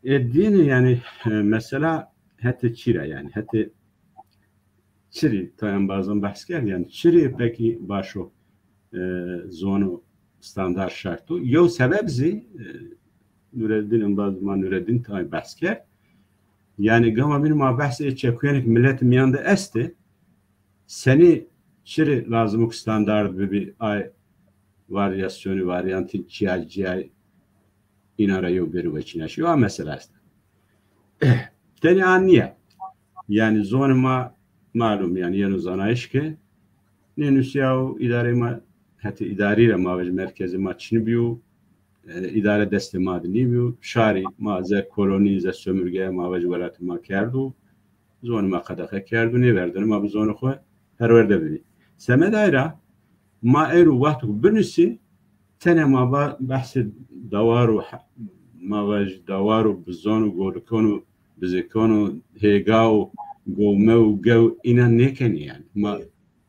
E, dînî, yani, e, mesela hete çira, yani, hete çirî, ta embazan behs kerd, yani, çirî pekî baş o, e, ziwano standart şert o. Yew sebeb zî, e, Nureddin, embaz ma Nureddin tay behs kerd. Yani, gama bîn ma behsê çekuyanek millet miyan de este, senî çirî lazim o ki standart bibî, ay varyasyonî, varyantî ciya ciya îna ra yew bêrî weçîna şî. Wa mesela est. Tenê an niye. Yani zonê ma malum, yani yeno zanayış ki nênûsiya û îdarê ma, hetê îdarî re ma vej merkezê ma çinî bîyo, e, îdare destê ma de nîbîyo. Şarî ma ze kolonî, ze sömürge ma vej welatê ma kerdo. Zonê ma qedexe kerdo, nêverdin ma bi zonê xwe perwerde bibî. Semedayra ma êro wexto binusî, tenê ma ba-, behsê dawar û he-, ma vej dawar û bizon û golikan û bizikan û hêga û gome û gew îna nêkenî, yani. Ma,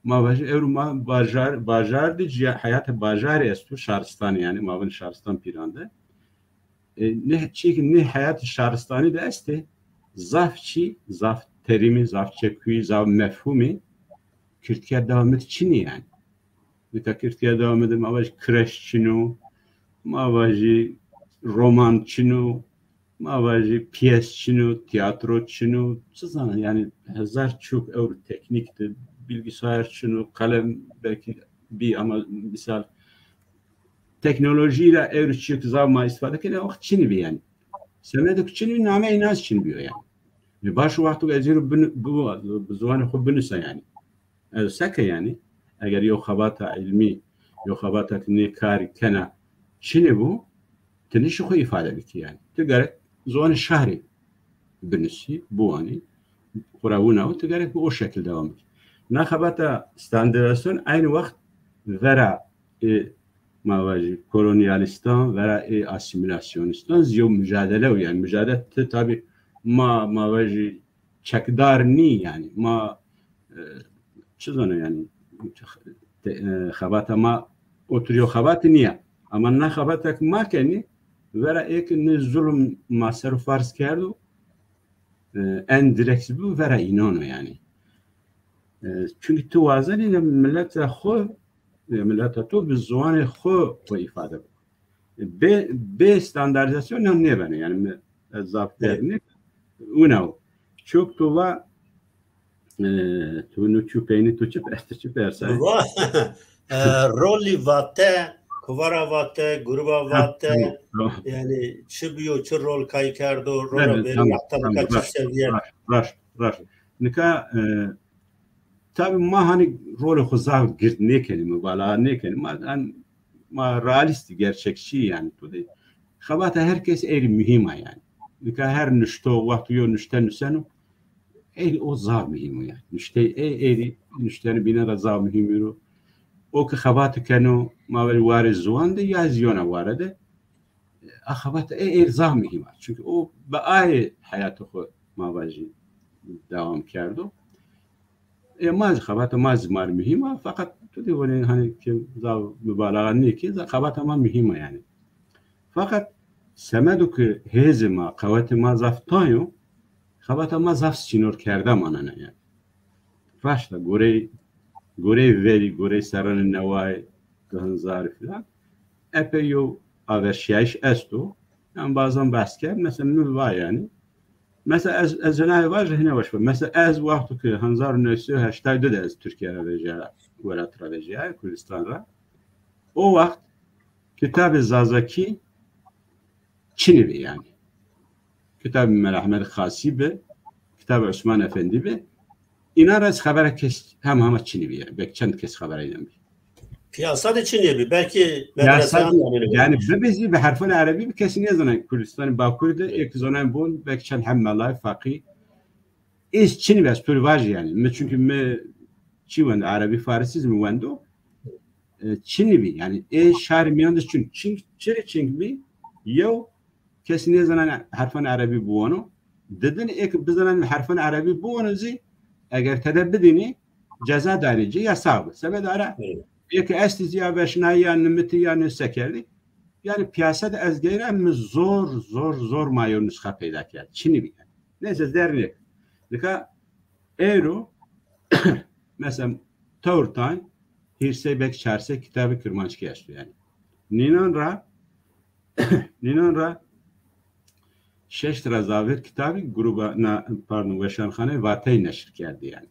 ma vej êro ma bajar, bajar de ciya, heyata bajarê esto, şaristan, yani, ma vin şaristan pîran de. E, ne, çîk ne heyat şaristanî de este, zaf çî, zaf terîmî, zaf çekuyî, zaf mefhûmî, Kirdkiya dewa min de çinî, yani. Nika Kirdkiya dewa min de ma vajî kreş çinî, ma vajî roman çinî, ma vajî piyes çinî, tiyatro çinî, çi zanim, yani hezar çok ewro teknîk de, bilgisayar çinî, kalem belkî bî ama misal teknolojî ra ewro çîk zaf ma îstîfade kenê, wext çinî bî, yani. Semedek çinî bî, name îna çinî bîyo, yani. Ê baş, wexto ez êro bin-, bi, bi ziwanê xwe binûsa, yani. Ez seke, yani. eger yo xebata ilmî, yo xebata ki nê karî kena çinê bû, tu nişî xwe îfade bikî yani. Tu gerek ziwanê şahrî binusî, biwanî, xwe re wina û tu gerek bi o şekil devam bikî. Na xebata standardizasyon aynı wext vera ê ma vajî kolonyalistan, vera ê asîmîlasyonistan zî yo mujadele û yani mujadele ti tabî ma, ma vajî çekdar nî yani. Ma, e, çi zana yani, te-, e, xebata ma otur yo xebat niye. Ama na xebatek ma kenî, vera ê ki ne zulm ma ser û farz kerdo, e, en direkt bu vera inan o yani. E, çünkü tu wazenî ne mileta xwe, e, mileta to bi ziwanê xwe xwe îfade bike. Bê, bê standardizasyon ne nêbene yani, me, ez zaf Evet. derine, wina o. Çok tu va, e, tu nu çu peynî tu çi, ez tu çi persa? Va-, e, rolî vate, kovara vate, gruba Ha, vate, tamam, tamam. yani çi biyo, çi rol kay kerdo, rola Evet, beri tamam, heta tamam, nika çi raşt, seviye. raşt, raşt, raşt. Nika, e, tabî ma hani rolê xwe zaf girt nêkenî, mubalaxa nêkenî. Ma, yani, ma realîst, gerçekçî yani tu dê. Xebata her kes êrî muhîm a yani. Nika her nuşto, wextî yo nuşte nuseno, êrî o zaf muhîm o yani. Nuşteyê ê, êrî nuştene bîne de zaf muhîm îro. O ki xebati keno, ma verî warê ziwan de ya ziyona ware de, a xebata ê, ê zaf muhîm a. Çünkü o bi ayê heyatê xwe ma vajî devam kerdo. Ê ma zî xebata ma zî mar muhîm a, feqet tu dê wene hani ki zaf mubalaxa nêkî, zaf xebata ma muhîm a yani. Feqet semedo ki hêzê ma, qewetê ma zaf tan yo, xebata ma zaf sînor kerde manene yani. Raşt e, gorey, gorey verî, gorey serranê newayê, di hinzarî filan, epey yo averşiyayîş esto. Em bazan behs kerd, mesela min va yani. Mesela ez, ez cenahê va ji hine weş be. Mesela ez wexto ki hezar û neh sed û heştay du de ez Tirkiye re vejiyaya, welat re vejiyaya, Kurdistan re. O wext kitabê Zazakî çinî bî yani. Kitabê Mela Ehmed Xasî bi, kitabê Osman Efendî bi, înan re ez xebera kes hema hema çinî bî yani. Belkî çend kes xebera înan bî. Piyasa de çinî bî. Belkî Piyasa medreseyan de, de yani bibizî bi herfan erebî bi kesî nêzana Kurdistanê Bakur de, êk zanan bûn, belkî çend heb melay, feqî. Êz çinî bî, ez tu vajî yani. Mi çünkü mi çi wendo, erebî, farisî zî mi wendo. E, çinî bî. Yani ê şarê miyan de çin. Çin, çirê çing bî, yew kesî nêzanan herfan erebî biwano. Didin ê ki bizanan herfan erebî biwano zî, eger tede bidînî, ceza danî ci, yasax bi. Sebedara Evet. ê ki estî zî ya veşnayî ya nimitî ya nuse kerdî. Yani piyasa de ez geyra mi zor, zor, zor ma yew nusxe peyda kerd. Çinî bî. Neyse, dernê. Nika êro, mesela, tewr tan, hîrsey belkî çarsey kitabê kirmanckî esto yani. Nînan ra, nînan ra şeş ra zavêr kitabî gruba, na, pardon, weşanxaneyê Vateyî neşir kerdî yani.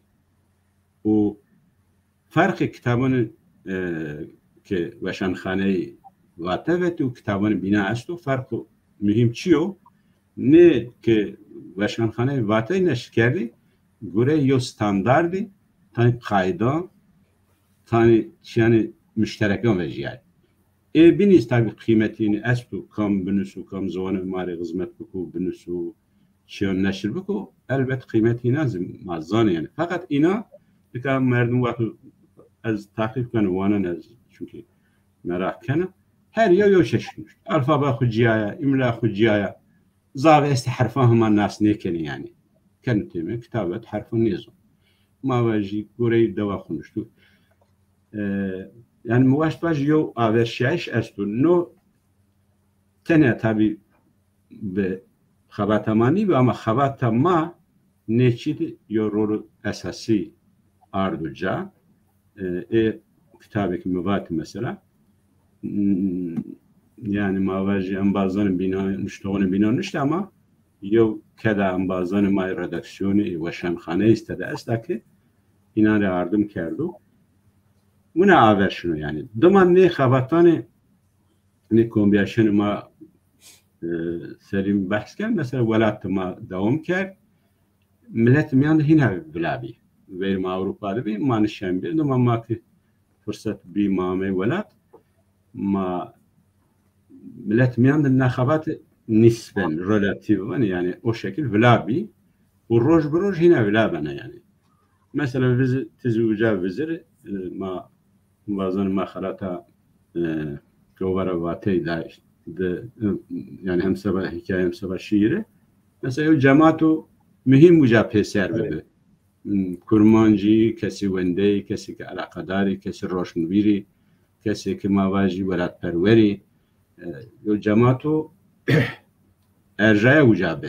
Û ferqê kitabanê, e, ke weşanxaneyê Vate vetî û kitabanê bîna esto, ferqo muhîm çi yo? Nê ke weşanxaneyê Vateyî neşir kerdî, gureyê yew standardî, tanî qaydan, tanî çiyanê muşterekan vejiyayê. Ê bînî tabî qîmetînî esto, kam binusû, kam ziwanê ma rê xizmet bikû, binusû, çiyan neşir biko, elbet qîmetî înan zî ma zanê yani. Feqet îna, nika merdim wexto ez taqîb keno, wanen ez çünkü meraq kena, her yew yew çeşit nuşt. Alfabe xwe ciyaya, îmla xwe ciyaya, zaf estî herfan hema nas nêkenî yani. Keno têmê, kitabet herfan nêzon. Ma ve jî goreyî dewa xwe nuştû. E, yani mi waşt vaj yew averşiyayîş esto. No tenya tabî bi xebata ma nîbî, ama xebata ma nêçî di yo rol esasî ardo ca. E, ê kitabê ki mi vatî mesela, m, yani ma vajî embazanê bîna, nuştoxanê bîna nuşte, ama yew keda embazanê ma yê redaksiyonê, ê weşanxaneyê îste de esta ki înan rê ardim kerdo. Wina aver şino yani. Dima nê xebatanê, nê kombiyaşenê ma, e, serî behs kerd, mesela welat ma dewam kerd. Milet miyan de hîna bila bî. Verî ma Ewropa de bî, ma nişen bî. Dima ma ki fırsat bî ma me welat, ma millet miyan de nexebat nisben, relatif ben, yani o şekil vila bî û roj bi roj hîna vila bene yani. Mesela viz, tiz uca vizir, e, ma, bazan ma xelata, e, govara vatey da, de, e, yani hem seba hikaye hem seba şiiri. Mesela o cemato mühim uca pêser Evet. bibi. Hmm, kurmancî, kesî wendeyî, kesî ki eleqedarî, kesî roşnvîrî, kesê ki ma vajî welatperwerî, e, yo cemato erjaya uca be.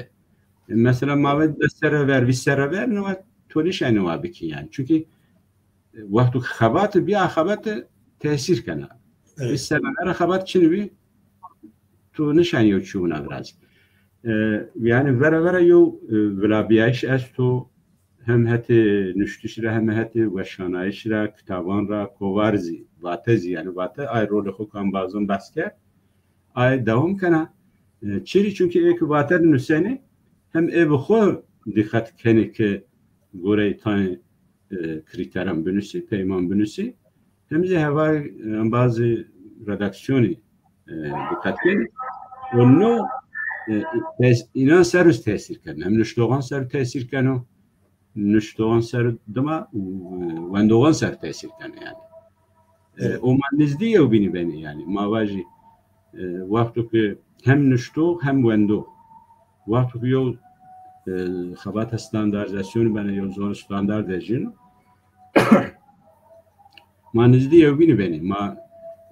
E, mesela ma ve deh serre ver, vîst serre ver, ne wa to nişanî wa bikî yani. Çünkü, e, wexto ki xebat bi, a xebat tesîr kena. Evet. Vîst serre ver xebat çin bi, to nişanî yo çûna biraz. E, yani vere vere yo, e, vilabiyayış esto, hem hetê nuştiş re, hem hetê weşanayış re, kitaban re, kovar zî, vate zî, yani vate ay rolê xwe kan bazan behs kerd, ay dewam kena. E, çirî? Çünkü ê ki vate nusênê, hem ê bi xwe dîqet kenê ki goreyê tanê, e, krîteran binusî, peyman binusî, hem zî heva, e, bazı redaksiyonî, e, dîqet kenê. Û no, e, tes-, înan ser us tesîr keno. Hem nuştoxan ser tesîr keno, nuştoxan ser dima, e, wendoxan ser tesîr keno yani. E, Evet. O ma nizdî yew bînî benî yani. Ma vajî, e, wexto ki hem nuştox hem wendox. Wexto ki yew, e, xebata standardizasyonî bene, yew zon standard vejîno. Ma nizdî yew bînî benî. Ma,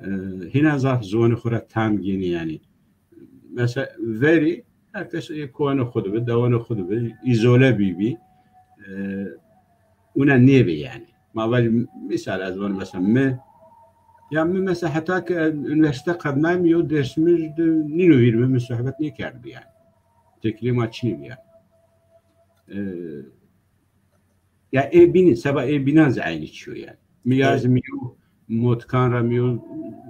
e, hîna zaf ziwanê xwe re tam gênî yani. Mesela verî her kes ê kowanê xwe dibe, dewanê xwe dibe, îzole bîbî. E, una nêbe yani. Ma vaj misal ez van mesela mi, ya mi mesela heta ki üniversite qednayım yo dersimiz de nîno vîr mi, mi sohbet nêkerdbi yani. Teklê ma çinî bi yani. E, Ya ê bînî, seba ê bînan zî eynî çiyo yani. Mi ya Evet. zî mi yo motkan ra mi yo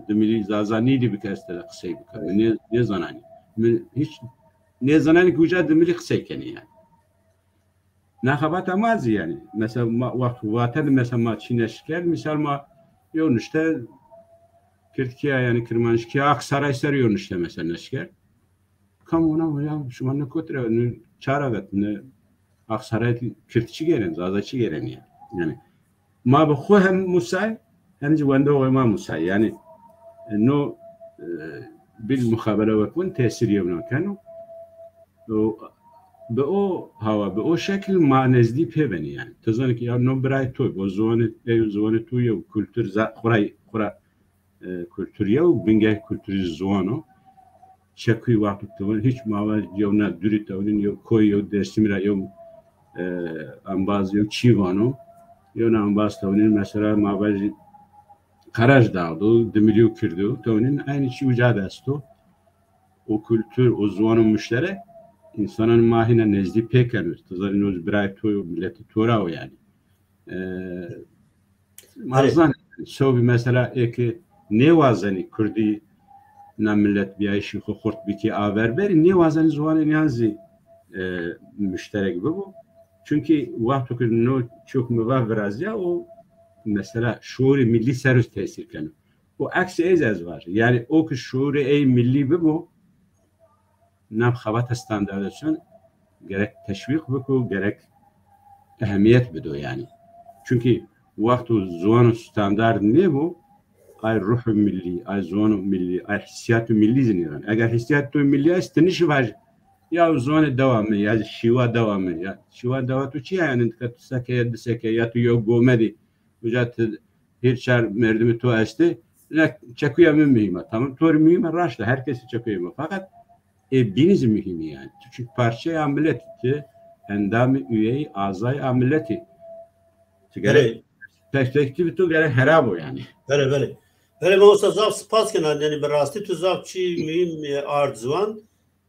dimilî zaza nîdî bike ez tede qisey bikim. Mi nê, nêzananî. Mi hiç nêzananî ki uca dimilî qisey kenî yani. Na xebata ma zî yani. Mesela ma, wext vate de mesela ma çî neşr kerd. Misal ma yo nuşte Kirdkiya yani Kirmanckîya Aksaray ser yo nuşte mesela neşr kerd. Kam ona ya şima ne kotre, ne çara vet, ne Aksaray Kirdçi gelen, Zazaçi gelen ya. Yani ma bi xwe hem musay, hem zî wendoxê ma musay. Yani, e, no, e, bil muxabele wek win tesîr yew nakeno. O, bi o hawa, bi o şekil ma nezdî pê benî yani. Tu zanî ki ya no birayê to, bo ziwanê, ey ziwanê to yew kultur za-, xura, xura, e, kulturiye û bingeh kulturî ziwan o. Çekuy wexto tewin hiç mawe yew na dûrî tewnin, yew koy, yew Dêrsimî ra, yew, e, embaz, yew çî vano. Yew na embaz tewnin mesela mawe jî Qeraj dağdo, dimilî û kirdo, tewnin eynî çî uca de esto. O kultur, o ziwan û muşterek, însanan ma hîna nezdî pê keno. Tu zanî no birayê to yo, miletê to ra o yani. E, Erê. Mazan, sobî mesela ê ki nêwazenî Kurdî na milletbiyayîşî xwe xurt bikî aver berî, nêwazenî ziwanê niyan zî, e, muşterek bibo. Çünkü wexto ki no çok mi va viraziya, o mesela şuurê millî ser us tesîr keno. O eksê ey zî ez vajî. Yani o ki şuurê ey millî bibo, nav xebata standardizasyon gerek teşwîq biko, gerek ehemiyet bido yani. Çünkü wexto ziwano standard nêbo, ay ruhu millî, ay ziwano millî, ay hissiyatu millî zî nêran. Eger hissiyatu millî est, tu nişi vaj, ya ziwanê dewa min, ya şîwa dewa min, ya şîwa dewa tu çi ya yani, dika tu seke ya du seke ya tu yew gomedî, uca tu hîr çar merdimê to estê, ne çekuya min muhîm e. Tamam, to rê muhîm e, raşt e, her kesî çekuya min. Fakat ê bînî zî muhîm e yani. Tu çünkü parçeya miletî, tu endamî, üyeyî, azayî a miletî. Tu gerek Belê. Perspektîfê to gerek hera bo yani. Belê, belê. Belê, mamosta, zaf spas kena, yani bi rastî tu zaf çî muhîm, e, ard ziwan.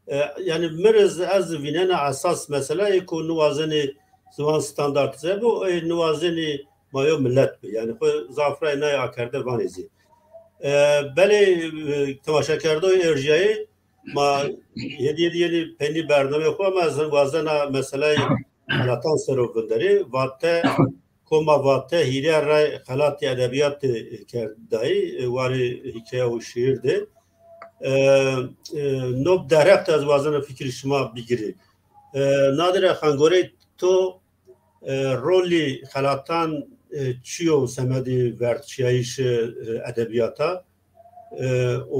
E, yani mir ez, ez vînena esas meseleyê ku niwazenê ziwan standartize bo, ê niwazenê ma yo millet bi. Yani xwe zaf rey nayê akerde vanê zî. E, belê, e, temaşekerdoyê erjiyayê ma hêdî hêdî yenî peynî bernameyê xwe, ma ez wazena meseleyê Helatan ser o vinderê, vate Koma Vate hîrê re xelatê edebiyatê kerd dayî, e, warê hîkaye û şiir de. E, e, no bi derheq de ez wazena fikrî şima bigirî. E, Nadire Xan, gorey to, e, rolî xelatan, e, çi yo semedî verçiyayîşê, e, edebiyata? E,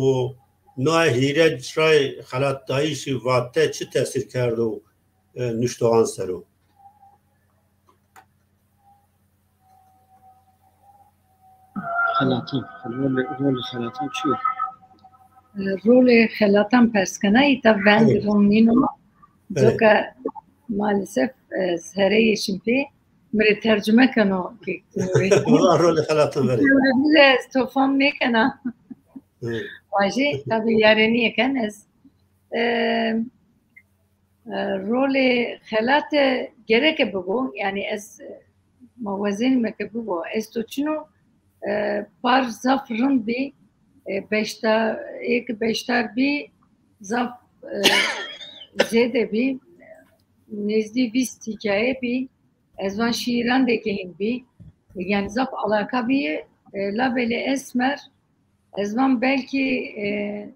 û no hîrê re xelatdayîşî Vate çi tesîr kerdo, e, nuştoxan ser o? Xelatan, rolê, rolê xelatan çi yo? Rolê xelatan pers kena, îta veng Erê. Rin nîno. Erê. Coka maalesef, e, sereyê şin pê, mi rê tercüme keno ki Wala rolê xelatan verê. Bile ez to fam nêkena. Hı. Vajê, tabi yareniyê ken ez, e, E, rolê xelate gereke bibo, yani ez, e, ma wezenîme ke bibo. Ez to çino, e, par zaf rind bî, e, beşta-, ê ki beşdar bî, zaf, e, zêde bî, nêzdî vîst hikaye bî, ez van şîîran de ke hîn bî, yani zaf alaka bî, e, labelê esmer, ez van belkî, e,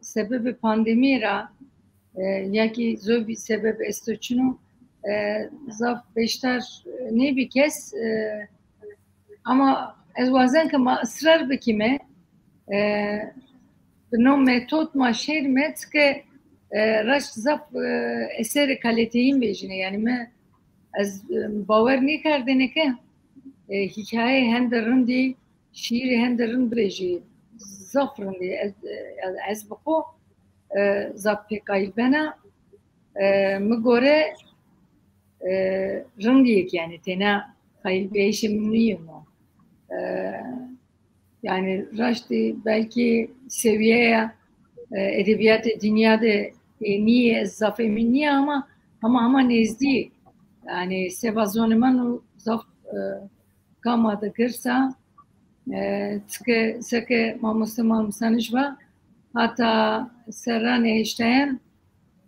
sebebê pandemiyê ra, e, ya kî zor bî sebeb esto çino, e, zaf beşdar, e, nêbî kes, e, ama ez wazen ke ma israr bikîme, e, bi no metod ma şêrime, çike, e, raşt zaf, e, eserê kaliteyîn bêjine. Yani me, ez, e, bawer nêkerdêne ke, e, hîkaye hende rindî, şiîrê hende rind bibêjî, zaf rindî. Ez, ez bi xwe, e, zaf pê qayîl bena. E, mi gore, e, rindiyek yani têna qayîlbihêşê min nîyo. E, yani raştî belkî seviyeya, e, edebiyatê dinya de, e, nîye, ez zaf emîn nîye ama hema hema nêzdî. Yani seba zonê min û zaf, e, kama de girsa, e, çike seke mamoste Malmîsanij va, hata serranê heştayan,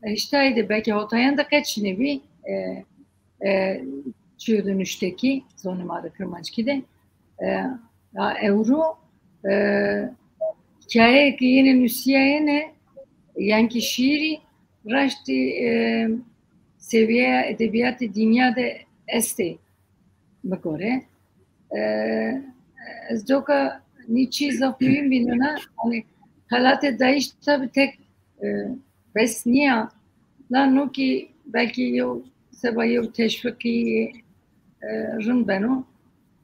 heştayê de belkî hotayan de qet çinebî, e, e, çiyo de nuştekî, zonê ma de kirmanckî de. E, ya ewro, e, hikayeyekî yene nusiyayene, yankî şiîrî, raştî, e, seviyeya edebiyatê dinya de estê. Bi gore. E, ez coka nî çî zaf muhîm bînena, hani xelatê dayîş tabi tek, e, bes niya. La nokî belkî yew seba yew teşwîqî, e, rind beno.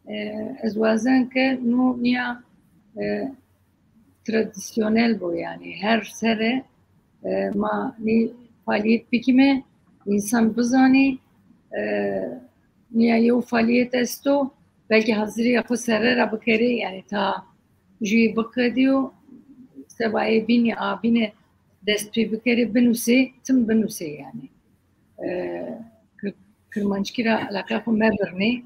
E, ez wazen ke no niya, e, tradisyonel bo, yani her sere, e, ma nî faliyet bikime, însan bizanî, e, niya yew faliyet esto, belkî haziriya xwe sere ra bikerê, yani ta jûyê biqedîyo, seba ê bînî a bîne dest pê bikerê, binusê, tim binusê yani. E, kir-, kirmanckî ra eleqeya xwe mebirnê.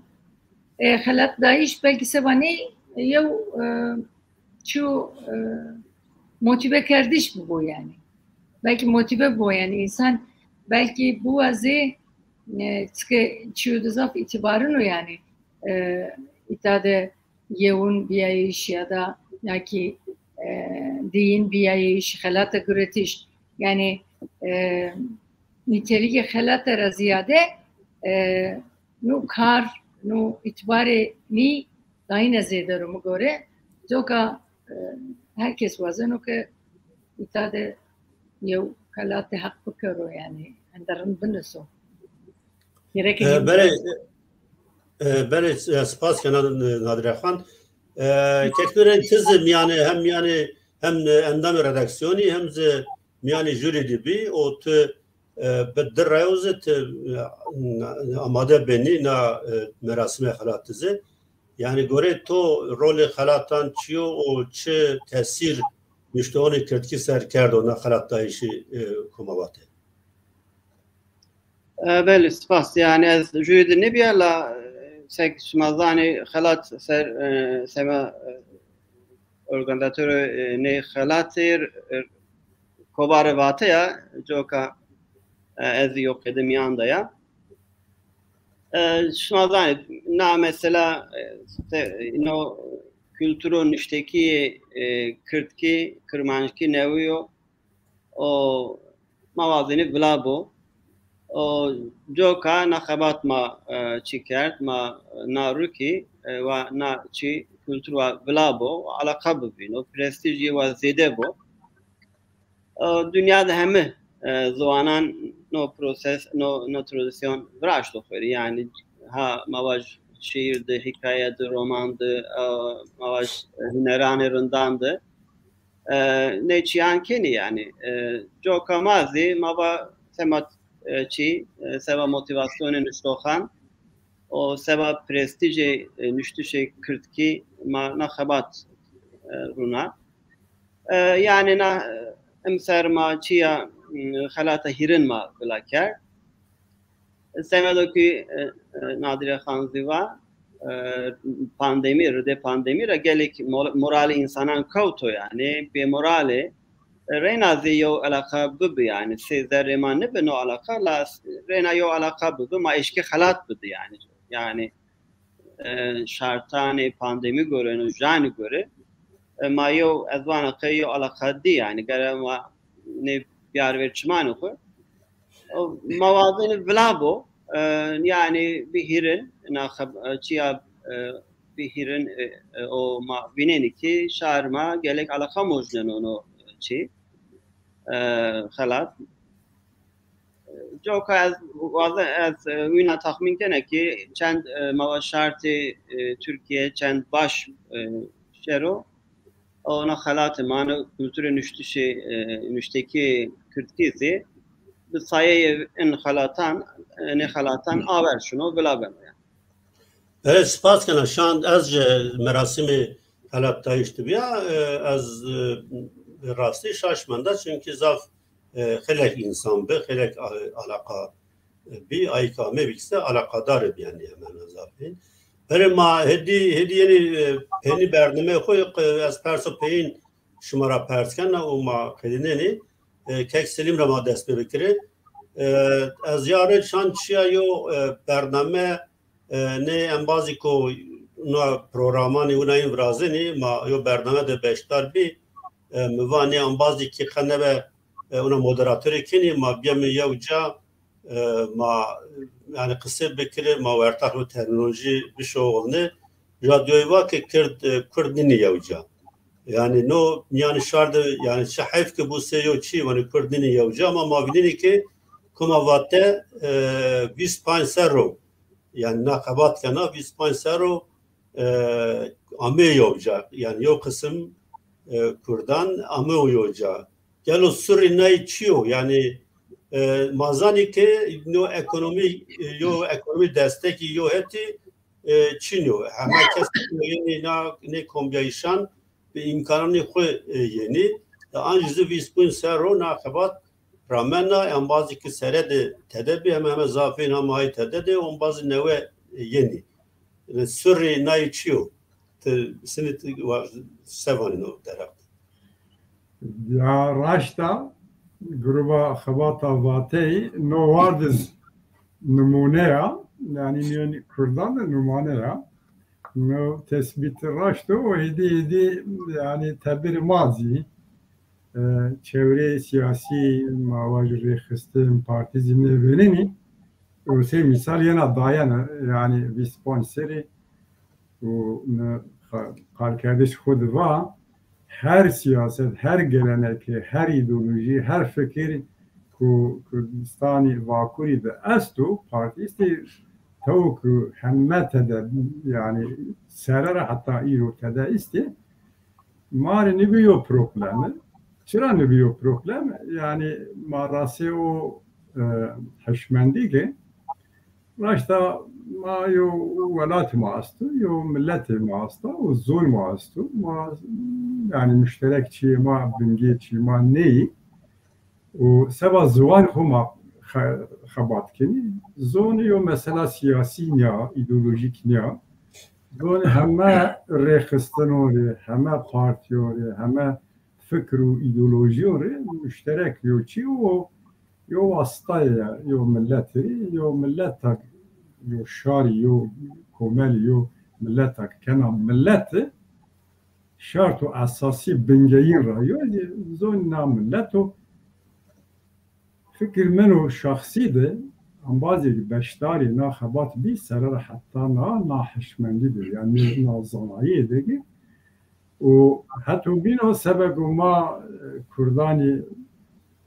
E, xelatdayîş belkî seba nê yew, e, çiyo, e, motive kerdiş bibo yani. Belkî motive bibo yani însan belkî biwazê, e, çike çiyo de zaf îtibarin o yani. E, îta de yewin biyayîş ya da ya kî, e, diyîn biyayîş, xelata guretiş. Yani, e, nîtelikê xelata ra ziyade, e, no kar, no îtibarê nî dayîne zêde ro mi gore. Coka, e, her kes wazeno ke îta de yew xelatê heq bikero, yani hende rind binuso. Gerek E, hende berê, e, berê, e, spas kena, e, Nadire Xan. E, kek Nurên, ti zî miyanê, hem miyanê, hem, e, endamê redaksiyonî, hem zî miyanê jûrî de bî û tu, e, bi di reyo zî tu, e, amade benî na, e, merasîmê xelatî zî. Yani gorê to rolê xelatan çi yo û çi tesîr nuştoxanê kirdkî ser kerdo na xelatdayîşê, e, Koma Vatê? E, belê, spas. Yani ez jûrî de nêbîya la, e, sek şima zanî xelat ser, e, sema, e, organîzatorê, e, nê xelatê, e, Kovarê Vatê ya, coka, e, ez yo qedimiyan de ya. E, şima zanî, na mesela, e, te-, no kulturo nuştekî, e, kirdkî, kirmanckî newiyo, o ma wazînî vila bo. O coka na xebat ma, e, çi kerd, ma na rûkî, e, wa na çi kultur wa vila bo, wa alaqa bibîno, prestîjî wa zêde bo. E, dinya de hemî, e, ziwanan no proses, no, no tradisyon viraşto xwirî. Yani ha ma vaj şiir de, hikaye de, roman de, e, ma vaj huneranê rindan de, e, ne çiyan kenî yani. E, coka ma zî ma va sema, e, çi, e, seba motivasyonê nuştoxan û seba prestîjê, e, nuştişê kirdkî ma na xebat, e, rûna. E, yani na, e, emser ma çiya, m, xelata hîrin ma vila kerd. Semedo ku, e, e, Nadire Xan zî va, e, pandemî, ridê pandemî re gelek mor-, moralê însanan kewto yani, bê moralê, e, reyna zî yew alaqa bibi yani, sê zerrê ma nibi no alaqa, la reyna yew alaqa bibi, ma eşkê xelat bidi yani. Yani, e, şartanê pandemî gore, no janî gore, e, ma yew, ez vana qey yew alaqa dî yani, gere ma nê biyar ver çimanê xwe. O, ma wazînî vila bo, e, yani bi hîrin, na xeb-, e, çiya, e, bi hîrin, e, e, o ma vînenî ki şar ma gelek alaqa mojneno no çi, e, xelat. Coka ez waze-, ez, e, wîna taxmîn kene ki çend, e, mala şartê, e, Tirkiye çend baş, e, şero, ona xelatê mane kulturê nuştişê, e, nuştekî kirdkî zî bi sayeyê in xelatan, e, nê xelatan aver şino, vila beno yani. Evet, spas kena şand ez ji merasimê xelatdayîş dibiya, e, ez, e, rastî şaş menda, çünkü zaf, e, xelek insan bi, xelek a-, alaqa bi, ayka me bikse alakadar bi yani hemen zafî. Berê ma hedi, hedi yeni, e, heni bername xo, e, ez perso peyin şima ra pers kena û ma xedineni, e, kek Selim ra ma dest pê bikire. E, ez yarê çan çiya yo, e, bername, e, ne embazî ko na programanê wina yên virazenî, ma yo bername de beşdar bî, e, mi va ne embazî ki qe nebe, e, wina moderatorê kenî, ma biyeme yew ca, e, ma, yani qise bikire, ma wertax bi terminolojî bişoxulne. Radyoyê va ki Kird, e, Kurd nînî yew ca. Yani no, yani şar de, yani çi heyf ki bu sê yo çi, yani Kurd nînî yew ca, ama ma vînînî ki koma vate, e, vîst panc serro, yani na xebat kena vîst panc serro, e, amê yew ca, yani yo qisim, e, Kurdan amê yew ca. Gelo sirrî nayî çi yo? Yani, e, ma zanî ki no ekonomî, e, yo ekonomî destekî yo hetî, e, çin yo. Heme kes yenî na, nê kombiyayîşan bi îmkananê xwe, e, yenî. E, an jî zî vîst bin serro na xebat ramena, embazî ki sere de tede bî, heme, heme zafên hema hay tede de, embazî newe, e, yenî. E, sirrê nayî çi yo? Ti sinî ti wa-, sevanî no derheq. Ya raşta gruba xebata vateyî no wardiz nimûne ya, yani niyên Kurdan de nimûne ya. No tespît raşt o, hêdî hêdî yani tebir ma zî, e, çewrê siyasî ma wa ji rêxistin partî zî nêvênenî. Û sê mîsal yena dayene, yani vîst panc serî û me qa-, qalkerdiş xwe diva, her siyaset, her gelenekê, her îdeolojî, her fikir ku Kurdistanî Vakurî de esto, partîstê tew ku heme tede, yani serere heta îro tede îstê, ma rê nibîyo problem. Çira nibîyo problem? Yani ma rasê o, e, hişmendî ke raşta ma yo welat ma esto, yo milletê ma esta û zon ma esto. Ma, yani muşterek çiyê ma, bingê çiyê ma neyî. Û seba ziwan xwe ma xe-, xebat kenî. Zon yo mesela siyasî niya, îdeolojîk niya. Zon heme rêxistinon rê, heme partiyon rê, heme fikr û îdeolojiyon rê muşterek yo çi û yo wastayê ye, yo milletê, yo milleta yo şarî, yo komelî, yo miletak kena milet e, şart û esasî bingeyîn ra yo, zon na milet o fikir min û şexsî de embazê beşdarî na xebat bî, serere heta na, na hişmendî de, yani na zanayê de. Û heto bîna sebe ku ma, e, Kurdanî,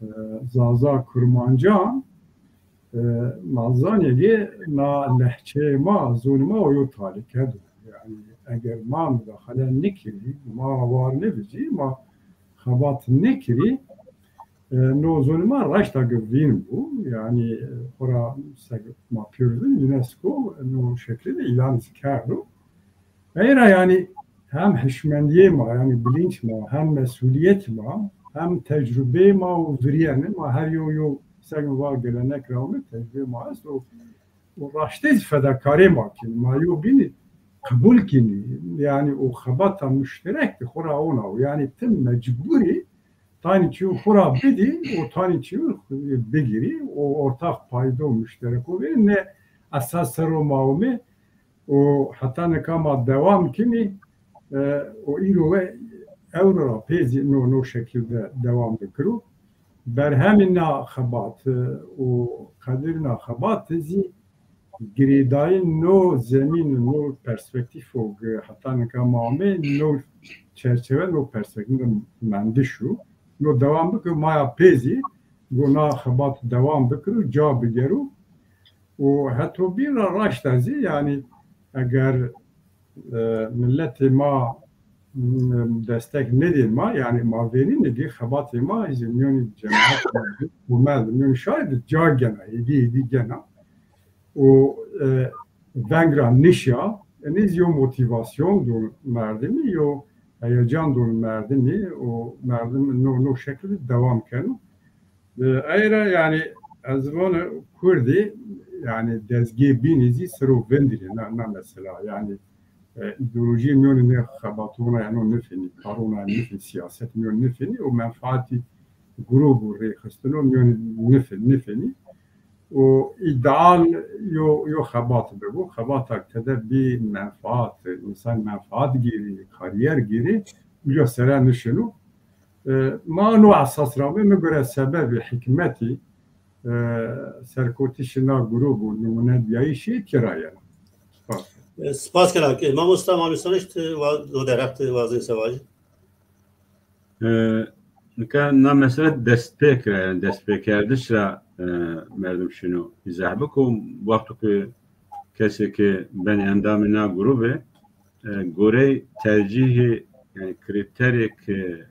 e, Zaza, Kurmancan, e, ma zanê na lehçeyê ma, zonê ma o yo talîke do. Yani eger ma mudaxale nikirî, ma war nebicî, ma xebat nekirî, e, no zonê ma raşta givîn bû. Yani, e, xora seg ma pîrozin UNESCO no şekilde îlan kerdo. Eyra yani hem hişmendiyê ma, yani bilinç ma, hem mesuliyet ma, hem tecrübeyê ma û viriyene ma her yo yo seg va gelenek rawne tecrübeyê ma est û, û raştê zî fedakarê ma kîn. Ma yo bînî qebul kînî. Yani o xebata müşterek de xora ona û yani tim mecburî tanî çî xora bidî û tanî çî bigirî û ortak paydo müşterek o bînî ne esas ser o mawimê û heta nika ma dewam kinî, e, û îro we ewro ra pê zî no, no şekil de dewam bikiro. Berhemî na xebat, e, û qedirî na xebat zî girêdayî no zemîn, no perspektîf û g-, heta nika ma amê no çerçeve, no perspektîf de mendiş û no dewam bikiro, maya pê zî go na xebat dewam bikiro, ca bigero. Û heto bîn ra raşta zî, yani eger, e, miletê ma, m, destek nedê ma, yani ma vênî nedî xebatê ma, ji miyonî cemaat, komel, miyonî şarî de ca gena, êdî, êdî gena. Û, e, veng ra nişya, enî zî yo motivasyon do merdimî, yo heyecan do merdimî û merdim no, no şekilde dewam keno. E, eyra yani ez vana Kurdî yani dezgê bînî zî sero vindirî na, na mesela yani, e, îdeolojiyê miyonê nê xebatona yani nifênî, karona yani nifênî, siyaset miyon nifênî û menfaatî grûb û rêxistino miyon nifê-, nifênî. Û îdeal yo, yo xebat bibû, xebatak tede bî menfaat, însan menfaat gîrî, kariyer gîrî, uca sere nişino. E, ma no esas ra bê, min gore sebebê hikmetî, e, serkotişê na grûb û nimûnediyayîşê tira ye. Spas. E, spas kelak. E, mamosta Mamî Soniş, tu wa-, do derheq tu wazê sevajî. E, nika na mesele destpêk ra, yani destpêkerdiş ra, e, merdim şino îzah biko. Wexto ku kesê ke benê endamê na grûbê, e, gorey tercîhê, yani krîterê ke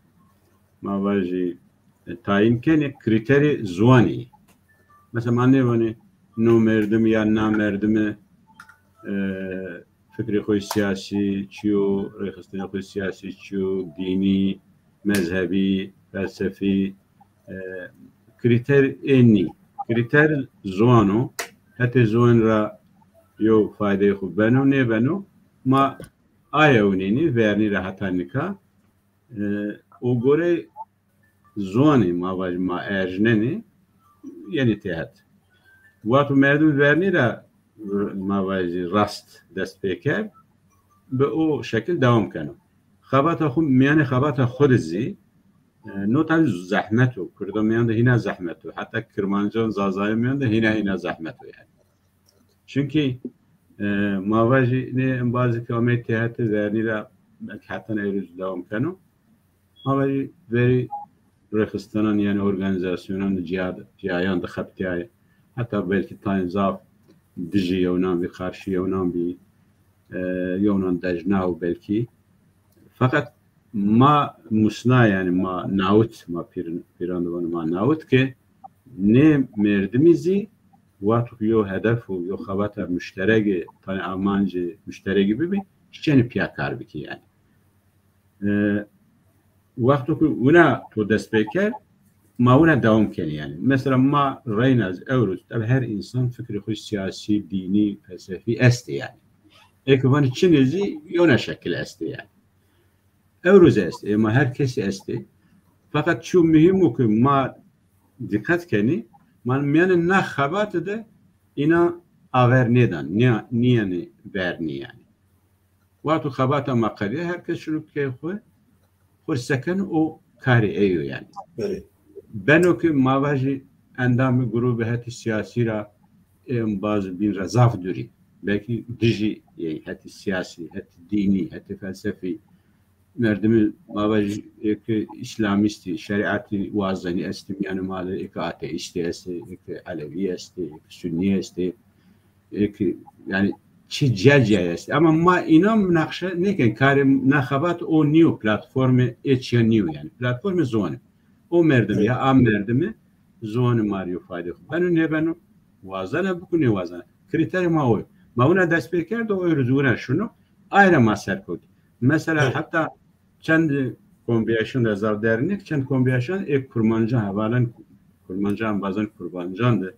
ma vajî, e, tayîn kenê, krîterê ziwanî. Mesela ma nêvanê no merdim ya na merdime, e, fikrê xwe siyasî çi yo, rêxistinê xwe siyasî çi yo, dînî, mezhebî, felsefî, e, krîter ê nî. Krîter ziwan o, hetê ziwan ra yo faydeyê xwe beno, nêbeno, ma aye ewnînî, vernî ra heta nika, e, û gorey ziwanê ma vaj ma erjnenê, yenî têhet. Wexto merdim vernî ra ma vajî rast dest pê kerd, bi o şekil dewam keno. Xebata xwe, miyanê xebata xwe de zî, e, no tabi zehmet o. Kurda miyan de hîna zehmet o. Heta Kirmancan, Zazayan miyan de hîna hîna zehmet o yani. Çünkü, e, ma vajî nê embazê ke amey têhete vernî ra belkî heta ne êrûz dewam keno. Ma vajî verî rêxistinan, yani organîzasyonan di ciya, ciyayan de xebitiyayê. Heta belkî tayên zaf dijî yewnan bî, qarşî yewnan bî, e, yewnan dejna û belkî. Feqet ma musna, yani ma nawit, ma pîr-, pîran divan ma nawit ke nê merdimî zî wexto yo hedef û yo xebata muşteregê, tane amancê muşteregî bibî, çi çenî piya kar bikî yani. E, wexto ku wina to dest pê kerd, ma wina dewam kenî yani. Mesela ma reyna ewro, tabi her insan fikrê xwe siyasî, dînî, felsefî estê yani. Ê ku vanî çinê zî yona şekil estê yani. Ewro zî estê, ê ma her kesî estê. Feqet çi muhîm o ku ma dîqet kenî, ma miyanê na xebate de îna aver nêdan, niya-, niyane vernî yani. Wexto xebata me qediya, her kes şinû kê xwe, xwe seken û karê ey yo yani. Belê. Beno ki ma vajî endamê grûbê hetî siyasî ra ê embaz bîn re zaf dûrî. Belkî dijî yê hetî siyasî, hetî dînî, hetî felsefî. Merdimî ma vajî ê ki îslamîstî, şerîetî wazenî estî, miyanê ma de ê ki ateîstî estê, ê ki elewî estê, ê ki sunnî estê. Ê ki, yani, çi ciya ciya estê. Ama ma înan minaqeşe nêken, karê na xebat o nîyo, platformê ê çiya nîyo yani. Platformê ziwanê. O merdim Evet. ya a merdimî ziwanê ma rî yo faydê xwe beno nêbeno, wazena biko nêwazena. Krîterê ma o yo. Ma wina dest pê kerdo, o yo rû wina şino, ay ra ma ser kewtî. Mesela Evet. heta çend kombiyaşan de zaf dernek, çend kombiyaşan ê kurmancan, hevalan kurmancan, bazan kurmancan de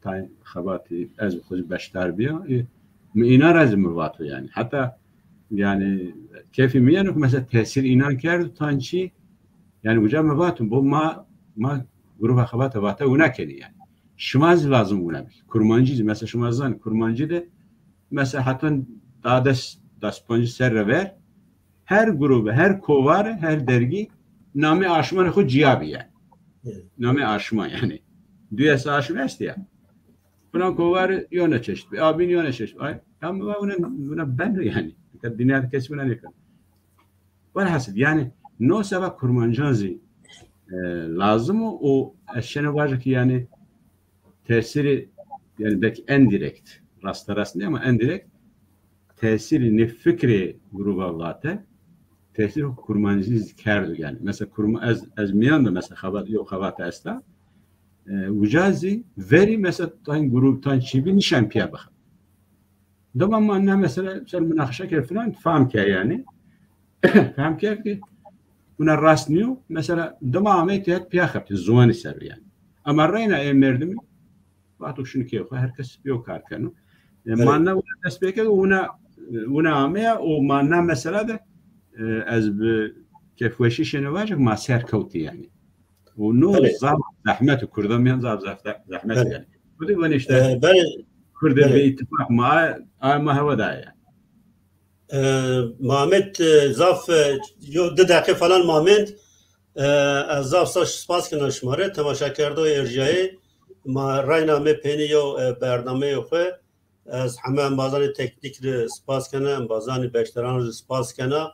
tayên xebatî ez bi xwe zî beşdar biya. Ê, mi înan ra zî mi vato yani. Heta yani kefî mi yeno ki mesela tesîr înan kerdo tan çî, yani uca mi vato bo ma, ma gruba xebata vate wina kenî yani. Şima zî lazim wina bikî. Kurmancî zî mesela şima zan kurmancî de mesela heta da des, des pancî ser re ver her grûbe, her kovare, her dergî namê aşmanê xwe ciya bî yani. Evet. Namê aşma yani. Duyes aşm est ya. Filan kovare yone çeşit bî. Abîn yone çeşit bî. Ay, ya mi va wina, wina beno yani. Dinya kes wina nêkeno. Welhasil yani no seba kurmancan zî, e, lazim o, o ez şene vaje ki yani tesîrê, yani belkî endirekt, rasterast ne ama endirekt tesîrê nê fikrê grûba vate, tesîr kurmancî zî kerdo yani. Mesela kurma-, ez, ez miyan de mesela xebat, yo xebata esta, e, uca zî verî mesela tan grûb tan çîbî nîşan piya bixin. Dema ma na mesela ser minaqeşe kir filan, fam ke yani. Fam ke ki buna rast niyo. Mesela dema amey têhet piya xebitî, ziwanî ser yani. Ama reyna ê merdimî, vato şinî kê xwe, her kes yo kar keno. E, Evet. ma na wina dest pê kir, wina, wina ameya û ma na mesela de, e, ez bi kefweşî şêne vajik ma ser kewtî yani. Û no Belê. zaf zehmet, Kurda miyan zaf zaf-, zehmet Belê. yani. Kurdî ben işte Ee, belê, Kurdê belê. bi îtifak ma, ay ma hewa da yani. Ee, Mamet, e, zaf, e, yo di deqe falan Mamet, e, ez zaf saç spas kena şima re, temaşakerdoyê erjiyayê, ma rayna me pênî yo, e, bernameyê xwe, Ez heme embazanê teknîk re spas kena, embazanê beşdaran re spas kena.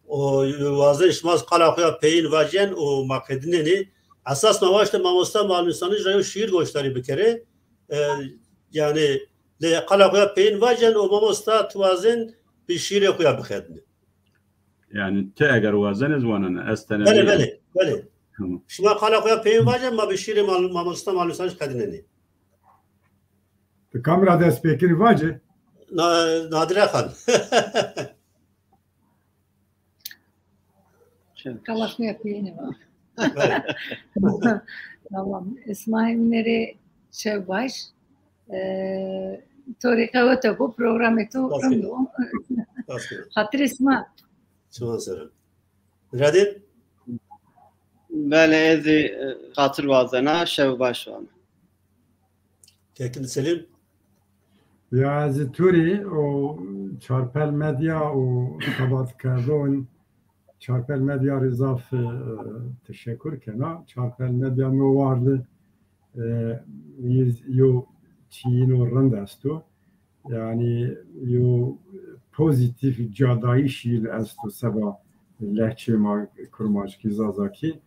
Û wazên şima qala xwe ya peyîn vacên û ma qedinenê. Esas ma waşte mamosta Malmîsanî ji yo şîîr goşdarî bikere. E, yani, lê qala xwe ya peyîn vacên û mamosta tu wazên bi şîîrê xwe ya bixedine. Yani, te eger wazenê ziwanane, ez tenê Belê, belê, belê. Tamam. Şima qala xwe ya peyîn vacên, ma bi şîîrê mal-, mamosta Malmîsanî qedinenê. Di kamera dest pê kirî vace? Na-, Nadire Xan. Kalafiya peyni var. Evet. Tamam. Esma Hemnerê şev baş. Ee, Torî qewete bu programê tu Rastgele. Rind o. Rastgele. Xatirê sima. Çiman serim. Radin? Belê, ez ê, e, xatir wazena, şev baş wan. Kekin Selim? Ya ez Turî û Çarpel Medya û xebatkerdon Çarpel Medya rê zaf, e, teşekur kena. Çarpel Medya no wardi, e, yo çîno rind esto. Yani yo pozîtîf cadayîşî li esto seba lehçê ma kurmanckî zazakî.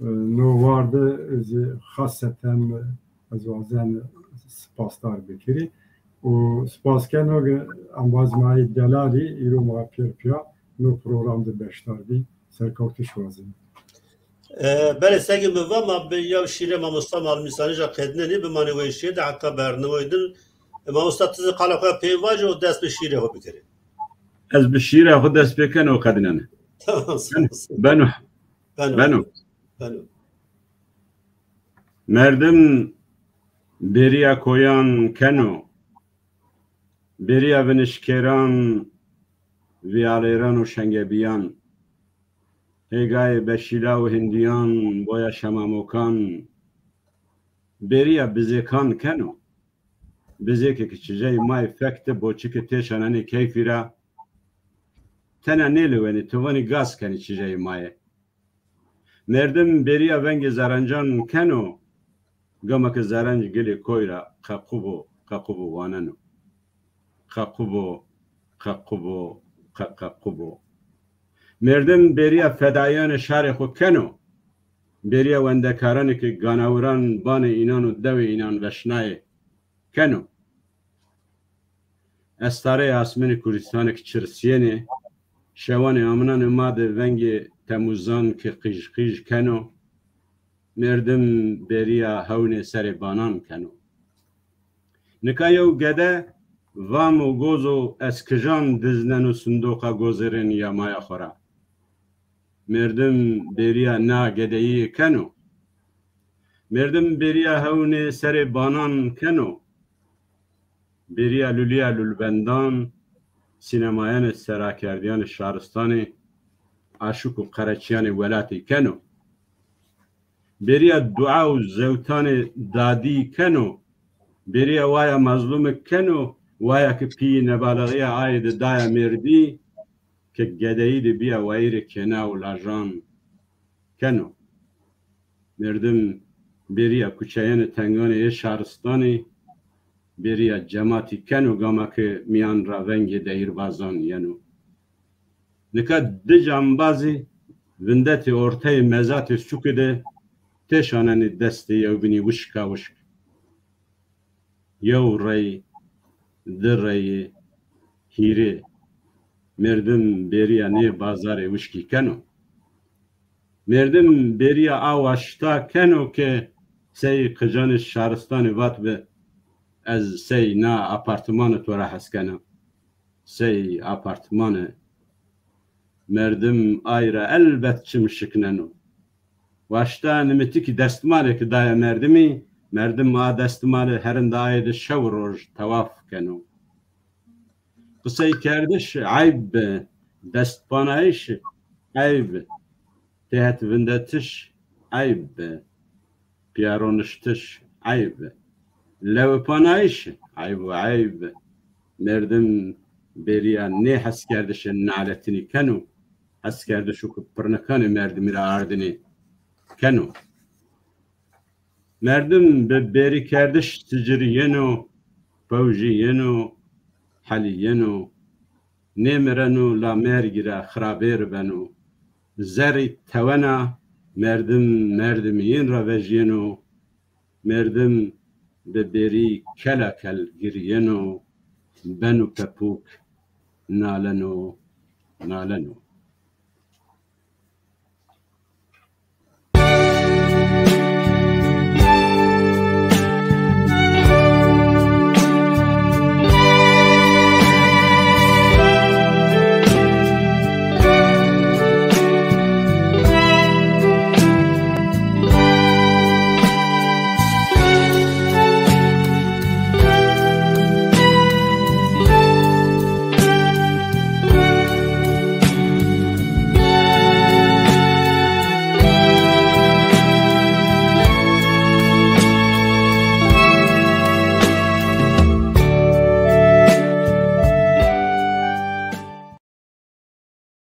No warde ez xaseten ez wazen spasdar bikirî. Û spas keno ge embaz mayê delalî îro ma pêr piya no program de beşdar bî. Serkewtiş wazin. E, belê, segi min va, ma bi ya şîrê mamosta Malmîsanî ja qedinenî, bimanê wê şîrê de heta bernameyê din. E, mamosta, tu zî qala xwe ya peyvacî û dest bi şîrê xwe bikirî. Ez bi şîrê xwe dest pê ken û qedinene. Tamam, sağ ol. Beno. Beno. Beno. Beno. Merdim bêriya koyan keno. Bêriya vinişkêran, vîyalêran û şengebiyan, hêgayê beşîla û hindiyan, boya şemamokan, bêriya bizêkan keno. Bizêkê ki çijeyê mayê fek ti boçikê têşanenê keyfî ra. Tena nêliwenî, ti vanî gaz kenî çijeyê mayê. Merdim bêriya vengê zerencan keno, gama ki zerenc gilê koy ra qequbo, qequbo waneno. Qequbo, qequbo, qeqequbo. Merdim bêriya fedayanê şarê xwe keno, bêriya wendekaranê ki ganawiran banê înan û dewê înan veşnayê keno. Estareyê asmênê Kurdistanê ki çirsiyênê, şewanê amnanê ma de vengê temuzan ki qîj qîj keno, merdim bêriya hewnê serê banan keno. Nika yew gede vam û goz û eskijan dizneno sindoqa gozêrên ya maya xwe ra. Merdim bêriya na gedeyiyê keno. Merdim bêriya hewnê serê banan keno. Bêriya lûliya lûlbendan, sînemayanê serakerdiyanê şaristanê, aşûk û qereçiyanê welatê keno. Bêriya dua û zewtanê dadî keno. Bêriya waya mazlûmê keno, waya ki pîyê nebalixiya ayê de daya mêrdî, ke gedeyî de biya wayîrê kêna û lajan keno. Merdim bêriya kuçeyanê tenganê ê şaristanê, bêriya cematî keno gama ke miyan ra vengê deyîrbazan yeno. Nika di cambazî vindetê orteyê mezatê sûkê de têşanenê destê yewbînî wişka wişk. Yew rey, di reyê, hîrê. Merdim bêriya nê bazarê wişkî keno. Merdim bêriya awa şita keno ke sey qicanê şaristanê vatbi, ez sey na apartmane to ra hes kena. Sey apartmane. Merdim ay ra elbet çim şikneno. Waşta nimitikî destmalê ki daye merdimî, merdim a destmalê herinda ayê de şew roj tewaf keno. Qiseykerdiş eyb bi, destpanayîş eyb bi, têhet vindetiş eyb bi, piyaroniştiş eyb bi, lewipanayîş eyb û eyb bi. Merdim bêriya nê heskerdişê naletînî keno, heskerdişo ku pirnikanê merdimî ra ardinê keno. Merdim bi bêrîkerdiş siciriyeno, pewjiyeno, heliyeno, nêmireno la mergî ra xirabêr beno. Zerrî tewena merdim merdimiyên ra vejiyeno, merdim bi bêrî kela kel giriyeno, beno pepûk, naleno, naleno.